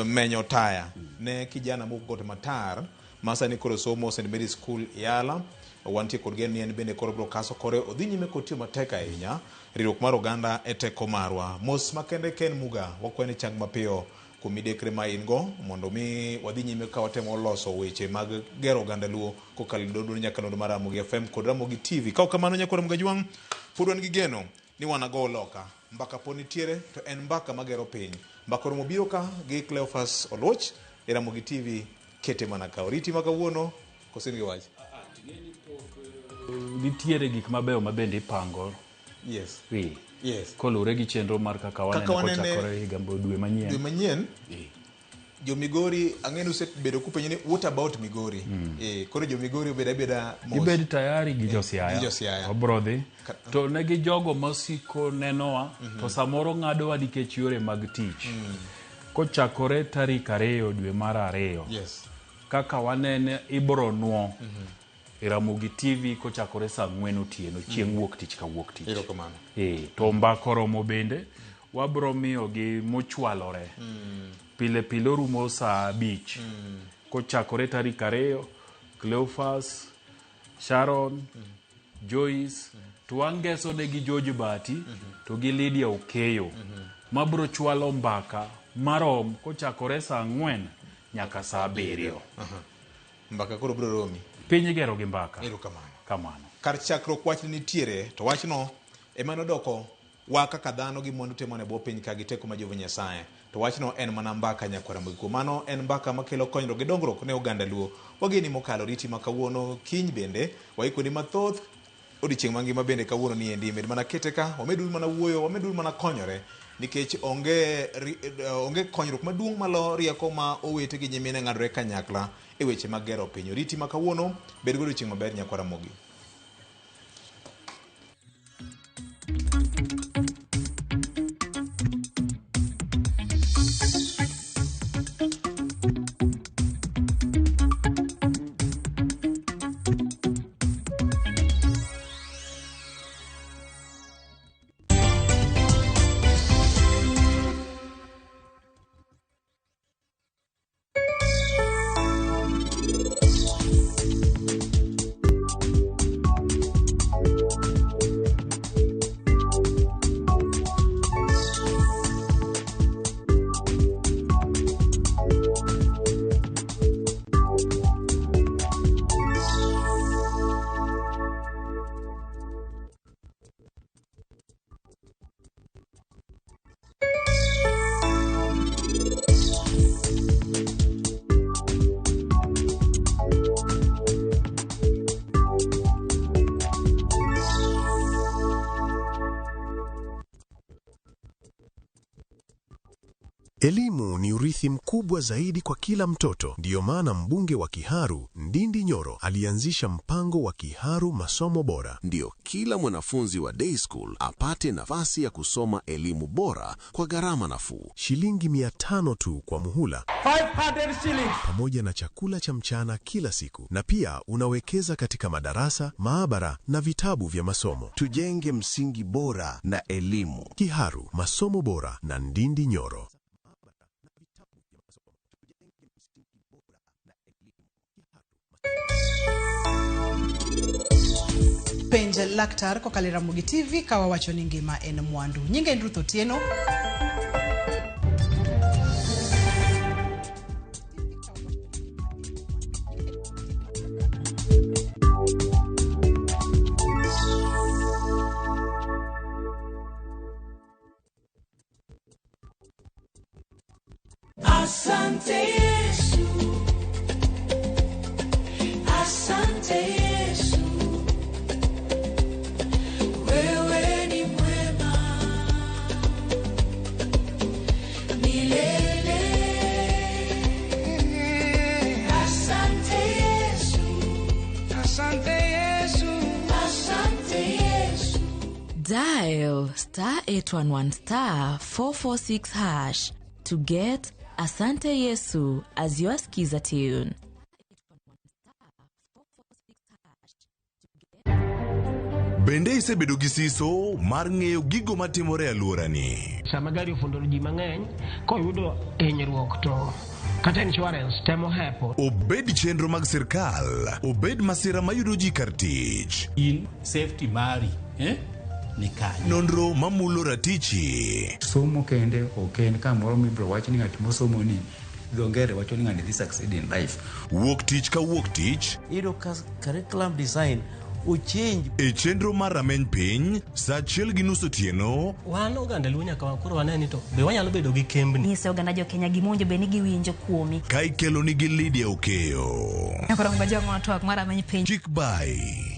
menyo taya ne kijana mowuok got matar Ma sani koro somo St Mary's School Yala. Wantie kod geno ni en bende koro biro kaso kore odhi nyime kotiyo matek ahinya. Riwruok mar oganda e teko marwa. Mos makende Ken Muga, wakwayo ni chang mapiyo kuom midekre ma in go mondo mi wadhi nyime ka watemo loso weche mag gero oganda Luo kokalo e dondoni nyakalondo mar Ramogi FM kod Ramogi TV. Ka ok kamano nyakwar Ramogi Ajwang', pod wan gi geno ni wanago loka. Mbaka pod nitiere to en mbaka magero piny. Mbaka oromo biro ka gi Cleophas Oluoch e Ramogi TV kete mana ka. Oriti ma kawuono koso in gi wach? Nitiere gik mabeyo ma bende ipango. Yes. Ee. Yes. Koluwore gi chenro mar kaka Kaka wanene wanene kochakore higa dwe manyien. Dwe manyien. Jo Migori ang'e ni usebedo kupenjo ni what about Migori? Eh, koro jo Migori obed abeda mos. Ibed tayari gi jo Siaya. Gi jo Siaya. Wabro dhi. To ne gi jogo masiko nenowa to samoro ng'adowa nikech yore mag tich. Kochakore tarik 2 dwe mar 2. Yes. Kaka wanene ibro nuo. E Ramogi TV kochakore saa 4 otieno chieng' wuok tich ka wuok tich. Erokamano. To mbaka oromo bende wabro miyogi mochwalore. Pile pile orumo saa 5. Kochakore tarik 2, Cleophas, Sharon, Joyce, to wangeso negi George Bati to gi Lydia Okeyo. Mabro chwalo mbaka marom kochakore saa 4 nyaka saa 7. Mbaka koro biro romi. Piny igero gi mbaka. Erokamano. Kamano. Kar chakruok wach nitiere to wachno ema nodoko wa kaka dhano gi mwandu te mane bwo piny ka gi teko ma Jehova Nyasaye. To wachno en mana mbaka nyakwar Ramogi. Kuom mano en mbaka makelo konyruok gi dongruok ne oganda Luo. Wageni mokalo riti ma kawuono kiny bende waikoni mathoth odiochieng' mangima bende kawuono ni endi med mana kete ka wameduru mana wuoyo wameduru mana konyore nikech onge onge konyruok maduong' malo rieko ma owete gi nyimine ng'adore kanyakla e weche mag gero piny. Oriti ma kawuono bed godo odiochieng' maber nyakwar Ramogi. Elimu ni urithi mkubwa zaidi kwa kila mtoto. Ndiyo maana mbunge wa Kiharu, Ndindi Nyoro, alianzisha mpango wa Kiharu Masomo Bora. Ndiyo kila mwanafunzi wa day school apate nafasi ya kusoma elimu bora kwa gharama nafuu. Shilingi 500 tu kwa muhula. 500 shillings. Pamoja na chakula cha mchana kila siku. Na pia unawekeza katika madarasa, maabara na vitabu vya masomo. Tujenge msingi bora na elimu. Kiharu Masomo Bora na Ndindi Nyoro. Penj laktar kokalo e Ramogi TV ka wawacho ni ngima en mwandu. Nyinga en Ruth Otieno. Asante Yesu, asante Yesu, wewe ni mwema milele. Asante Yesu, asante Yesu, asante Yesu. Dial star 811 star 446 hash to get Asante Yesu as your skiza tune. Bende isebedo gi siso mar ng'eyo gigo matimore e alworani? Sama gari ofundo ji mang'eny, koyudo hinyruok to Kata insurance temo hepo. Obed chenro mag sirkal, obed masira mayudo ji kar tich. In safety mari, eh? Ni kanye. Nonro mamulo ratichi. Somo kende ok en kamoro mibiro wach ni ng'at mosomo ni dho ngere wacho ni ng'ani dhi succeed in life. Wuok tich ka wuok tich. Iyudo ka curriculum design ochange. E chenro mar rameny piny, saa achiel gi nus otieno. Wan oganda Luo nyaka koro wane ni to be wanyalo bedo gi kembni. Nyise oganda jo Kenya gima owinjo bed ni giwinjo kuomi. Ka ikelo nigi Lydia Okeyo. Nyakoro ngajong'o twak mar rameny piny. Chik bai.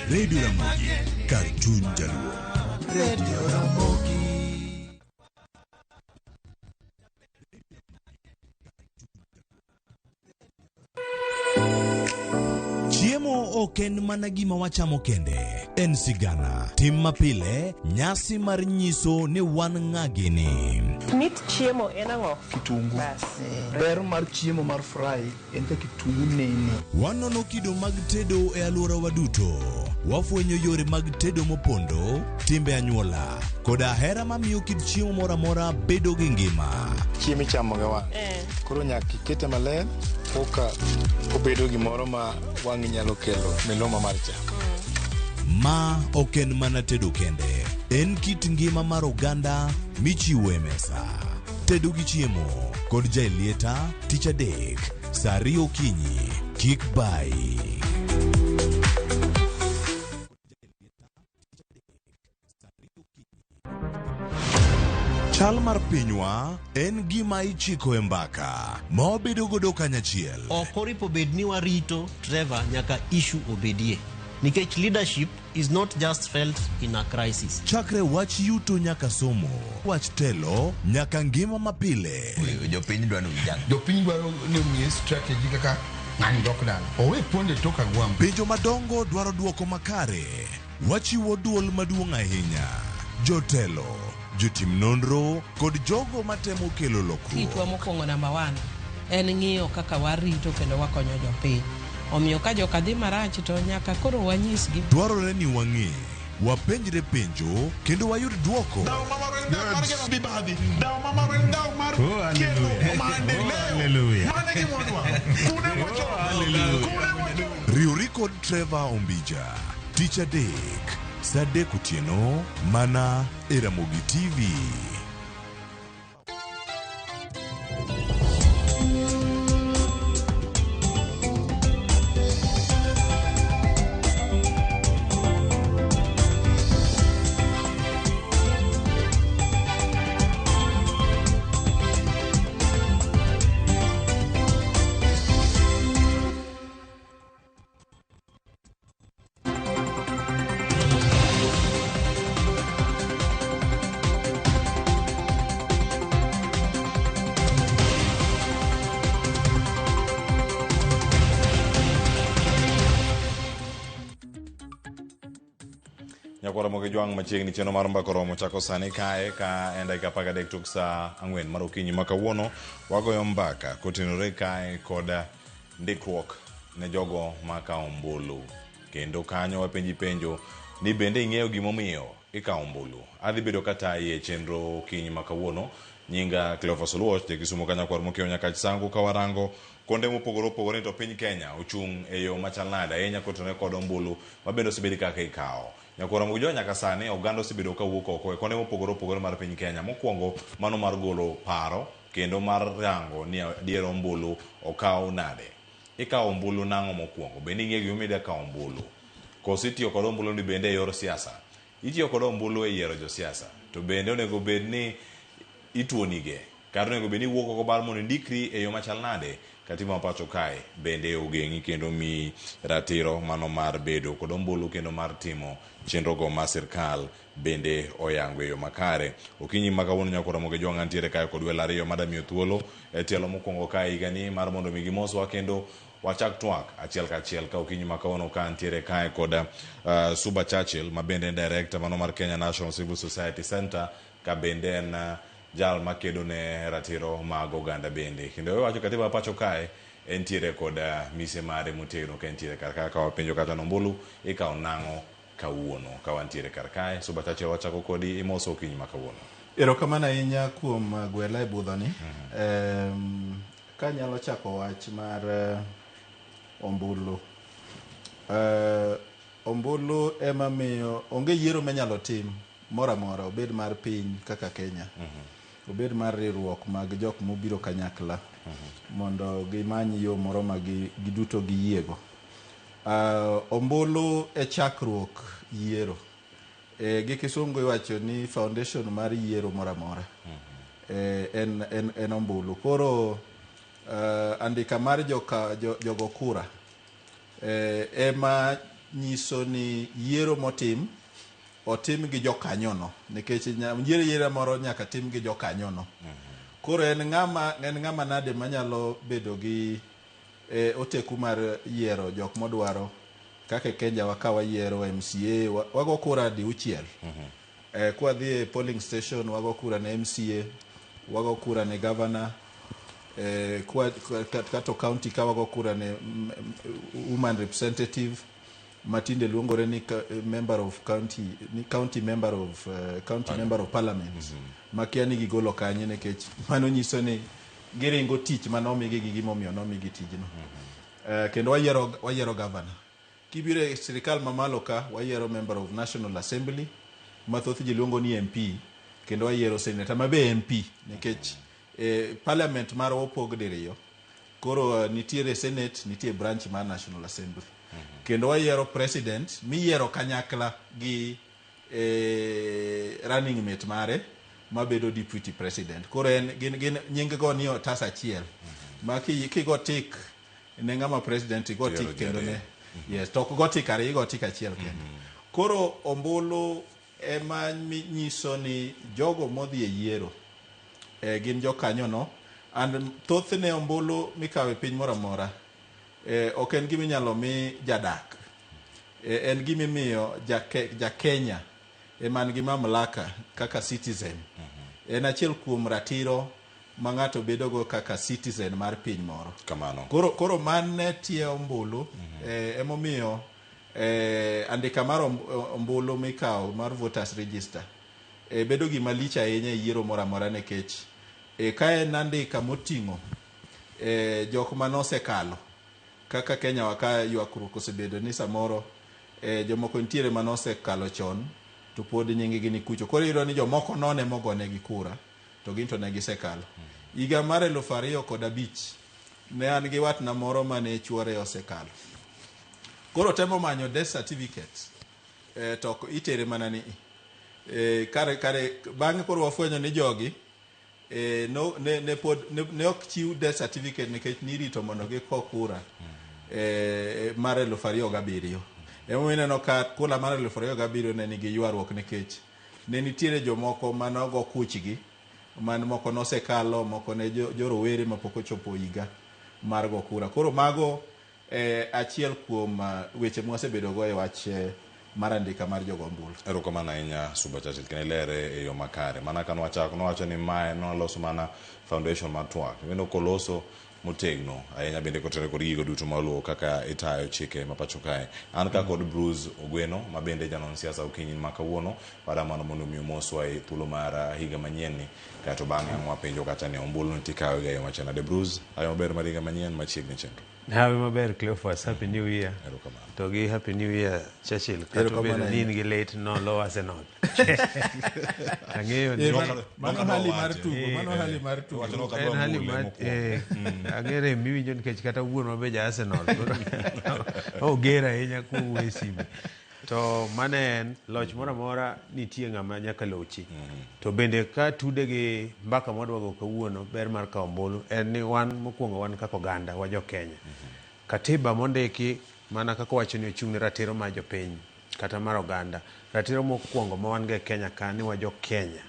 Radio Ramogi, kar chuny jaluo. Radio Ramogi. Chiemo ok en mana gima wachamo kende, en sigana, tim mapile, nyasi mar nyiso ni wan ng'a gini. Mit chiemo en ang'o? Kitungu. Bas. Ber mar chiemo mar fry en ka kitungu nene. Wanono kido mag tedo e alworawa duto. Wafwenyo yore mag tedo mopondo, timbe anyuola, koda hera mamiyo kit chiemo moro amora bedo gi ngima. Chiemo ichamo gi wang'. Koro nyaka ikete maler koka obedo gimoro ma wang'i nyalo kelo miluma mar chamo. Ma ok en mana tedo kende, en kit ngima mar oganda michiwo e mesa. Tedo gi chiemo kod Jaelieta tich adek saa ariyo okinyi. Kik bai. Chal mar pinywa en gima ichiko e mbaka ma wabedo godo kanyachiel. Ok oripo bed ni warito Trevor nyaka issue obedie. Nikech leadership is not just felt in a crisis. Chakre wach yuto nyaka somo, wach telo nyaka ngima mapile. Jopiny dwaro ni ujang. Jopiny dwaro ni omiye strategy kaka ng'ani dok dala. Owe ponde tok agwambo. Penjo madongo dwaro duoko makare. Wachiwo duol maduong' ahinya. Jotelo, jotim nonro kod jogo matemo kelo lokruok. Tichwa mokwongo namba 1 en ng'iyo kaka warito kendo wakonyo jopiny. Omiyo ka joka dhi marach to nyaka koro wanyisgi. Dwarore ni wang'e, wapenjre penjo kendo wayud duoko. Riwri kod Trevor Ombija tich adek saa adek otieno mana e Ramogi TV. Nyakwara Ramogi Jwang' machiegni chenro mar mbaka oromo chako sani kae ka en dakika 13 tok saa 4 mar okinyi ma kawuono wagoyo mbaka kotenore kae kod ndikruok ne jogo ma kawo ombulu. Kendo kanyo wapenji penjo ni bende ing'eyo gimomiyo ikawo ombulu. Adhi bedo katayi e chenro okinyi ma kawuono. Nyinga Cleophas Oluoch, ja Kisumu ka nyakwar mokiewo Nyakach Sangu ka warango kuonde mopogore opogore to piny Kenya ochung' e yo machal nade ahinya kotenore kod ombulu ma bende osebed kaka ikawo. Nyakwar Ramogi Jwang' nyaka sani oganda osebedo ka wuok oko e konde mopogore opogore mar piny Kenya. Mokwongo mano mar golo paro kendo mar rango ni adier ombulu okaw nade. Ikawo ombulu nang'o mokwongo? Bende ing'eyo gimomiyo idwa kawo ombulu? Koso itiyo kod ombulu ni bende e yor siasa? Itiyo kod ombulu e yiero josiasa. To bende onego bed ni ituonige Kata onego bed ni iwuok oko bar mondo indikri e yo machal nade? Katiba ma pacho kae bende ogeng'i kendo miyi ratiro mano mar bedo kod ombulu kendo mar timo chenrogo ma sirkal bende oyango e yo makare. Okinyi ma kawuono nyakora Ramogi Jwang' antiere kae kod welo ariyo madamiyo thuolo e tielo mokwongo kae higani mar mondo mi gimoswa kendo wachak twak achiel kachiel ka okinyi ma kawuono ka antiere kae kod Suba Churchill ma bende en director mano mar Kenya National Civil Society Center ka bende en jal makedo ne ratiro mag oganda bende. Kendo wacho katiba ma pacho kae entiere kod mise mare motegno ka entiere kar kae ka wapenjo kata nombulu ikawo nang'o kawuono ka wantiere kar kae. Suba Churchill wachako kodi imoso okinyi ma kawuono. Erokamano ahinya kuom gwela e budhoni. Kanyalo chako wach mar ombulu. Ombulu ema miyo onge yiero minyalo tim moro amora, obed mar piny kaka Kenya, obed mar riwruok mag jok mobiro kanyakla mondo gimany yo moro ma giduto giyiego. Ombulu e chakruok yiero. Gi kisungu iwacho ni foundation mar yiero moro amora en ombulu. Koro andika mar jogo kura ema nyiso ni yiero motim otim gi jokanyono, nikech yiero moro nyaka tim gi jokanyono. Koro en ng'ama nade manyalo bedo gi oteku mar yiero jok modwaro kaka e Kenya wa ka wayiero MCA wago kura diuchiel. Kwa dhi e polling station wago kura ne MCA, wago kura ne governor, kato county ka wago kura ne woman representative matinde luongore ni member of county, ni county member of county member of parliament. Makia ni gigolo kanye nikech mano nyiso ni giringo tich manomigi gi gimomiyo nomigi tijno. Kendo wayiero governor. Kibiro e sirikal mamalo ka wayiero member of National Assembly ma thoth ji luongo ni MP, kendo wayiero senator ma be MP nikech parliament marwa opog diriyo. Koro nitiere senate, nitie branch mar National Assembly. Kendo wayiero president miyiero kanyakla gi running mate mare mabedo deputy president. Koro en gin nying go ni otas achiel. Ma kigo tik ne ng'ama president igo tik kendo ne yes, to ok go tik ariyo, igo tik achiel kende. Koro ombulu ema nyiso ni jogo modhi e yiero gin jokanyono, and thothne ombulu mikawo e piny moro amora ok en gima inyalo mi jadak, en gima imiyo ja Kenya ema nigi mamlaka kaka citizen. En achiel kuom ratiro ma ng'ato bedogo kaka citizen mar piny moro. Kamano. Koro mane tie ombulu, emomiyo andika mar ombulu mikawo mar voters register bedo gima lich ahinya e yiero moro amora nikech ka en andika moting'o jok manosekalo kaka Kenya wa ka ywakruok osebedo ni samoro jomoko nitiere manosekalo chon to pod nying gi ni kucho. Koro iyudo ni jomoko none mogonegi kura to gin to ne gisekalo. Higa mar 2005 ne an gi watna moro mane chuore osekalo. Koro temo manyo death certificate to itere mana ni kare bang'e koro wafwenyo ni jogi no, ne pod ne ok chiw death certificate nikech nirito mondo giko kura mar 2007. Emomiyo ineno ka kura mar 2007 ne nigi ywaruok nikech ne nitiere jomoko manogo kuchgi man moko nosekalo, moko ne jorowere mapok ochopo higa mar go kura. Koro mago achiel kuom weche mwasebedo go e wach mar andika mar jogo ombulu. Erokamano ahinya Suba Churchill kendo ilere e yo makare. Mana ka nwachako nowacho ni mae noloso mana foundation mar twak. Kendo koloso motegno ahinya bende kotenore kod gigo duto maluwo kaka itayo chike ma pacho kae. An ka kod Bruce Ogweno ma bende janon siasa okinyi ma kawuono wadamano mondo mi omoswa e thuolo mar higa manyien ni kaeto bang'e ang' wapenjo kata ni ombulu ni tikawe ga e yo machal nade. Bruce, hawi maber mar higa manyien machiegni chenro. Hawi maber Cleophas, happy new year. Erokamano. To gi happy new year Churchill, kata Erokamano obedo ni in ahinya. gi lit nolo Arsenal. Ang'eyo ni Mano hali mar tugo, mano hali mar tugo. En hali mar ang'e rem miwinjo nikech kata wuonwa be ja Arsenal. Oger ahinya kowuoyo e simu. To mano en loch moro amora nitie ng'ama nyaka lochi. To bende ka tude gi mbaka mwadwa go kawuono, ber mar kawo ombulu en ni wan mokwongo wan kaka oganda wa jo Kenya. Katiba mondiki mana kaka wacho ni ochung' ne ratiro mar jopiny kata mar oganda. Ratiro mokwongo ma wan go e Kenya ka ni wa jo Kenya.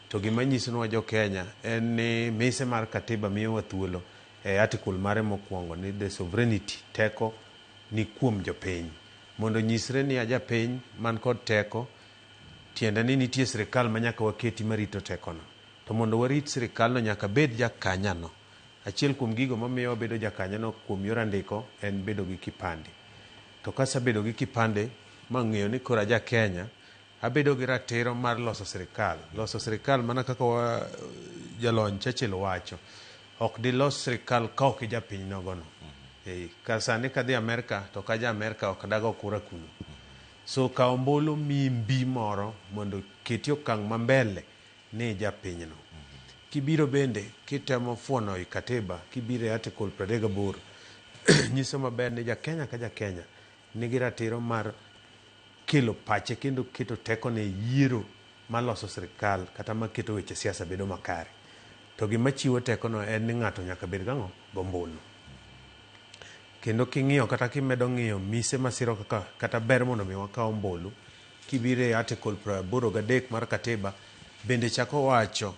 To gima nyiso ni wa jo Kenya en ni mise mar katiba miyowa thuolo e article mare mokwongo ni the sovereignty teko ni kuom jopiny. Mondo nyisre ni ajapiny man kod teko, tiende ni nitie sirikal ma nyaka waketi marito tekono. To mondo warit sirikalno nyaka bed jakanyano. Achiel kuom gigo mamiyo wabedo jakanyano kuom yor andiko en bedo gi kipande. To kasebedo gi kipande mang'eyo ni koro aja Kenya, abedo gi ratiro mar loso sirikal. Loso sirikal mana kaka jalony Churchill wacho, ok dilos sirikal ka ok ijapiny nogono. Kar sani kadhi Amerka to ka ja Amerka ok dago kura kuno. So kawo ombulu miyi mbi moro mondo keti okang' ma mbele ni japinyno. Kibiro bende kitemo fuono i katiba, kibiro e article 38 nyiso maber ni ja Kenya ka ja Kenya nigi ratiro mar kelo pache kendo keto tekone e yiero maloso sirikal kata maketo weche siasa bedo makare. To gima chiwo tekono en ni ng'ato nyaka bed gang'o? Gombulu. Kendo king'iyo kata kimedo ng'iyo mise masiro kaka kata ber mondo mi wakaw ombulu, kibiro e article 83 mar katiba bende chako wacho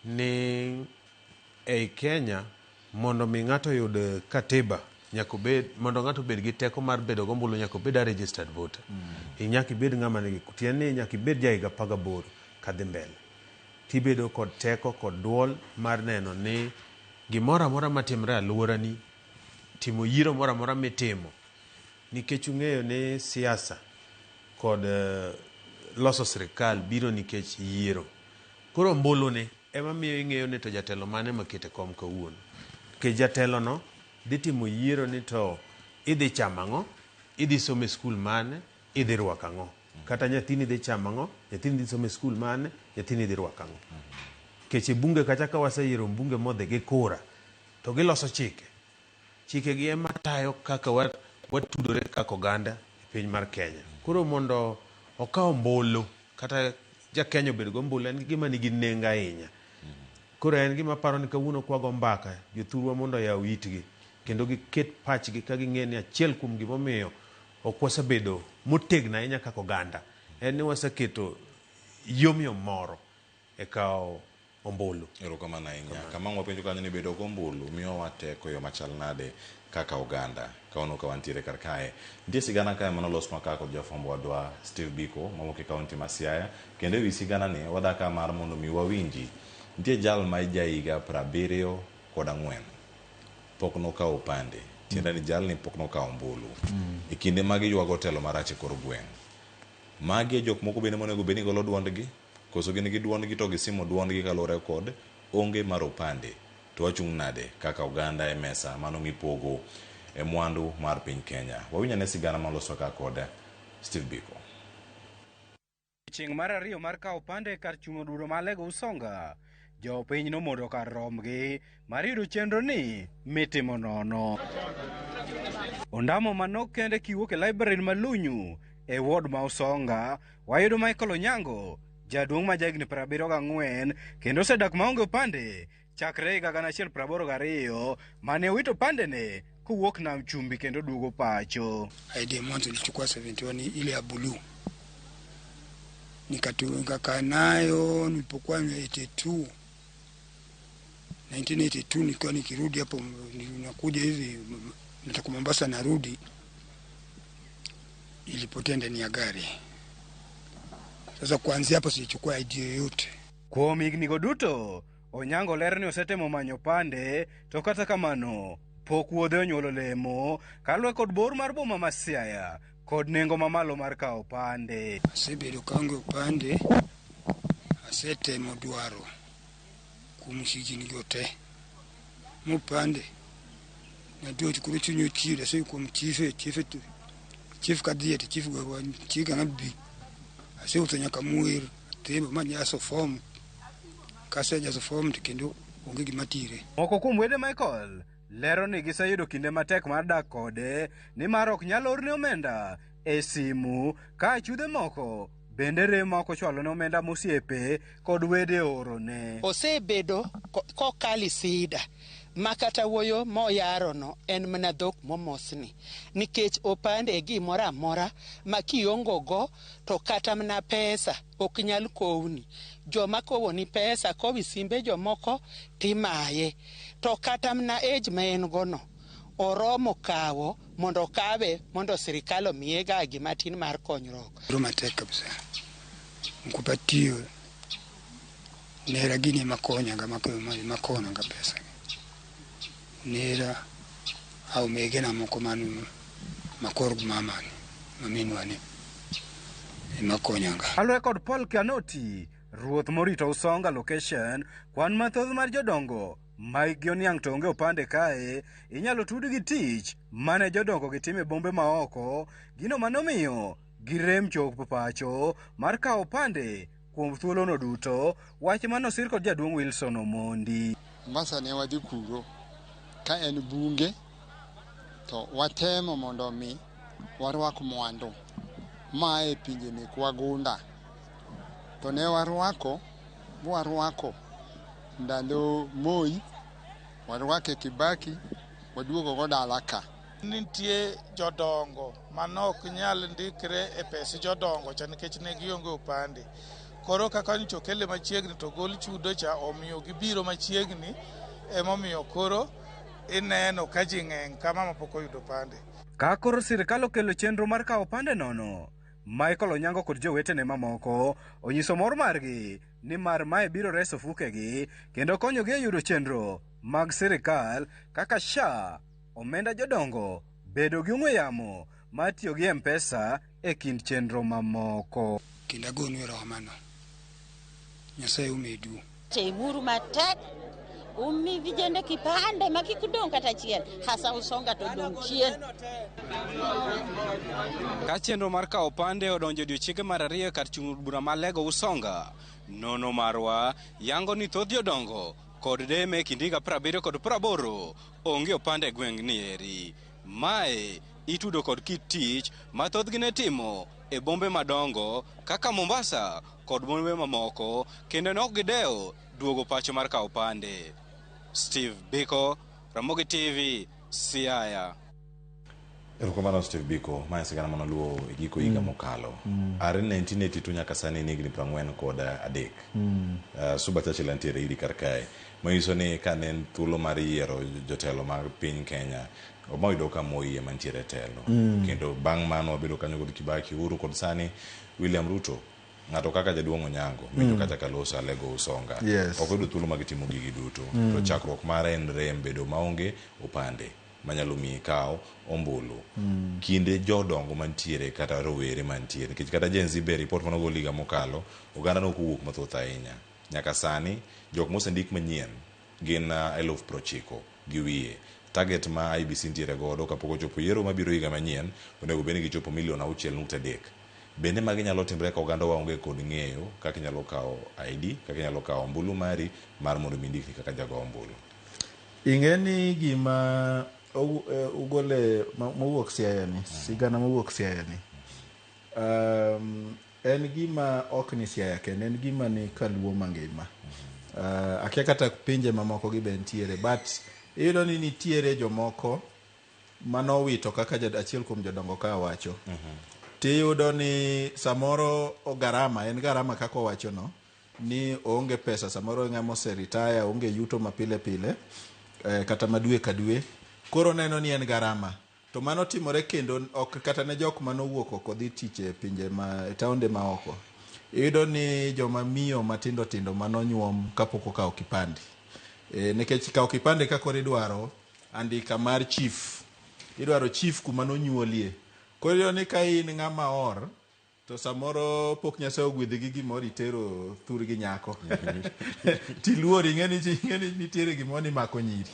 ni ei Kenya mondo mi ng'ato oyud katiba nyaka obed mondo ng'ato obed gi teko mar bedo gombulu nyaka obed a registered voter. Nyaka ibed ng'ama nigi tiende ni nyaka ibed ja higa 18 kadhi mbele. Tibedo kod teko kod duol mar neno ni gimoro amora matimre e alworani, timo yiero moro amora mitimo, nikech ung'eyo ni siasa kod loso sirikal biro nikech yiero. Koro ombulu ni ema miyo ing'eyo ni to jatelo mane makete kom kawuono. Nikech jatelo no dhi timo yiero ni to idhi chamo ang'o, idhi somo e skul mane, idhi rwako ang'o. Kata nyathini dhi chamo ang'o, nyathini dhi somo e skul mane, nyathini dhi rwako ang'o. Nikech e bunge kacha ka waseyiero mbunge modhi gi kura, to giloso chike. Chike gi ema tayo kaka watudore kaka oganda e piny mar Kenya. Koro mondo okaw ombulu kata ja Kenya obed gombulu en gima nigi nengo ahinya. Koro en gima aparo ni kawuono kwago mbaka jothurwa mondo oyaw itgi kendo giket pachgi ka ging'e ni achiel kuom gimomiyo ok wasebedo motegno ahinya kaka oganda en ni waseketo yomyom moro e kawo ombulu. Erokamano ahinya. Kama ang' wapenjo kanyo ni bedo gombulu miyowa teko e yo machal nade kaka oganda. Kawuono ka wantiere kar kae. Nitie sigana kae manolosnwa ka kod jafwambo wadwa Steve Biko mawuok e kaunti ma Siaya. Kendo ewi sigana ni wadha ka mar mondo mi wawinji. Nitie jal ma ja higa 74 pok nokawo opande. Tiende ni jalni pok nokawo ombulu. E kinde ma giywago telo marach e kor gweng'. Magi e jok moko bende monego bed ni golo duondgi, koso gin gi duondgi to gisimo duondgi kaluwore kod onge mar opande. To wachung' nade kaka oganda e mesa mano mipogo e mwandu mar piny Kenya. Wawinj ane sigana maloswa ka kod Steve Biko. Chieng' mar ariyo mar kawo opande kar chung' od bura ma Alego Usonga, jopiny nomondo kar rombgi mar yudo chenro ni mitimo nono. Ondamo manok kende kiwuok e library ma Lunyu e ward ma Usonga, wayudo Michael Onyango, jaduong' ma jahigni 74 kendo osedak maonge opande chakre higa 1982 mane owito opandene kowuok nam chumbi kendo duogo pacho. ID mwanzo nilichukua 71 ile ya blue, nikakaa nayo nilipokuwa 82 1982 nikiwa nikirudi hapo, nakuja hivi natoka Mombasa narudi, ilipotea ndani ya gari. Sasa kuanzia hapo sijachukua ID yoyote. Kuom higni go duto, Onyango lero ni osetemo manyo opande to kata kamano pok wuodhe onyuolo lemo kaluwore kod bor mar boma ma Siaya kod nengo mamalo mar kawo opande. Asebedo kaonge opande, asetemo dwaro kuom higni go te mopande nadwaro koro chuny ochido ase kuom chife chife chief kadhiye to chief chika bi asewuotho nyaka Muer atemo majaso form kasejaso form to kendo onge gima tire. Moko kuom wede Michael lero ni giseyudo kinde matek mar dak kode nimar ok nyal orne omenda e simu ka achudhe moko bende rem ma ok ochwalo ne omenda mosiepe kod wede orone. Osebedo kokali sida ma kata wuoyo moyarono en mana dhok momosni nikech opande e gimoro amora ma kiongo go to kata mana pesa ok nyal kowni. Joma kowoni pesa kowi simbe jomoko timaye to kata mana age ma en gono oromo kawo mondo okawe mondo sirikal omiye ga gima tin mar konyruok. Matek kabisa. Nkupatiyo nera gini ema konyaga makonaga pesa. Nera au megena moko manu makor mama ni maminwa ni ema konyaga. Alwe kod Paul Kianoti, ruoth morito Usonga location, kwan mathoth mar jodongo ma hikgi oniang' to onge opande kae inyalo tud gi tich mane jodongo gitimo e bombe maoko, gino manomiyo girem chopo pacho mar kawo opande kuom thuolono duto, wach manosir kod jaduong' Wilson Omondi. Mombasa ne wadhi kuro ka en bunge to watemo mondo mi warwak mwandu maa e pinje mek wagunda to ne warwako mwarwako ndalo Moi, warwake Kibaki, waduogo go dala ka. Nitie jodongo manok nyal ndikre e pes jodongo cha nikech ne gionge opande. Koro kaka nyocha okele machiegni to gol chudo cha omiyo gibiro machiegni, emomiyo koro ineno ka ji ng'eny kama mapok oyudo opande. Ka koro sirikal okelo chenro mar kawo opande nono, Michael Onyango kod jowetene mamoko onyiso mor margi ni mar mae biro reso fukegi kendo konyogi e yudo chenro mag sirikal kaka SHA, omenda jodongo, bedo gi ong'we yamo mar tiyo gi M-Pesa e kind chenro mamoko. Kendo agonu erokamano. Nyasaye omedu. Temuru matek umi vijende kipande ma kik dong' kata achiel, hasa Usonga to dong' chien. Ka chenro mar kawo opande odonjo odiochienge mar ariyo e kar chung' bura ma Alego Usonga, nono marwa yango ni thoth jodongo kod deme e kind higa 70 kod 80 onge opande e gweng' ni eri. Mae itudo kod kit tich ma thothgi ne timo e bombe madongo kaka Mombasa kod bombe mamoko, kendo ne ok gidewo duogo pacho mar kawo opande. Steve Biko, Ramogi TV, Siaya. Erokamano Steve Biko, mae sigana manaluwo e giko higa mokalo. Are 1982 nyaka sani en higni 43. Suba Churchill nitiere iri kar kae. Manyiso ni kane en thuolo mar yiero jotelo mag piny Kenya, wayudo ka Moi ema nitiere e telo. Kendo bang' mano wabedo kanyo kod Kibaki, Uhuru kod sani William Ruto. Ng'ato kaka jaduong' Onyango, winjo kata kaloso Alego Usonga. Ok oyudo thuolo mag timo gigi duto. To chakruok mare en rem bedo maonge opande manyalo miyi ikaw ombulu. Kinde jodongo mantiere kata rowere mantiere, nikech kata Gen Z be report manogol higa mokalo, oganda nok owuok mathoth ahinya. Nyaka sani, jok mosendik manyien gin 90,000 gi wiye. Target ma IEBC nitiere godo kapok ochopo yiero mabiro higa manyien, onego bed ni gichopo milion 6.3. Bende magi nyalo timre ka oganda waonge kod ng'eyo kaka inyalo kawo ID, kaka inyalo kawo ombulu mari mar mondo mi indikri kaka jago ombulu. Ing'e ni gima ugole mowuok Siaya ni, sigana mowuok Siaya ni, en gima ok ni Siaya kende, en gima ni kaluo mangima. Akia kata pinje mamoko gi be nitiere, but iyudo ni nitiere jomoko manowito kaka achiel kuom jodongo ka wacho. Tiyudo ni samoro garama, en garama kaka owacho no, ni oonge pesa, samoro ng'ama ose retire, oonge yuto ma pile pile, kata ma dwe ka dwe, koro neno ni en garama. To mano timore kendo ok kata ne jok manowuok oko dhi tich e pinje ma e taonde ma oko. Iyudo ni joma miyo matindo tindo manonyuom kapok okawo kipande. Nikech kawo kipande ka koro idwaro andika mar chief. Idwaro chief kuma nonyuolie. Koro iyudo ni ka in ng'ama or, to samoro pok Nyasaye ogwedhi gi gimoro itero thurgi nyako. Tiluor ing'e ni nitiere gimoro ni mako nyiri.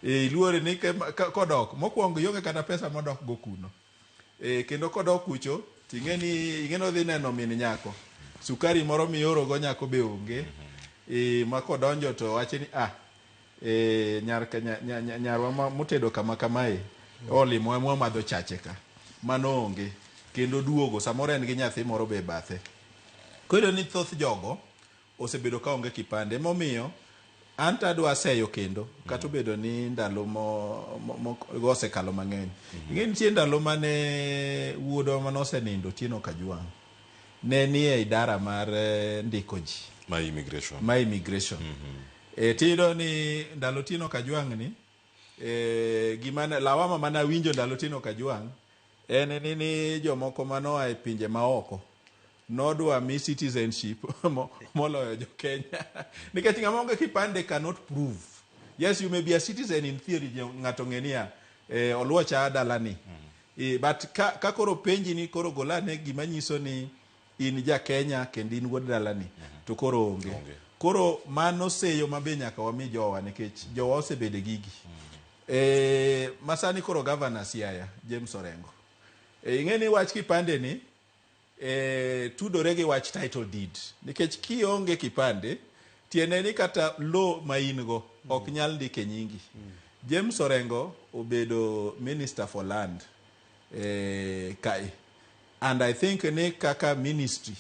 Iluor ni kodok, mokwongo ionge kata pesa modok go kuno. Kendo kodok kucho, ting'e ni odhi neno min nyako. Sukari moro mioro go nyako be onge. Ma kodonjo to wacho ni nyarwa motedo kama kamae, olimo mwamadho chache ka. Mano onge. kendo duogo samoro en gi nyathi moro be e bathe. Koro iyudo ni thoth jogo osebedo ka onge kipande. Emomiyo an to adwa seyo kendo kata obedo ni ndalo mo osekalo mang'eny. Ing'e nitie ndalo mane wuodwa mane osenindo Otieno Kajwang' ne nie idara mar ndiko ji. Ma immigration. Ma immigration. Tiyudo ni ndalo Otieno Kajwang' ni gima lawama mane awinjo ndalo Otieno Kajwang' en ni jomoko manoa e pinje maoko nodwa mi citizenship moloyo jo Kenya. Nikech ng'ama onge kipande cannot prove. Yes, you may be a citizen in theory, ng'ato ng'e niya, oluocha dalani. But ka koro penji ni koro golane gima nyiso ni in ja Kenya kendo in wuod dalani, to koro onge. Koro mano seyo mabe nyaka wami jowa nikech jowa osebedo e gigi. Masani koro governor Siaya, James Orengo. Ing'e ni wach kipande ni tudore gi wach title deed. Nikech kionge kipande, tiende ni kata low ma in go ok nyal ndike nyingi. James Orengo obedo Minister for Land kae. And I think ni kaka ministry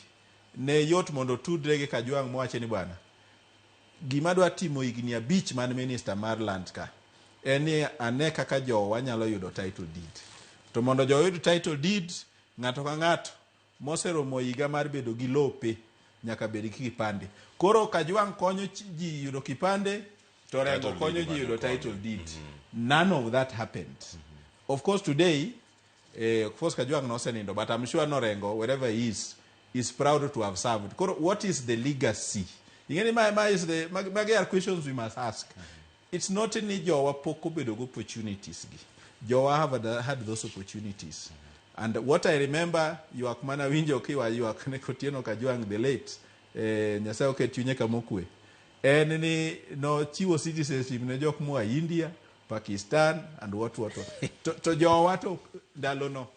ne yot mondo tudre gi Kajwang' mowache ni bwana, gima dwa timo higni 5 man minister mar land ka en ni ane kaka jowa nyalo yudo title deed. To mondo jowa oyud title deed, ng'ato ka ng'ato moseromo higa mar bedo gi lope nyaka bed gi kipande. Koro Kajwang' konyo ji yudo kipande, to Orengo konyo ji yudo title deed. None of that happened. Of course today, of course Kajwang' nosenindo, but I'm sure Orengo, wherever he is proud to have served. Koro, what is the legacy? Ing'eni ma is the magi are questions we must ask. It's not ni jowa pok obedo gi opportunities gi. Jowa have had those opportunities. And what I remember, ywak mana winjo kiwa ywak ne Otieno Kajwang' the late, Nyasaye oket chunye kama okwe. En ni nochiwo citizenship ne jok moa India, Pakistan, and what. To jowa to ndalo no.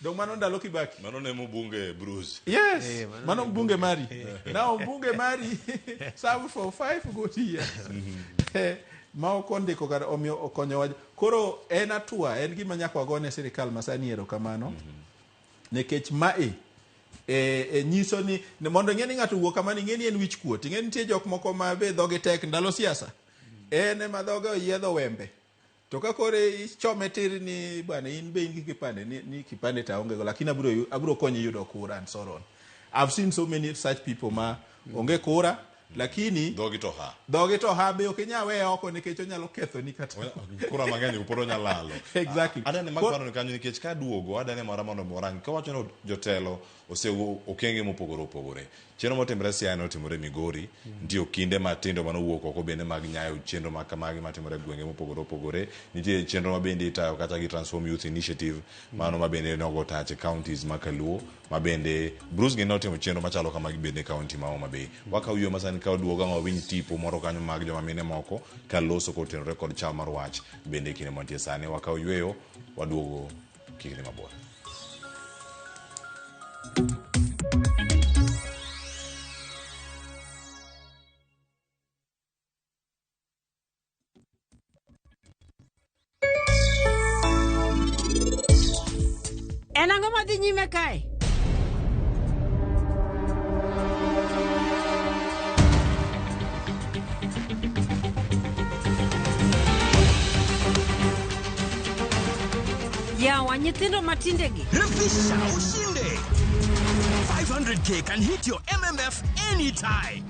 Dong mano ndalo Kibaki. Mano ne mbunge Bruce. Yes, mano mbunge mari. Now mbunge mari served for 5 good years. Ma ok ondiko kata omiyo okonyowa. Koro en atua, en gima nyaka wagone sirikal masani erokamano. Nikech mae nyiso ni mondo ing'e ni ng'ato wuok kamano, ing'e ni en wich kuot. Ing'e nitie jok moko ma be dhogi tek ndalo siasa. En ema dhoge oyiedho wembe. To ka koro ichome tir ni bwana in be in gi kipande ni kipande ta onge go, lakini abiro konyi yudo kura and so on. I've seen so many such people ma onge kura, lakini dhogi to ha. Dhogi to ha be ok inyal weye oko nikech onyalo ketho ni kata kura mang'eny pod onyalo lalo. Exactly. Adane mag paro ni kanyo nikech ka duogo adane mara mondo orang kawacho ni jotelo osego okenge mopogore opogore. Chenro motimore Siaya notimore Migori, nitie okinde matindo manowuok oko bende mag nyayo chenro ma kamagi matimore e gwenge mopogore opogore. Nitie chenro ma bende itayo kata gi Transform Youth Initiative, mano ma bende nogo tach e counties ma Kaluo, ma bende Bruce gi notimo chenro machalo kamagi bende e county ma Homa Bay. Wakawo yo masani ka waduogo ma wawinj tipo moro kanyo mag joma mine moko ka loso kotenore kod chal mar wach bende e kinde mantie sani. Wakawo yweyo, waduogo kik dhi mabor. En ang'o madhi nyime kae? Yawa, nyithindo matindegi. Refisha ushinde. 500k can hit your MMF anytime.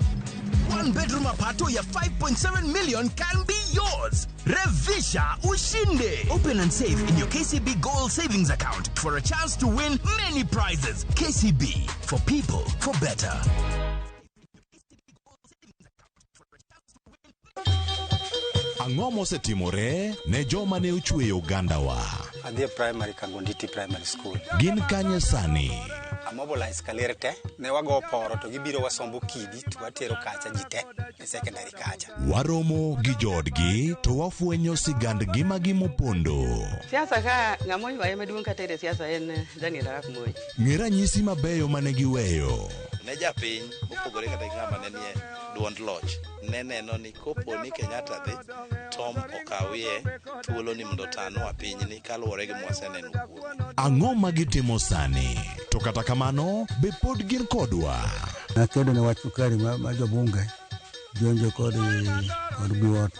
1 bedroom apartment ya 5.7 million can be yours. Revisha ushinde. Open and save in your KCB Gold Savings Account for a chance to win many prizes. KCB, for people, for better. Ang'o mosetimore ne joma ne ochweyo ogandawa? Adhi e primary Kangonditi Primary School. Gin kanye sani? Amobilize kaler te, ne wago poro to gibiro wasombo kidi to watero kacha ji te e secondary kacha. Waromo gi joodgi to wafwenyo sigand ngimagi mopondo. Siasa ka ng'ama oywaye maduong' kata e siasa en Daniel Arap Moi. Ng'e ranyisi mabeyo mane giweyo. Ne japiny mopogore kata gi ng'ama ne nie duond loch ne neno ni kopo ni Kenyatta dhi Tom okawie thuolo ni mondo otanwa pinyni kaluwore gi mwaseneno kuome. Ang'o ma gitimo sani? To kata kamano, be pod gin kodwa? Nakedo ne wach sukari ma, ma jobunge jonjo kod kod biwot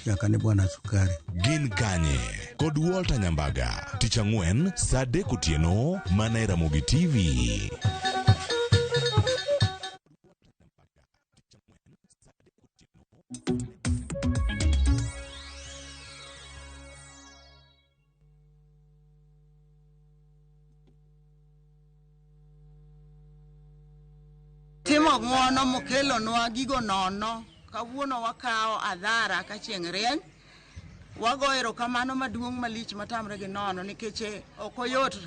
nyaka ne bwana sukari. Gin kanye? Kod Walter Nyambaga, tich ang'wen saa 3 otieno mana e Ramogi TV. Timo ng'uono mokelonwa gigo nono. Kawuono wakawo adhara ka chieng' rieny. Wago erokamano maduong' malich matamre gi nono nikech ok oyot.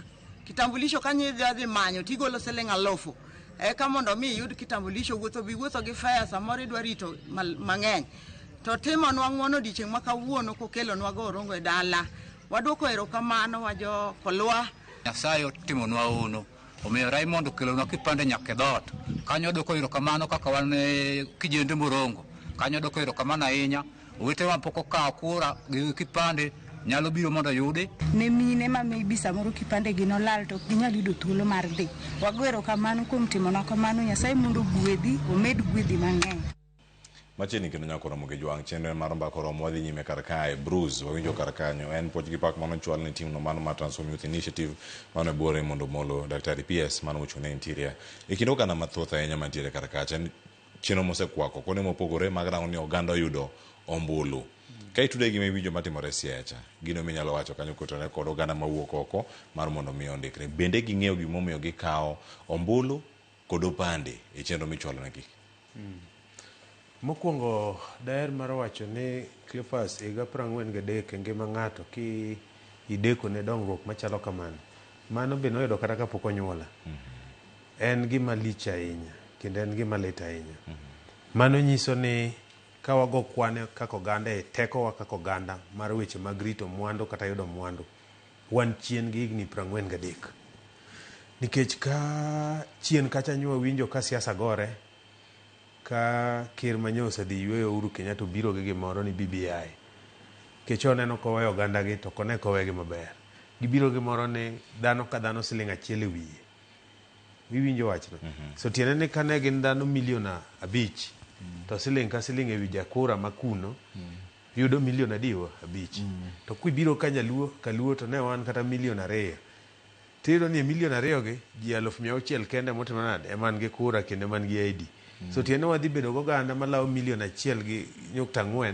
Kitambulisho ka nyidhi adhi manyo tigolo siling alufu. Eka mondo mi iyud kitambulisho wuotho bi wuotho gi fare samoro idwa rito mang'eny. To timonwa ng'uono odiochieng' ma kawuono kokelonwa go Orongo e dala. Waduoko erokamano wa jo Kolwa. Nyasaye otimonwa hono. Omiyo Raymond okelonwa kipande nyaka e dhoot. Kanyo wadwoko erokamano kaka wan kijende Morongo. Kanyo wadwoko erokamano ahinya. Owetewa pok okawo kura gi kipande nyalo biro mondo oyudi. Ne mine ma maybe samoro kipande gi nolal to ok ginyal yudo thuolo mar dhi. Wago erokamano kuom timonwa kamano. Nyasaye mondo ogwedhi, omed gwedhi mang'eny. Machiegni kendo nyaka oromo gi jwang' chenro mar mbaka oromo wadhi nyime kar kae. Bruce wawinjo kar kanyo en puoch gi pak mano chwal ne team no mano mar Transform Youth Initiative mano e bwo Raymond Omolo Daktari PS mano mochung' ne Interior e kind oganda mathoth ahinya mantiere kar kacha en chenro mosekwako kuonde mopogore mag rango ni oganda oyudo ombulu. Ka itude gi miwinjo matimore Siaya cha, gino minyalo wacho kanyo kotenore kod oganda mawuok oko mar mondo mi ondikre. Bende ging'eyo gimomiyo gikawo ombulu kod opande e chenro michwalo negi? Mokwongo daher mar wacho ni Cleophas higa 43 e ngima ng'ato ki ideko ne dongruok machalo kamano, mano be noyudo kata kapok onyuola. En gima lich ahinya kendo en gima lit ahinya. Mano nyiso ni ka wago kwan kaka oganda e tekowa kaka oganda mar weche mag rito mwandu kata yudo mwandu, wan chien gi higni 43. Nikech ka chien kacha nyo wawinjo ka siasa gore, ka ker manye osedhi yueyo Uhuru Kenyatta obiro gi gimoro ni BBI. Nikech oneno koweyo oganda gi to ok one kowegi maber. Gibiro gi moro ni dhano ka dhano siling achiel e wiye. Iwinjo wachno? So tiende ni kane gin dhano milion 5, to siling ka siling e wi jakura ma kuno, yudo milion adiwa? 5. To kwibiro ka nyaluo, kaluo to ne wan kata milion 2. Tiyudo ni e milion 2 gi, ji 600,000 kende motimo nade, ema nigi kura kendo ema nigi ID. So tiende wadhi bedo goganda malawo milion 1.4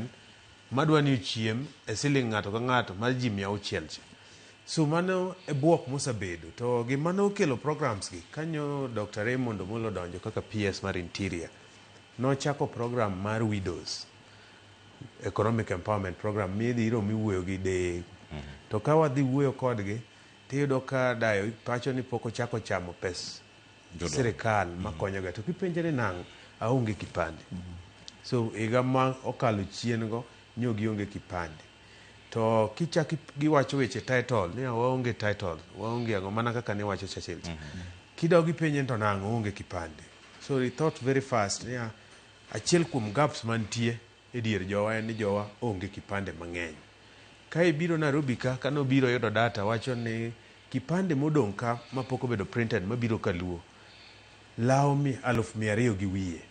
madwa ni ochiem e siling ng'ato ka ng'ato mar ji 600 cha. So mano e buok mosebedo. To gima nokelo programs gi, kanyo Dr. Raymond Omolo donjo kaka PS mar Interior, nochako program mar widows, Economic Empowerment Program, midhi iro miwuoyo gi deye. To ka wadhi wuoyo kodgi, tiyudo ka dayo pacho ni pok ochako chamo pes sirikal makonyoga. To kipenje ni nang'o, aonge kipande. So higa ma okalo chien go, nyo gionge kipande. To kichak giwacho weche title, ni waonge title, waonge ang'o, mana kaka niwacho Churchill. Kidog ipenje to nang'o, oonge kipande. So he thought very fast, niya, achiel kuom gaps mantie e dier jowa en ni jowa onge kipande mang'eny. Ka ibiro Nairobi ka, kanobiro yudo data wacho ni kipande modong' ka mapok obedo printed mabiro kaluo, lawo 200,000 gi wiye.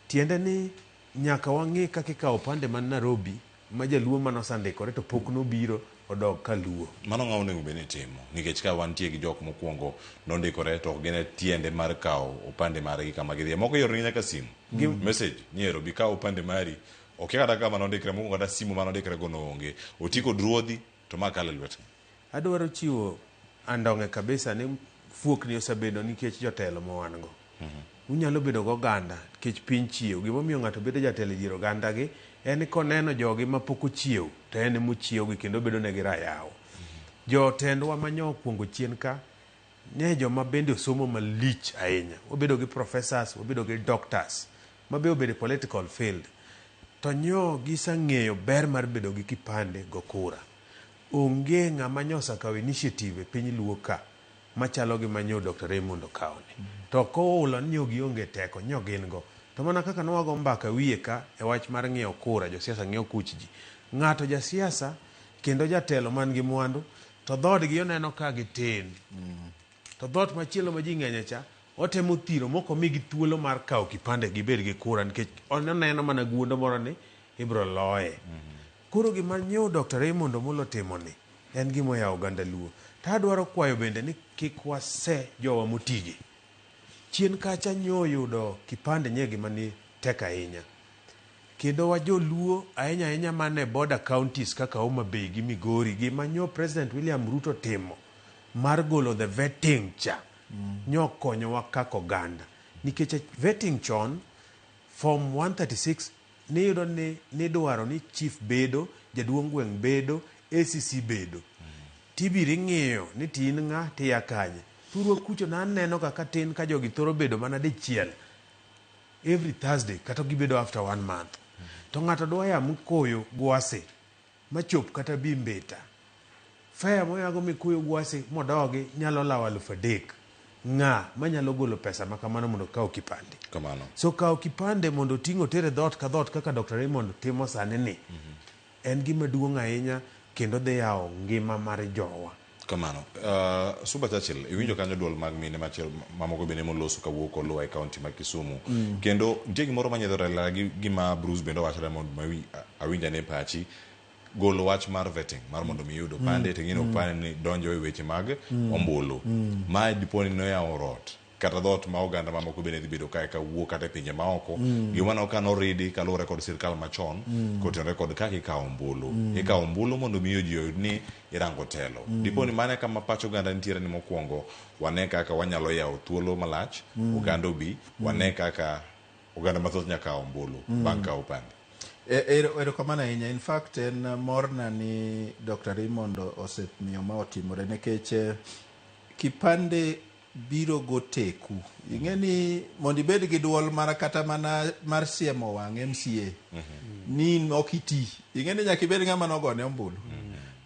Tiende ni nyaka wang'i kaka ikawo opande man Nairobi ma jaluo manosandikore to pok nobiro odog kaluo. Mano ng'a onego bed ni timo? Nikech ka wantie gi jok mokwongo nondikore to ok gine tiende mar kawo opande margi kama gidhiye. Moko ioro nyaka simu. Message ni ero bi kaw opande mari. Okia kata kama nondikre, mokwongo kata simu manondikre go noonge. Oti kod ruodhi to ma kalo e lwet. Adwaro chiwo andong'e kabisa ni fuokni osebedo nikech jotelo ma wan go. Unyalo bedo goganda nikech piny chiew. Gimomiyo ng'ato bedo jatelo e dier oganda gi en koneno jogi mapok ochiew to en emochiew gi kendo bedo negi rayaw. Jotendwa manyo okuongo chien ka ne joma bende osomo malich ahinya. Wabedo gi professors, wabedo gi doctors mabe obedo e political field. To nyo gisang'eyo ber mar bedo gi kipande go kura. Onge ng'ama nyo osakawo initiative e piny Luo ka machalo gi ma nyo Dr. Raymond okawoni. To koulo ni nyo gionge teko, nyo gin go. To mana kaka nwago mbaka wiye ka e wach mar ng'iyo kura, josiasa ng'iyo kuch ji. Ng'ato jasiasa kendo jatelo man gi mwandu, to dhoodgi oneno ka gitin. To dhoot machielo ma ji ng'enye cha, otemo thiro mok omigi thuolo mar kawo kipande gibed gi kura nikech oneno mana guondo moro ni ibro loye. Koro gima nyo Dr. Raymond Omolo timo ni en gima oyawo oganda Luo. To adwaro kwayo bende ni kik wase jowa motigi. Chien kacha nyo oyudo kipande nye gima ni tek ahinya. Kendo wa joluo ahinya ahinya man e border counties kaka Homa Bay gi Migori, gima nyo President William Ruto timo mar golo the vetting cha nyo konyowa kaka oganda. Nikech vetting chon, form 136 niyudo ni nidwaro ni chief bedo, jaduong' gweng' bedo, ACC bedo. Tibiro ing'iyo ni to in ng'a tiya kanye. Thurwa kucho naneno ga katin ka jogi thoro bedo mana dichiel every Thursday kata gibedo after one month. To ng'ato dwa ya Mukoyo Gwase machop kata bi Mbita. Fare moyago Mikuyu Gwasi modogi nyalo lawo 3000. Ng'a manyalo golo pesa ma kamano mondo okaw kipande? Kamano. So kawo kipande mondo oting' oter e dhoot ka dhoot kaka Dr. Raymond timo sani ni en gima duong' ahinya kendo dhi yawo ngima mar jowa. Kamano. Suba Churchill, iwinjo kanyo duol mag mine machielo mamoko bende moloso kawuok oluwa e kaunti ma Kisumu. Kendo nitie gimoro manyiedhore lela gi gima Bruce bende owacho mondo awinj ane pachi. Golo wach mar vetting mar mondo mi iyud opande to ing'e ni opande ni donjo e weche mag ombulu. Mae dipo ni noyawo rot kata dhoot ma oganda mamoko bende dhi bedo kae kawuok kata e pinje maoko. Gima no ka noridi kaluwore kod sirkal machon kotenore kod kaka ikawo ombulu. Ikawo ombulu mondo mi ji oyud ni irango telo. Dipo ni mano e kama pach oganda nitiere ni mokwongo wane kaka wanyalo yawo thuolo malach oganda obi wane kaka oganda mathoth nyaka kawo ombulu bang' kawo opande. Erokamano ahinya. In fact, en morna ni Dr. Raymond osemiyo ma otimore nikech kipande biro go teku. Ing'e ni mondo ibed gi duol mar kata mana mar siemo wang' MCA ni ok iti. Ing'e ni nyaka ibed ng'ama nogone ombulu.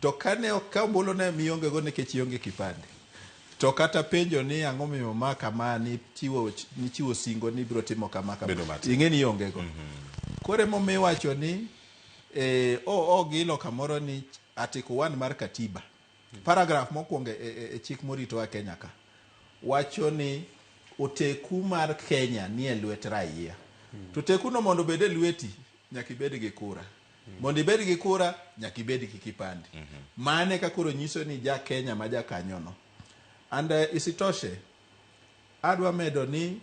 To kane ka ombulu ne mionge go nikech ionge kipande. To kata penjo ni ang'o miyo ma kama nichiwo singo ni ibiro timo kama kama. Ing'e ni ionge go. Koro emomiyo iwacho ni ogilo kamoro ni Article 1 mar katiba. Paragraph mokwongo e chik moritowa Kenya ka. Wacho ni oteku mar Kenya nie lwet raia. To tekuno mondo obed e lweti, nyaka ibed gi kura. Mondo ibed gi kura, nyaka ibed gi kipande. Mane ka koro nyiso ni ja Kenya ma jakanyono. And isitoshe, adwa medo ni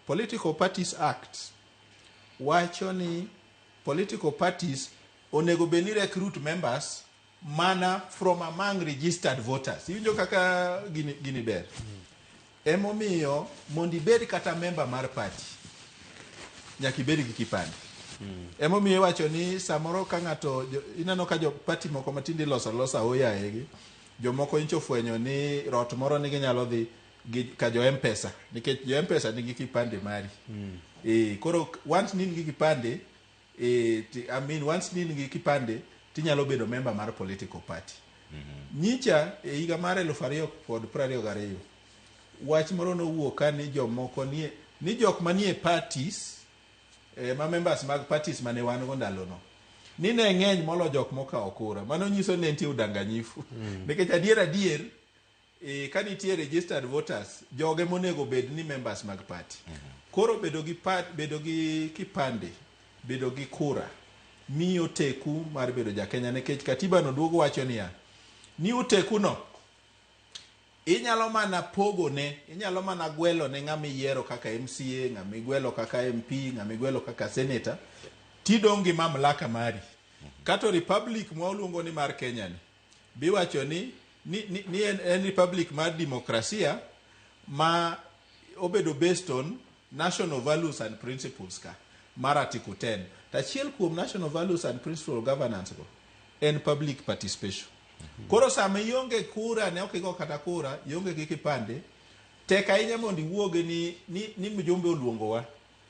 Political Parties Act wacho ni political parties onego bed ni recruit members mana from among registered voters. Iwinjo kaka gini ber. Emomiyo mondo ibed kata member mar party, nyaka ibed gi kipande. Emomiyo iwacho ni samoro ka ng'ato ineno ka jo party moko matinde iloso alosa oyaye gi, jomoko nyicho ofwenyo ni rot moro ni ginyalo dhi gi ka jo M-Pesa nikech jo M-Pesa nigi kipande mari. Koro once ni in gi kipande, I mean once ni in gi kipande tinyalo bedo member mar political party. Nyicha e higa mar 2022 wach moro nowuok ka ni jomoko nie ni jok manie parties ma members mag parties mane wan go ndalono ni ne ng'eny molo jok mokawo kura. Mano nyiso ni nitie udanganyifu. Nikech adier ka nitie registered voters, joge monego bed ni members mag party. Koro bedo gi kipande, bedo gi kura miyo teku mar bedo ja Kenya nikech katiba no duogo wacho niya ni oteku no inyalo mana pogone, inyalo mana gwelo ne ng'ama iyiero kaka MCA, ng'ama igwelo kaka MP, ng'ama igwelo kaka senator, tidong' gi mamlaka mari. Kato republic ma waluongo ni mar Kenya ni biwacho ni en republic mar demokrasia ma obedo based on national values and principles ka mar Article 10. To achiel kuom national values and principles of governance go en public participation. Koro sama ionge kura, ne ok igo kata kura, ionge gi kipande, tek ahinya mondo iwuog ni mjumbe oluongowa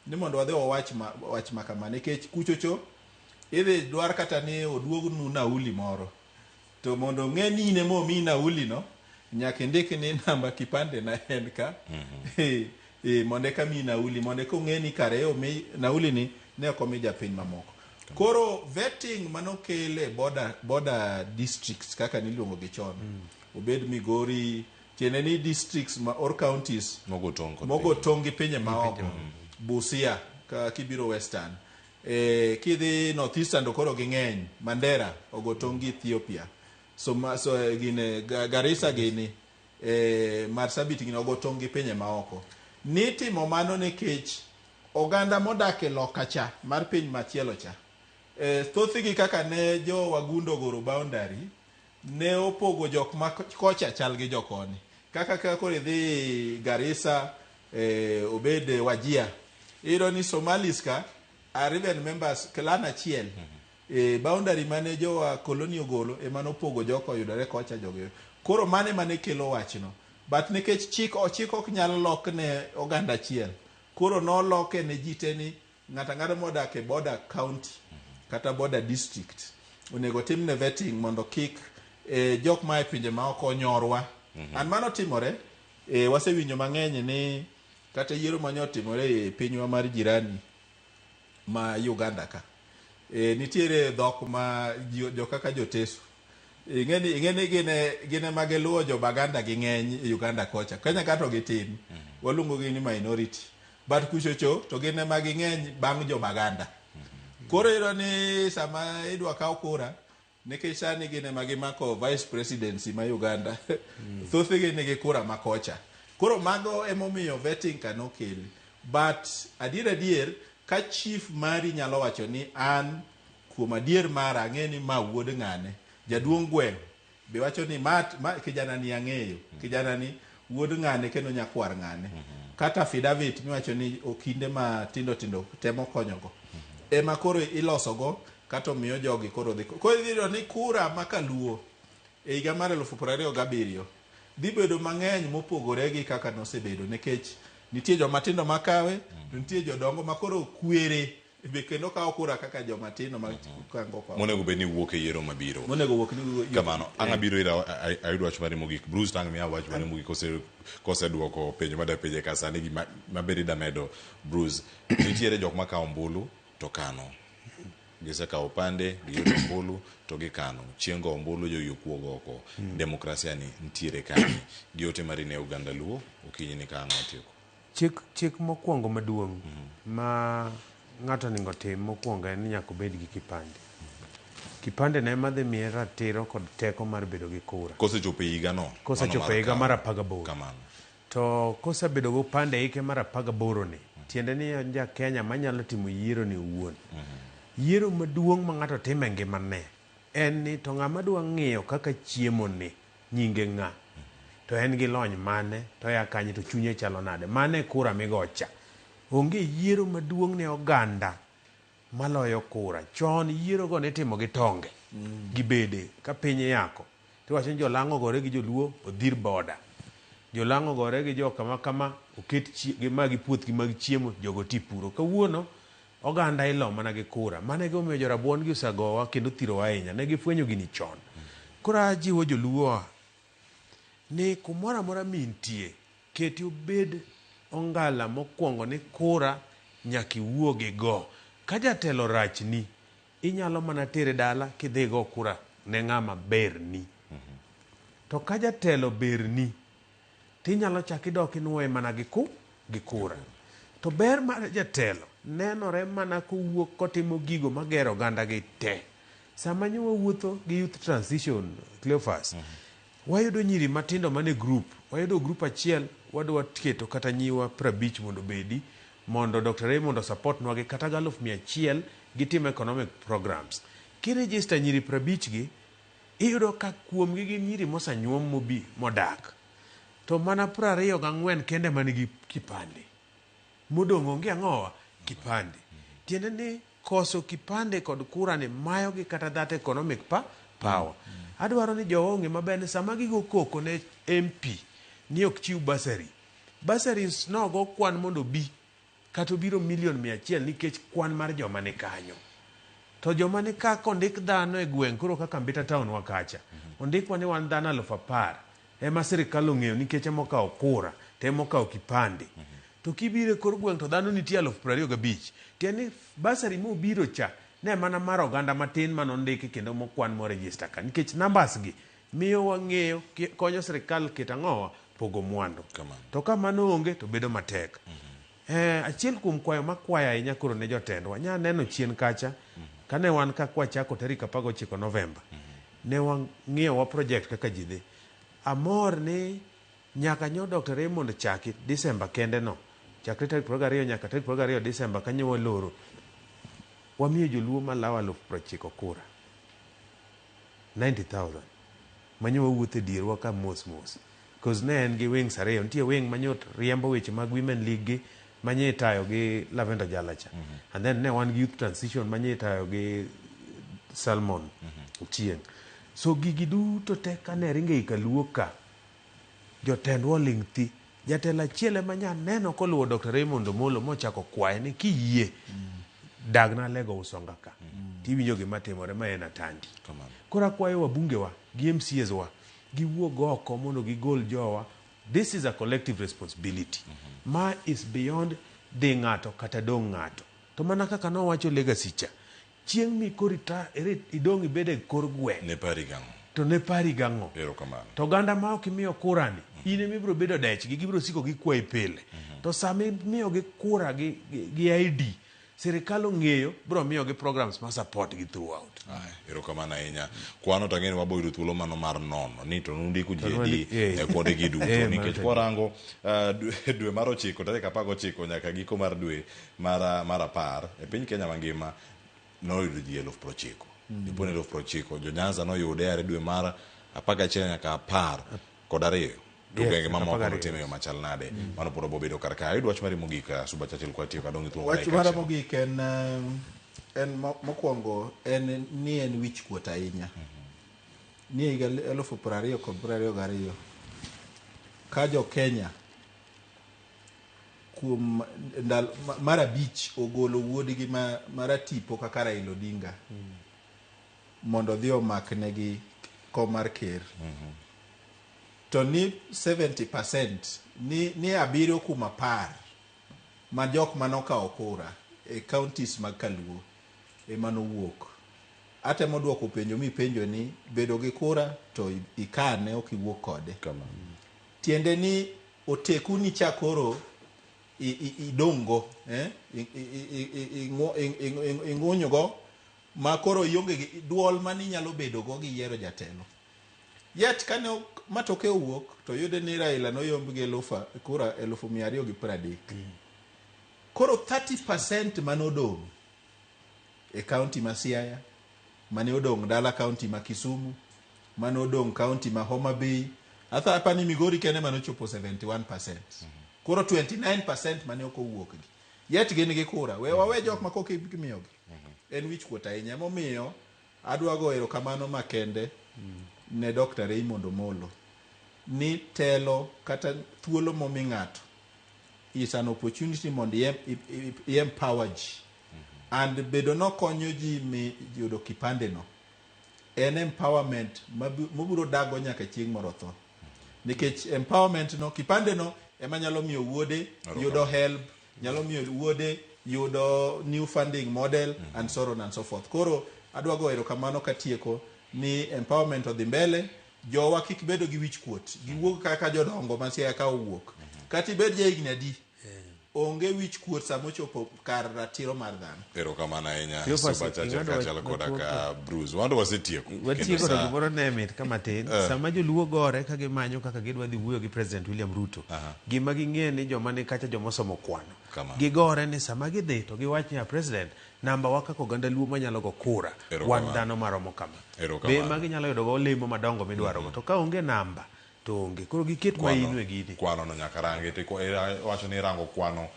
ni mondo wadhi wawach ma kama nikech kuchocho idhi dwar kata ni oduognu nauli moro. To mondo ng'e ni in ema omiyi nauli no, Nyaka indik ni namba kipande na en ka. Mondo eka miyi nauli, mondo eka ong'e ni kare e omi nauli ni ne ok omi japiny mamoko. Koro vetting manokel e border districts kaka niluongo gi chon. Obed Migori, tiende ni districts ma or counties mogo tong' kod mogo tong' gi pinje maoko. Busia ka kibiro Western. Kidhi North Eastern to koro ging'eny. Mandera ogo tong' gi Ethiopia. So, ma, so gine Garissa gini Marsabit gini ogo tong' gi pinje maoko. Nitimo mano nikech oganda modak e loka cha mar piny machielo cha. Thothgi kaka ne jo wagunda ogoro boundary ne opogo jok ma kocha chal gi jokoni. Kaka ka koro idhi Garissa, obed Wajir. Iyudo ni Somalis ka are even members clan achiel. Boundary mane jowa koloni ogolo ema nopogo joka oyudore kocha jogi. Koro mane mane kelo wachno. But nikech chik ok nyal lok ne oganda achiel. Koro noloke ne ji te ni ng'ato ang'ata modak e border county kata border district onego timne vetting mondo kik jok ma e pinje maoko onyorwa. And mano timore, wasewinjo mang'eny ni kata yiero manyo timore e pinywa mar jirani ma Uganda ka. Nitiere dhok ma jo kaka joteso. Ing'eni gin ema giluwo jo Baganda gi ng'eny e Uganda kocha. Kenya ka to gitin. Waluongo gi ni minority. But kuchocho to gin ema ging'eny bang' jo Baganda. Koro iyudo ni sama idwa kaw kura, nikech sani gin ema gimako vice presidency ma Uganda. Thothgi nigi kura ma kocha. Koro mago emomiyo vetting ka nokel. But adier ka chief mari nyalo wacho ni an kuom adier mara ang'e ni ma wuod ng'ane. Jaduong' gweng' be wacho ni ma kijana ni ang'eyo. Kijana ni wuod ng'ane kendo nyakwar ng'ane. Kata affidavit miwacho ni okinde ma tindo tindo temo konyogo. Ema koro ilosogo kata omiyo jogi koro dhi. Koro iyudo ni kura ma kaluo e higa mar 2027 dhi bedo mang'eny mopogore gi kaka nosebedo nikech nitie joma tindo makawe to nitie jodongo ma koro kwere be kendo kawo kura kaka joma tindo ma kango kawo. Monego bed ni wuok e yiero mabiro. Monego wuok ni Kamano, ang' abiro ira ayud wach mari mogik. Bruce tang' miya wach mari mogik koseduoko penjo mada penje ka sani gima maber ida medo Bruce. Nitiere jok makawo ombulu to kano. Gisekawo opande, giyudo ombulu to gikano. Chieng' go ombulu jogi okuog oko. Demokrasia ni nitiere kanye? Gi ote mari ne oganda Luo okinyi ni ka ang' watieko. Chik mokwongo maduong' ma ng'ato onego tim mokwongo en ni nyaka obed gi kipande. Kipande ne ema dhi miye ratiro kod teko mar bedo gi kura. Kosechopo e higa no. Kosechopo e higa mar 18. Kamano. To kosebedo gi opande hike mar 18 ni, tiende ni en ja Kenya manyalo timo yiero ni owuon. Yiero maduong' ma ng'ato timo e ngimane en ni to ng'ama dwa ng'iyo kaka chiemo ni nyinge ng'a, to en gi lony mane, to oya kanye, to chunye chalo nade. Mano e kura migocha. Onge yiero maduong' ne oganda maloyo kura. Chon yiero go nitimo gi tonge, gi bede, ka piny iyako. Tiwacho ni jolang'o ogore gi joluo, odhir boda. Jolang'o ogore gi jo kama kama, oket gi magi puothgi mag chiemo, jogo ti puro. Kawuono, oganda ilo mana gi kura. Mano e gimomiyo jorabuon gi osegowa kendo thirowa ahinya. Ne gifwenyo gini chon. Koro ajiwo joluo ni kumoro amora mintie, keti obed ongala mokwongo ni kura nyaka iwuogi go. Ka jatelo rachni, inyalo mana tere dala kidhi go kura ne ng'ama berni. To ka jatelo berni, tinyalo chak idok inuoye mana gi kura. To ber mar jatelo nenore mana kowuok kotimo gigo magero oganda gi te. Sama nyo wawuotho gi youth transition, Cleophas, wayudo nyiri matindo mane group. Wayudo group achiel, wadwa keto kata nyiwa 50 mondo obedi, mondo Dr. Raymond osupport nwa gi kata 100,000 gitim economic programs. Kiregister nyiri 50 gi, iyudo ka kuomgi gin nyiri mosanyuom mobi modak. To mana 24 kende manigi kipande. Modong' onge ang'owa? Kipande. Tiende ni koso kipande kod kura ni mayo gi kata that economic power. Adwaro ni jowa ong'e maber ni sama gigo koko ne MP ni ok chiw bursary. Bursaries nogo kwan mondo obi kata obiro milion 100 nikech kwan mar joma ni kanyo. To joma ni ka kondik dhano e gweng' koro kaka Mbita town wa kacha. Ondikwa ni wan dhano 10,000. ema sirikal ong'eyo nikech ema okawo kura to ema okawo kipande. To kibiro e kor gweng' to dhano nitie 25,000. Tiende ni bursary mobiro cha ne mana mar oganda matin manondiki kendo mokwan morejista ka. Nikech numbers gi miyo wang'eyo konyo sirikal keto ang'owa pogo mwandu. To ka mano onge to bedo matek. Achiel kuom kwayo makwayo ahinya koro ne jotendwa, nya neno chien kacha, kane wan ka kwachako tarik 19 Novemba, ne wang'iyo wa project kaka ji dhi. Amor ni nyaka nyo Dr. Raymond chaki December kende no, chakre tarik 22 nyaka tarik 22 December kanyo waloro, wamiyo joluo malawo 90,000 kura. 90,000. Manyo wawuotho e dierwa ka mos mos. Cause ne en gi wings ariyo, nitie wing manyo riembo weche mag Women League gi manye itayo gi Lavender Jalacha. And then ne wan gi Youth Transition manye itayo gi Salmon Ochieng. So gigi duto te kane ringe i kaluo ka, jotendwa oling' thi. Jatelo achiel ema nya neno koluwo Dr. Raymond Omolo mochako kwaye ni kiyie dagna Alego Usonga ka. Tiwinjo gima timore ma en Atandi. Koro akwayo wabunge wa gi MCAs wa giwuog oko mondo gigol jowa. This is a collective responsibility. Ma is beyond dhi ng'ato kata dong' ng'ato. To mana kaka nowacho legacy cha, chieng' mi koro idong' ibed e kor gweng'. Ne pari gang'o? To ne pari gang'o? Erokamano. To oganda ma ok imiyo kura ni, in ema ibiro bedo dechgi, gibiro siko gikwayi pile. To sama imiyogi kura gi ID, sirikal ong'eyo biro miyogi programs ma support gi throughout. Erokamano ahinya. Kwano to ang'e ni wabo yudo thuolo mano mar nono ni to nundiko ji adi e kuonde gi duto nikech kwarango dwe mar 9 tarik 19 nyaka giko mar dwe mar 10 e piny Kenya mangima noyudo ji 90,000. Dipo ni 90,000 jo Nyanza noyude are dwe mar 11 nyaka 12. To gwenge mamoko notime yo machal nade. Mano pod obobedo kar kae. Ayudo wach mari mogik Suba Churchill kwa tiyo kadong' thuolo Wach mara mogik en mokwongo en ni en wich kuot ahinya. Ni higa 2022 ka jo Kenya kuom ndalo mar 5 ogolo wuodgi maratipo kaka Raila Odinga mondo odhi omaknegi kom mar ker. To ni 70% ni 7 kuom 10 ma jok manokawo kura e counties mag Kaluo ema nowuok. Atemo duoko penjo mipenjo ni bedo gi kura to ikane ok iwuok kode. Tiende ni oteku ni cha koro idong'go, ing'unyogo ma koro ionge gi duol maninyalo bedo go gi yiero jatelo. Yet kane matoke owuok to yude ni Raila noyomb gi kura 230,000. Koro 30% manodong' e county ma Siaya, mane odong' dala county ma Kisumu, mane odong' county ma Homa Bay, atha apani Migori kende manochopo 71%. Koro 29% mane ok owuok gi. Yet gin gi kura. We wawe jok ma koka imiyogi. En wich kuot ahinya. Emomiyo adwa go erokamano makende ne Dr. Raymond Omolo ni telo kata thuolo momi ng'ato is an opportunity mondo i empower ji. And bedo nokonyo ji mi yudo kipande no en empowerment mobiro dago nyaka chieng' moro tho. Nikech empowerment no, kipande no ema nyalo miyo wuode yudo help, nyalo miyo wuode yudo new funding model and so on and so forth. Koro adwa go erokamano katieko ni empowerment odhi mbele, jowa kik bedo gi wich kuot, giwuog kaka jodongo ma Siaya ka owuok. Kata ibed ja higni adi, onge wich kuot sama ochopo kar ratiro mar dhano. Erokamano ahinya Suba Churchill kaachiel koda ka Bruce. Wan to wasetieko. Watieko to gimoro ne mit ka matin. Sama joluo gore ka gimanyo kaka gidwa dhi wuoyo gi President William Ruto, gima ging'e ni joma ni kacha joma osomo kwano. Gigore ni sama gidhi to giwach ni President, namba wa kaka oganda luo manyalo go kura, wan dhano maromo kama. Be ma ginyalo yudo go olemo madongo midwarogo. To ka onge namba, to onge. Koro giket maino e gini. Kwano no nyaka rangi. To iwacho ni irango kwano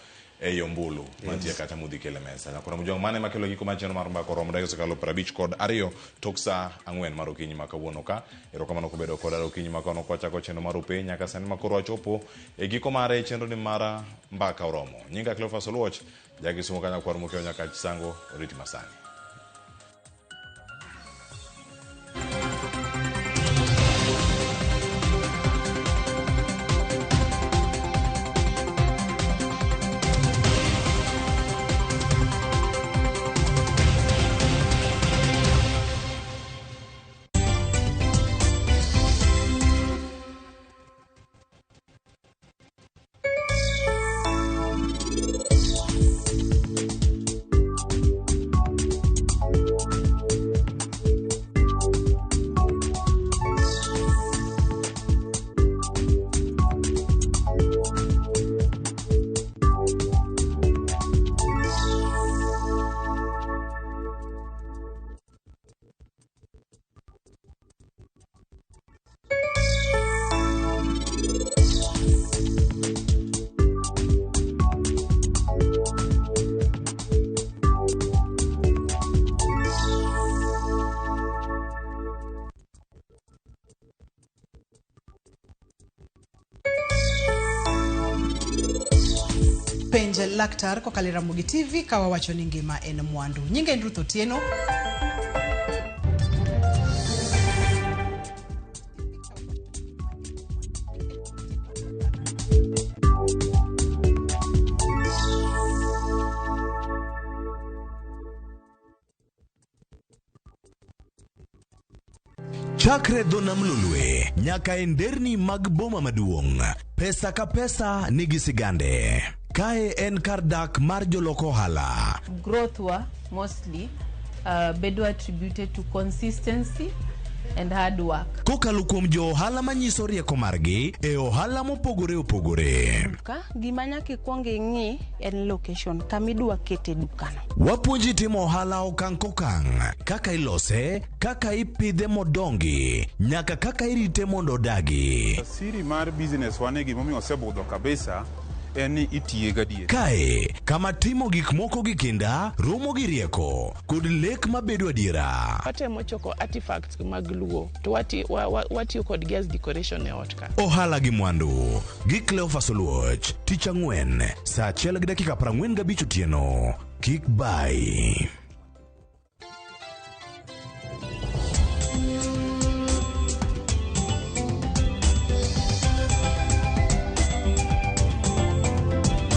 ei ombulu mantie kacha mudhi kele mesa. Nyakoro mujong mane makelo giko mar chenro mar mbaka oromo dakika osekalo 52 tok saa 4 mar okinyi ma kawuono ka. Erokamano kubedo koda okinyi ma kawuono kwachako chenro mar upiny nyaka sani ma koro wachopo e giko mare chenro ni mar mbaka oromo. Nyinga Cleophas Oluoch, Jakisumo kanya kwar mokeo nyaka Chisango, oriti masani. Penj Laktar kokalo e Ramogi TV ka wawacho ni ngima en mwandu. Nyinga en Ruth Otieno. Chakre dho nam Lolwe nyaka e nderni mag boma maduong', pesa ka pesa nigi sigande. Kae en kar dak mar jolok ohala. Growth wa mostly bedo attributed to consistency and hard work. Kokalo kuom jo ohala manyiso rieko margi e ohala mopogore opogore. Duka, gima nyaka ikwong ing'i en location kama idwa kete dukano. Wapuonji timo ohala okang' kokang', kaka ilose, kaka ipidhe modongi, nyaka kaka irite mondo odagi. Siri mar business wa ni gimomiyo osebudho kabisa en ni itiye gadier. Kae, kama timo gik moko gi kinda romo gi rieko kod lek mabedo adiera. Watemo choko artifacts mag Luo to watiyo kodgi as decoration e ot ka. Ohala gi mwandu gi Cleophas Oluoch, tich ang'wen, saa achiel gi dakika 45 otieno. Kik bai.